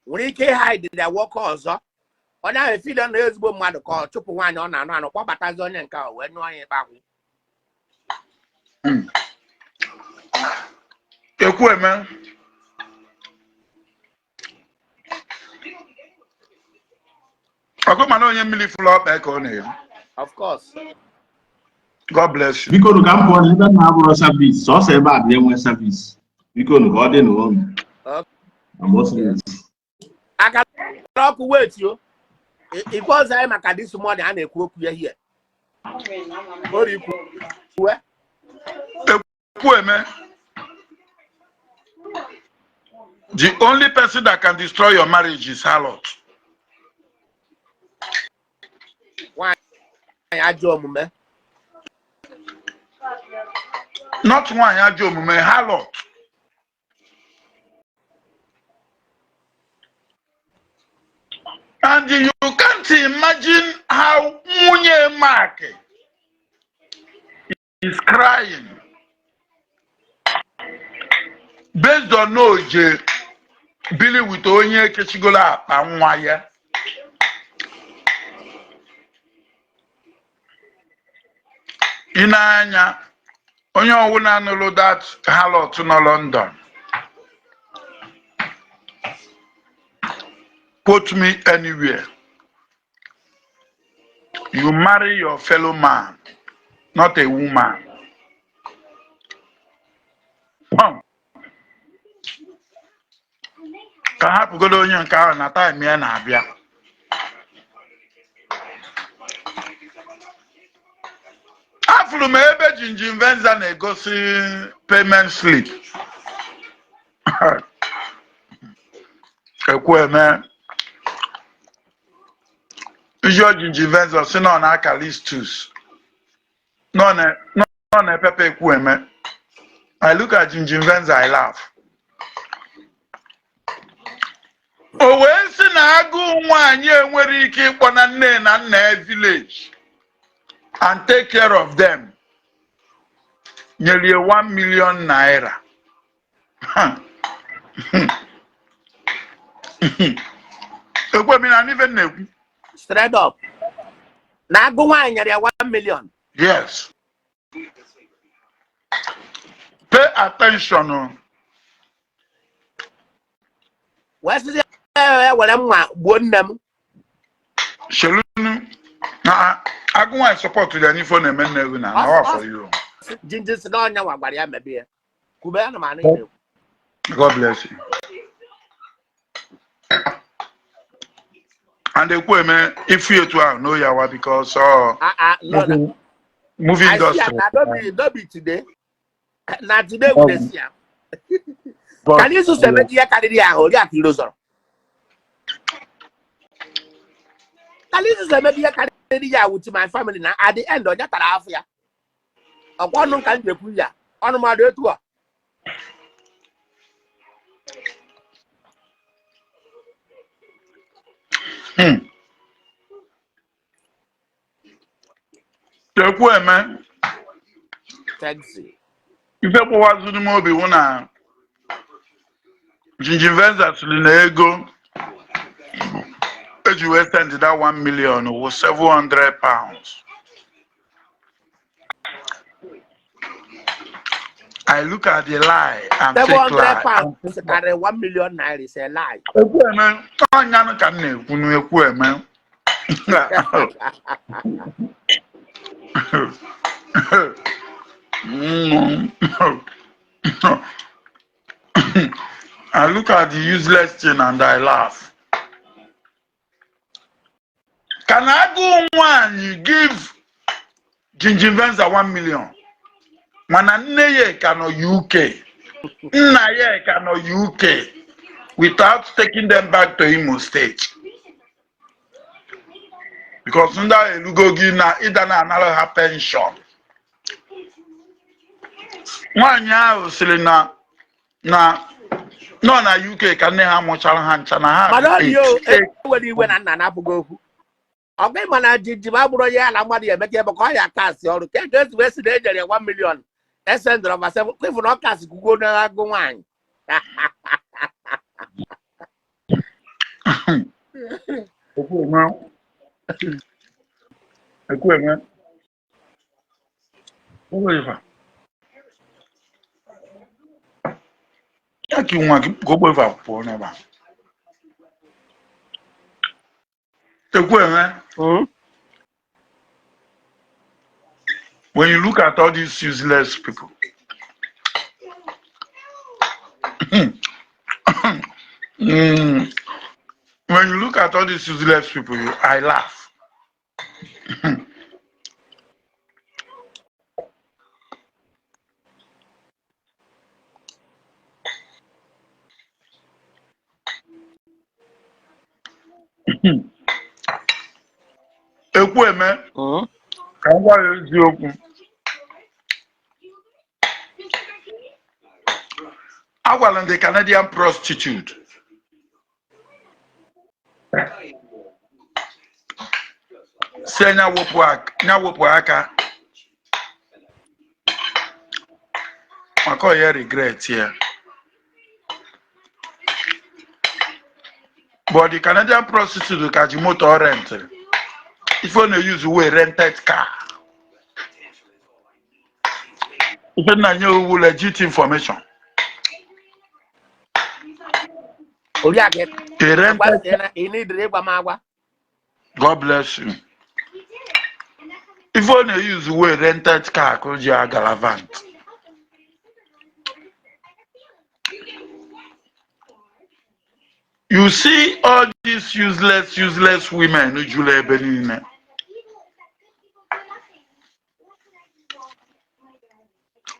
[SPEAKER 6] nwere ike ịhide ya nwoke ọzọ onye ahụ efile na ezigbo mmadụ ka ọ chụpụ nwaanyị ọ na-anụ anụ kpọbatazi onye nke a wee nyụọ ya ịkpakwụ.
[SPEAKER 7] Ekwueme, ọkụ mana onye mmiri fụrụ ọkpa ka ọ na-eri.
[SPEAKER 6] Of course.
[SPEAKER 7] God bless you.
[SPEAKER 5] Biko nụ ka m pụọ n'ebe m na-abụrọ service, sọsọ ebe a bụ enwe service. Biko nụ ka ọ dị n'ụlọ.
[SPEAKER 6] Aka ọkụ wait o. Ikwe ọzọ anyị maka this money a na-ekwu okwu ya here. Orikwu.
[SPEAKER 7] Ekwueme, the only person that can destroy your marriage is harlot.
[SPEAKER 6] Nwaanyị ajọ omume.
[SPEAKER 7] Not nwaanyị ajọ omume, harlot. And you can't imagine how nwunye Mark is crying based on na o je bili with onye kechigolo akpa nwa ya. I nee anya onye ọwụna nụrụ that harlot nọ London, quote me anywhere, you marry your fellow man, not a woman. Pam. Ka hapụgodo onye nke ahụ na time ya na-abịa. Afụrụ m ebe Jinjin Venza na-egosi payment slip. Ekwueme ijụọ Jinjin Venza sị na ọ na-aka listus nọ na-epepe Ekwueme. I look at Jinjin Venza, I laugh. O wee sị na agụụ nwaanyị enwere ike ịkpọ na nne na nna ya village and take care of them nyere ya 1 million naira. Ekwueme na n'ife m na-ekwu.
[SPEAKER 6] Straight up. Na agụ nwaanyị nyere ya 1 million.
[SPEAKER 7] Yes. Pay attention o.
[SPEAKER 6] Wee sị ya were mma gbuo nne m.
[SPEAKER 7] Shelunu na agụ nwaanyị support ya n'ife ọ na-eme nne gị na na ọ for you.
[SPEAKER 6] Jinjin sị na ọnya nwa gwara ya mebe ya. Kwube ya na m anụ ihe na-ekwu.
[SPEAKER 7] God bless you. And Ekwueme ifu etu ahụ no yawa because
[SPEAKER 6] Ah ah, no na.
[SPEAKER 7] movie
[SPEAKER 6] I see am
[SPEAKER 7] industry.
[SPEAKER 6] na no be today. Na today we dey see am.
[SPEAKER 7] But,
[SPEAKER 6] Ka n'izu so emeji ihe karịrị ya ahụ Oriakụ Irozoro. Ka n'izu so emeji ihe karịrị ya with my family na at the end ọnya tara afọ ya. Ọkwa ọnụ ka m ji ekwu ya. Ọnụ mmadụ etu a.
[SPEAKER 7] Ekwueme
[SPEAKER 6] Taxi.
[SPEAKER 7] Ife gbawazuru m obi wụ na Jinjin Venza sịrị na ego eji wee send that 1 million wụ £700. I look at the lie and
[SPEAKER 6] Seven
[SPEAKER 7] take
[SPEAKER 6] hundred
[SPEAKER 7] lie.
[SPEAKER 6] pounds karịrị 1 million naira is a lie.
[SPEAKER 7] Ekwueme ọnyanụ ka m na-ekwu nu Ekwueme. I look at the useless thing and I laugh. Can agụụ nwanyị give Jinjin Venza 1 million? Mana nne ya ka nọ UK, nna ya ka nọ UK without taking them back to Imo State. Because ndị ahụ elugo gị na ịda na-anara ha pension. Nwaanyị ahụ sịrị na nọ na UK ka nne ha mụchara ha ncha na ha
[SPEAKER 6] Mana ọ dị o
[SPEAKER 7] eight.
[SPEAKER 6] ewere iwe na nna na-abụghị okwu. Ọgụ ịma na jinjin abụrụ onye ya na mmadụ ya emeka ebe ka ọ ya kasị ọrụ ka ego esi wee si na ejere ya 1 million esendịrị ọba seven kwefu na ọ kasị kwugo n'agụ nwaanyị.
[SPEAKER 7] Ekwueme. Ekwueme. Ụlọ ife a. Ya ka nwa gị ka ogbe ife a pụọ n'ebe a. Ekwueme. When you look at all these useless people, when you look at all these useless people, I laugh. Ekwueme, ka m gwa ya eziokwu. Agwara m the Canadian prostitute si nya wepụ aka maka ọ ya regret ya. But the Canadian prostitute ka ji moto ọ rentịrị. Ife ọ na-use wee rented car. Ife nna nye owu legit information.
[SPEAKER 6] Oriakụ
[SPEAKER 7] A rented
[SPEAKER 6] ị nidiri ịgwa m agwa.
[SPEAKER 7] God bless you. Ife ọ na-use wee rented car ka o ji a-gallivant. You see all these useless, useless women juru ebe niile.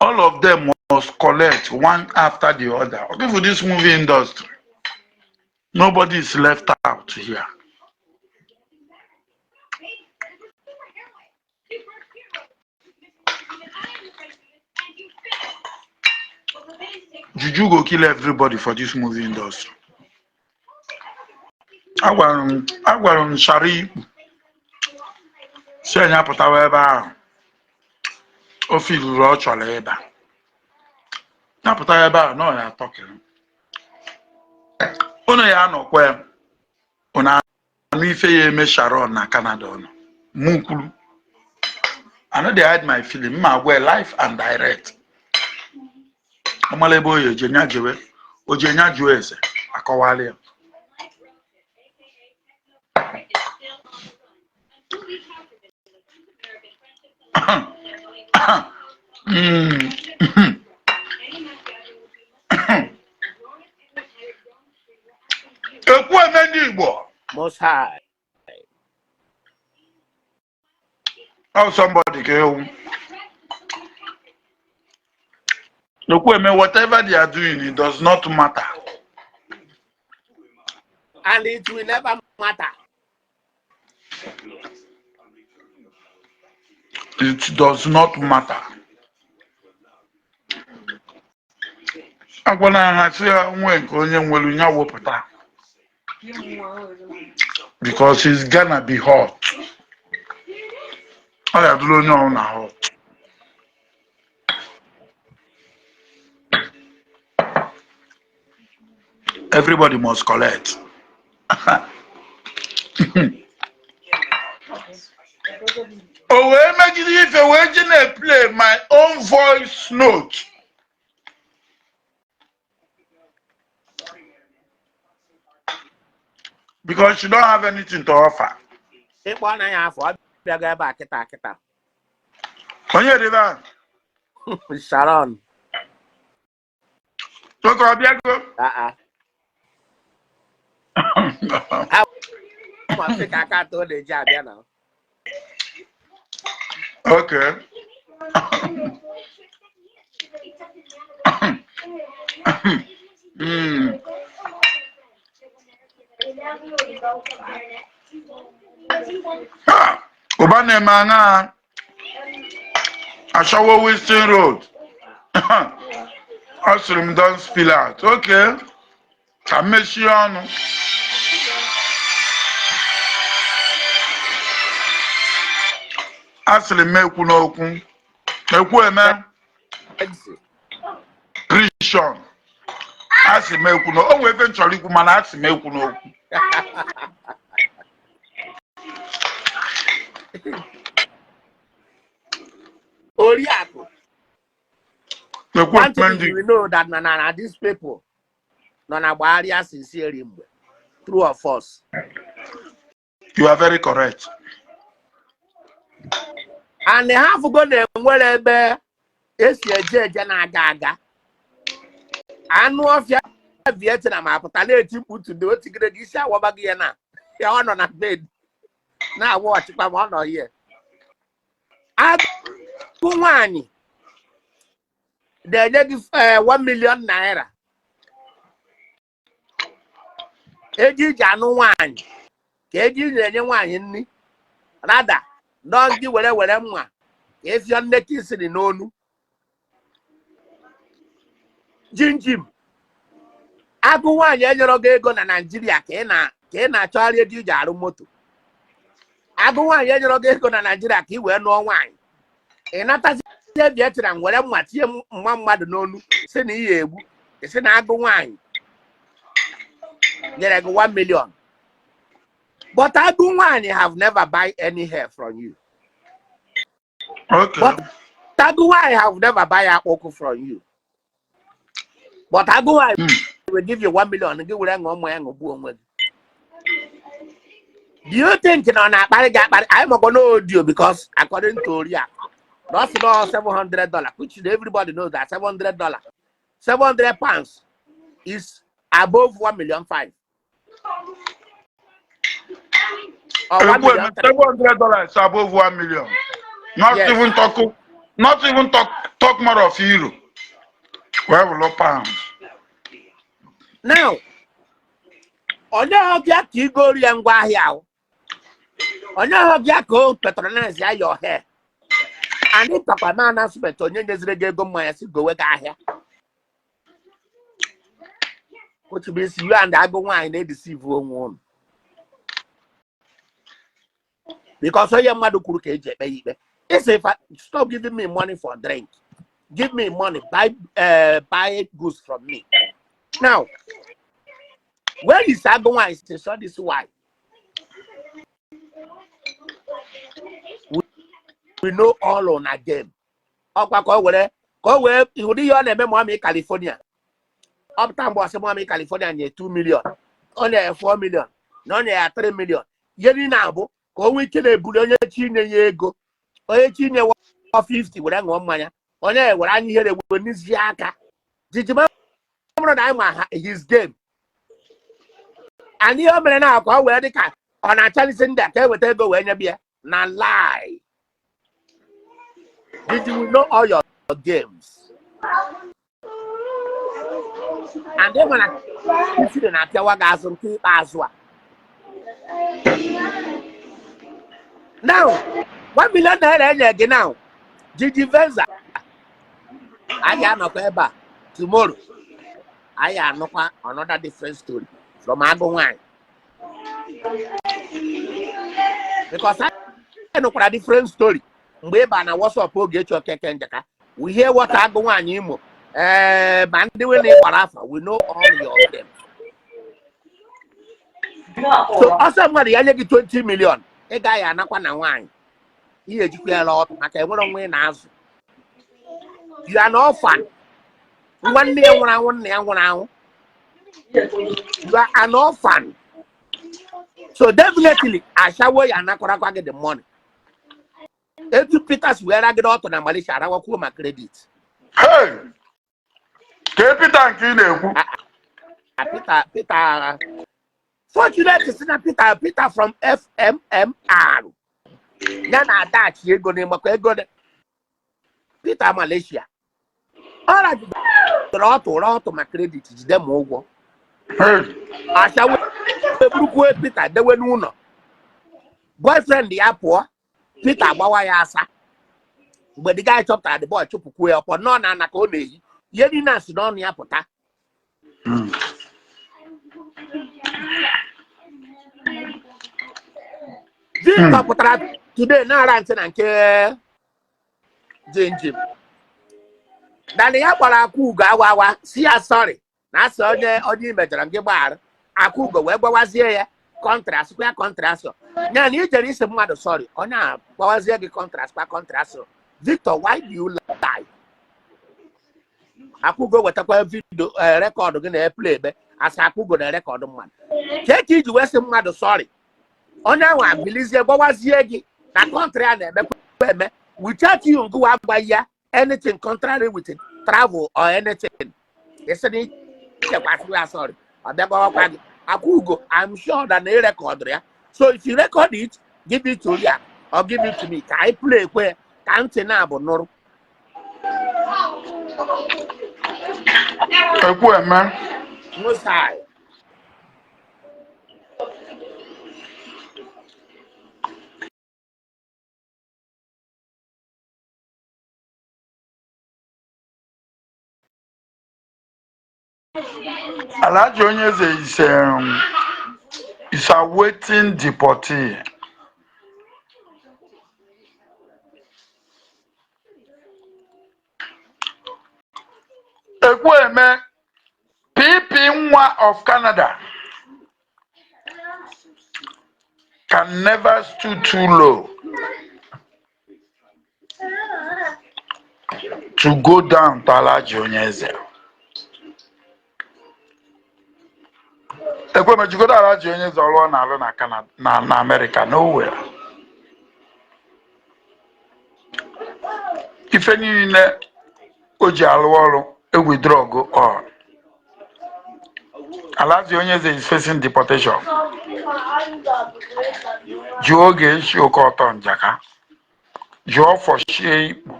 [SPEAKER 7] All of them must collect one after the other. Okay, for this movie industry, nobody is left out here. Juju go kill everybody for this movie industry. Agwara m Shara Ikpu si anyị apụtawa ebe ahụ o filuru ọ chọrọ ịba napụta ebe ahụ na ọ ya atọkịrị unu ya anọkwa ya unu anụ ife ya eme Sharon na Canada ọnụ mụ kwuru. I no dey hide my feeling. Mma agwa live and direct. Ọmala ebe o ya eje nya jewe o je nya jụọ ese akọwala ya. Ekwueme ndị Igbo.
[SPEAKER 6] Most High.
[SPEAKER 7] Oh, somebody ka ewu. Ekwueme, whatever they are doing, it does not matter.
[SPEAKER 6] And it will never matter.
[SPEAKER 7] It does not matter. Agwala ha sị ha nwee nke onye nwere ya wepụta because it's gonna be hot. Ọ ya dụrụ onye ọbụla hot. Everybody must collect. O wee megide ife wee ji na-play my own voice note. Because you don't have anything to offer.
[SPEAKER 6] Ịkpọ anaghị afọ ọ bịago ebe a kịta kịta.
[SPEAKER 7] Onye dị ebe a?
[SPEAKER 6] Sharon.
[SPEAKER 7] Oge ọ bịago?
[SPEAKER 6] Ah, ah. Ma sị ka aka atọ ọ na-eji abịa na.
[SPEAKER 7] Okay. Ah, ụba na-eme aṅa Ashawo Winston Road. Ọ sịrị m don't spill out. Okay. Ka m mechie ọnụ. Asịrị m ekwu n'okwu. Ekwueme. Prishon. Asị m ekwu na o nwee ife m chọrọ ikwu mana asị m ekwu n'okwu.
[SPEAKER 6] Oriakụ.
[SPEAKER 7] Ekwu
[SPEAKER 6] One thing
[SPEAKER 7] eme ndị
[SPEAKER 6] you will know that na these people nọ na gbagharịa sincerely mgbe. True or false?
[SPEAKER 7] You are very correct.
[SPEAKER 6] And ha afụgo na enwere ebe esi eje eje na-aga aga. Anụ ọfịa Vietnam apụta na-eti mkpu today o tigide gị isi awaba gị ya na ya ọ nọ na bed na-awa ọchịkwa ma ọ nọ here. Agụ nwaanyị na-enye gị 1 million naira ego iji anụ nwaanyị ka ego iji enye nwaanyị nri rather nọ gị were were mma ka efio nne ka isiri n'onu jinjim agụ nwaanyị enyere gị ego na Naịjirịa ka ị na-achọgharị ego iji arụ moto. Agụ nwaanyị enyere gị ego na Naịjirịa ka ị wee nụọ nwaanyị ị natazie Vietnam were mma tinye mma mmadụ n'onu si na iyi egbu sị na agụ nwaanyị nyere gị 1 million, but agụ nwaanyị have never buy any hair from you.
[SPEAKER 7] Okay.
[SPEAKER 6] But agụ nwaanyị have never buy akpụkụ from you. But agụ nwaanyị will give you 1 million gị were ṅụọ mmanya ṅụgbuo onwe gị. Do you think na ọ na-akparị gị akparị? Anyị makwa na audio because according to Oriakụ na ọ sị na ọ $700, which everybody knows that $700, £700 is above 1 million five. Or 1
[SPEAKER 7] Ekwu
[SPEAKER 6] million
[SPEAKER 7] eme
[SPEAKER 6] three.
[SPEAKER 7] $700 above 1 million. Not
[SPEAKER 6] Yes.
[SPEAKER 7] even talk, not even talk more of euro. Wee wụlụ pounds.
[SPEAKER 6] Now, onye ọbịa ka igoro ya ngwa ahịa ahụ, onye ọbịa ka o patronize ya your hair. Anyị takwa na announcement onye nyeziri gị ego mmanya si gowe gị ahịa. Which means you and agụ nwaanyị na-edeceive onwe unu. Because onye mmadụ kwuru ka eji ekpe ya ikpe. Isi if I stop giving me money for drink, give me money, buy goods from me. Now, where is agụ nwaanyị say so this why? We know all on a game. Ọkwa ka o were ka o wee ụdị ihe ọ na-eme Mami California. Ọ pụta mgbe ọsị Mami California nye 2 million, ọ nye ya 4 million, na ọ nye ya 3 million. Ihe niile abụ ka o nwee ike na-ebuli onye chi inye ya ego, onye chi inye 50 were ṅụọ mmanya, onye were anya ihere wee n'izie aka. Jijima bụrụ na anyị ma his game. And ihe o mere na ka ọ wee dị ka ọ na-achalisi ndị a ka eweta ego wee nyebe ya na lie. Did you know all your games? And then when I see na apịawa gị azụ nke ikpeazụ a. Now, ₦1 million enye gị now, Gigi Venza, anyị anọkwa ebe a tomorrow. Anyị anụkwa another different story from agụ nwanyị. Because anyị nụkwara different story mgbe ị ba na WhatsApp Ogechi Okeke Njaka. We hear what agụ nwaanyị Imo ee ma ndị we na ịgbara afa. We know all your them. So ọsọ mmadụ ya nye gị 20 million, ị gaghị anakwa na nwaanyị ihe ejikwa ya ọtụ maka enwere nwa ị na-azụ. You are an orphan. Nwanne ya nwụrụ anwụ, nna ya nwụrụ anwụ. You are an orphan. So definitely ashawo ya anakwarakwa gị the money. Etu Peters wee ragide ọtụ na Malaysia arawakwuo ma credit.
[SPEAKER 7] Hey! Ka Peter nke ị na-ekwu.
[SPEAKER 6] Peter fortunate si na Peter from FMMR ya na adachi ego n'ịmakwa ego Peter Malaysia ọ ragidere ọtụ ra ọtụ ma credit jide ma ụgwọ.
[SPEAKER 7] Hey!
[SPEAKER 6] Ashawo eburukwuo Peter dewe n'ụlọ, boyfriend ya pụọ, Peter agbawa ya asa. Mgbe the guy chọpụtara, the boy chụpụkwuo ya ọpọ nọ na ana ka ọ na-eyi ihe niile a si n'ọnụ ya pụta. Victor pụtara today na-ara ntị na nke jinjim dani ya gbara akwa ugo awa awa si ya sorry na asị onye onye imejọrọ gị gbaghara. Akwa ugo wee gbawazie ya kọntrị asịkwa ya kọntrị asọ ya na ijere isi mmadụ sorry, onye a gbawazie gị kọntrị asịkwa kọntrị asọ. Victor, why do you lie? Akwụgo wetakwa video record gị na-eplay ebe asị akwụgo na record mmadụ kee ka iji wee sị mmadụ sorry, onye ahụ abilizie gbawazie gị na kọntrị a na-emekwa eme without you ngụwa agwa ya anything contrary with it, travel or anything. Isi na ichekwasị ya sorry, ọ bịa gbawakwa gị. Akwụgo, I'm sure that na ị record ya, so if you record it, give it to ya or give it to me ka anyị play kwe ka ntị na-abụ nụrụ.
[SPEAKER 7] Ekwu eme.
[SPEAKER 6] Mosai.
[SPEAKER 7] Alhaji Onyeze is awaiting deportee. Ekwu eme PP nwa of Canada can never stoop too low to go down to Alhaji Onyeze. Ekweme jigodo Alhaji Onyeze ọrụ ọ na-alụ na Canada na America nowhere. Ife niile o ji alụ ọrụ e withdraw all. Alhaji Onyeze is facing deportation. Jụọ Ogechi Okoto Njaka, jụọ Fọchie Ikpu,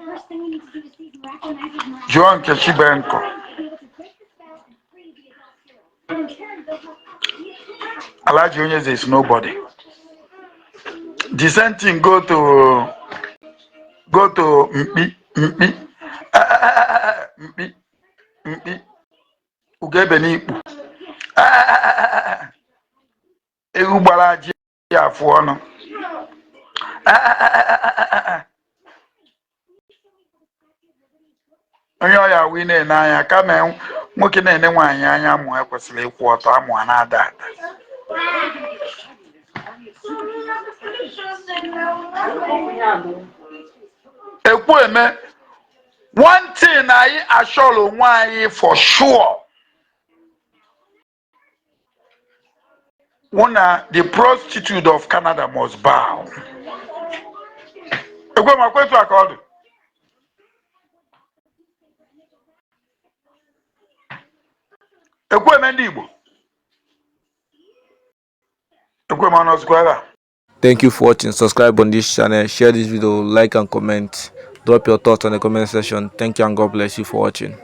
[SPEAKER 7] jụọ Nkechi Benko. Alhaji Onyeze is nobody. The same thing go to Mkpi Mkpi Mkpi Mkpi Ugebe n'ikpu ewu gbara ajị afụ ọnụ. Onye ọya wee na-ene anya kama nwoke na-ene nwaanyị anya, amụ ekwesịrị ịkwụ ọtọ, amụ a na-ada ada. Ekwueme, one thing anyị assure onwe anyị for sure wụ na the prostitute of Canada must bow. Ekwueme, akwa etu a ka ọ dị. Ekwueme ndị Igbo, Ekwueme ọnọzikwa ebe a.
[SPEAKER 8] Thank you for watching. Subscribe on this channel, share this video, like and comment. Drop your thoughts on the comment section. Thank you and God bless you for watching.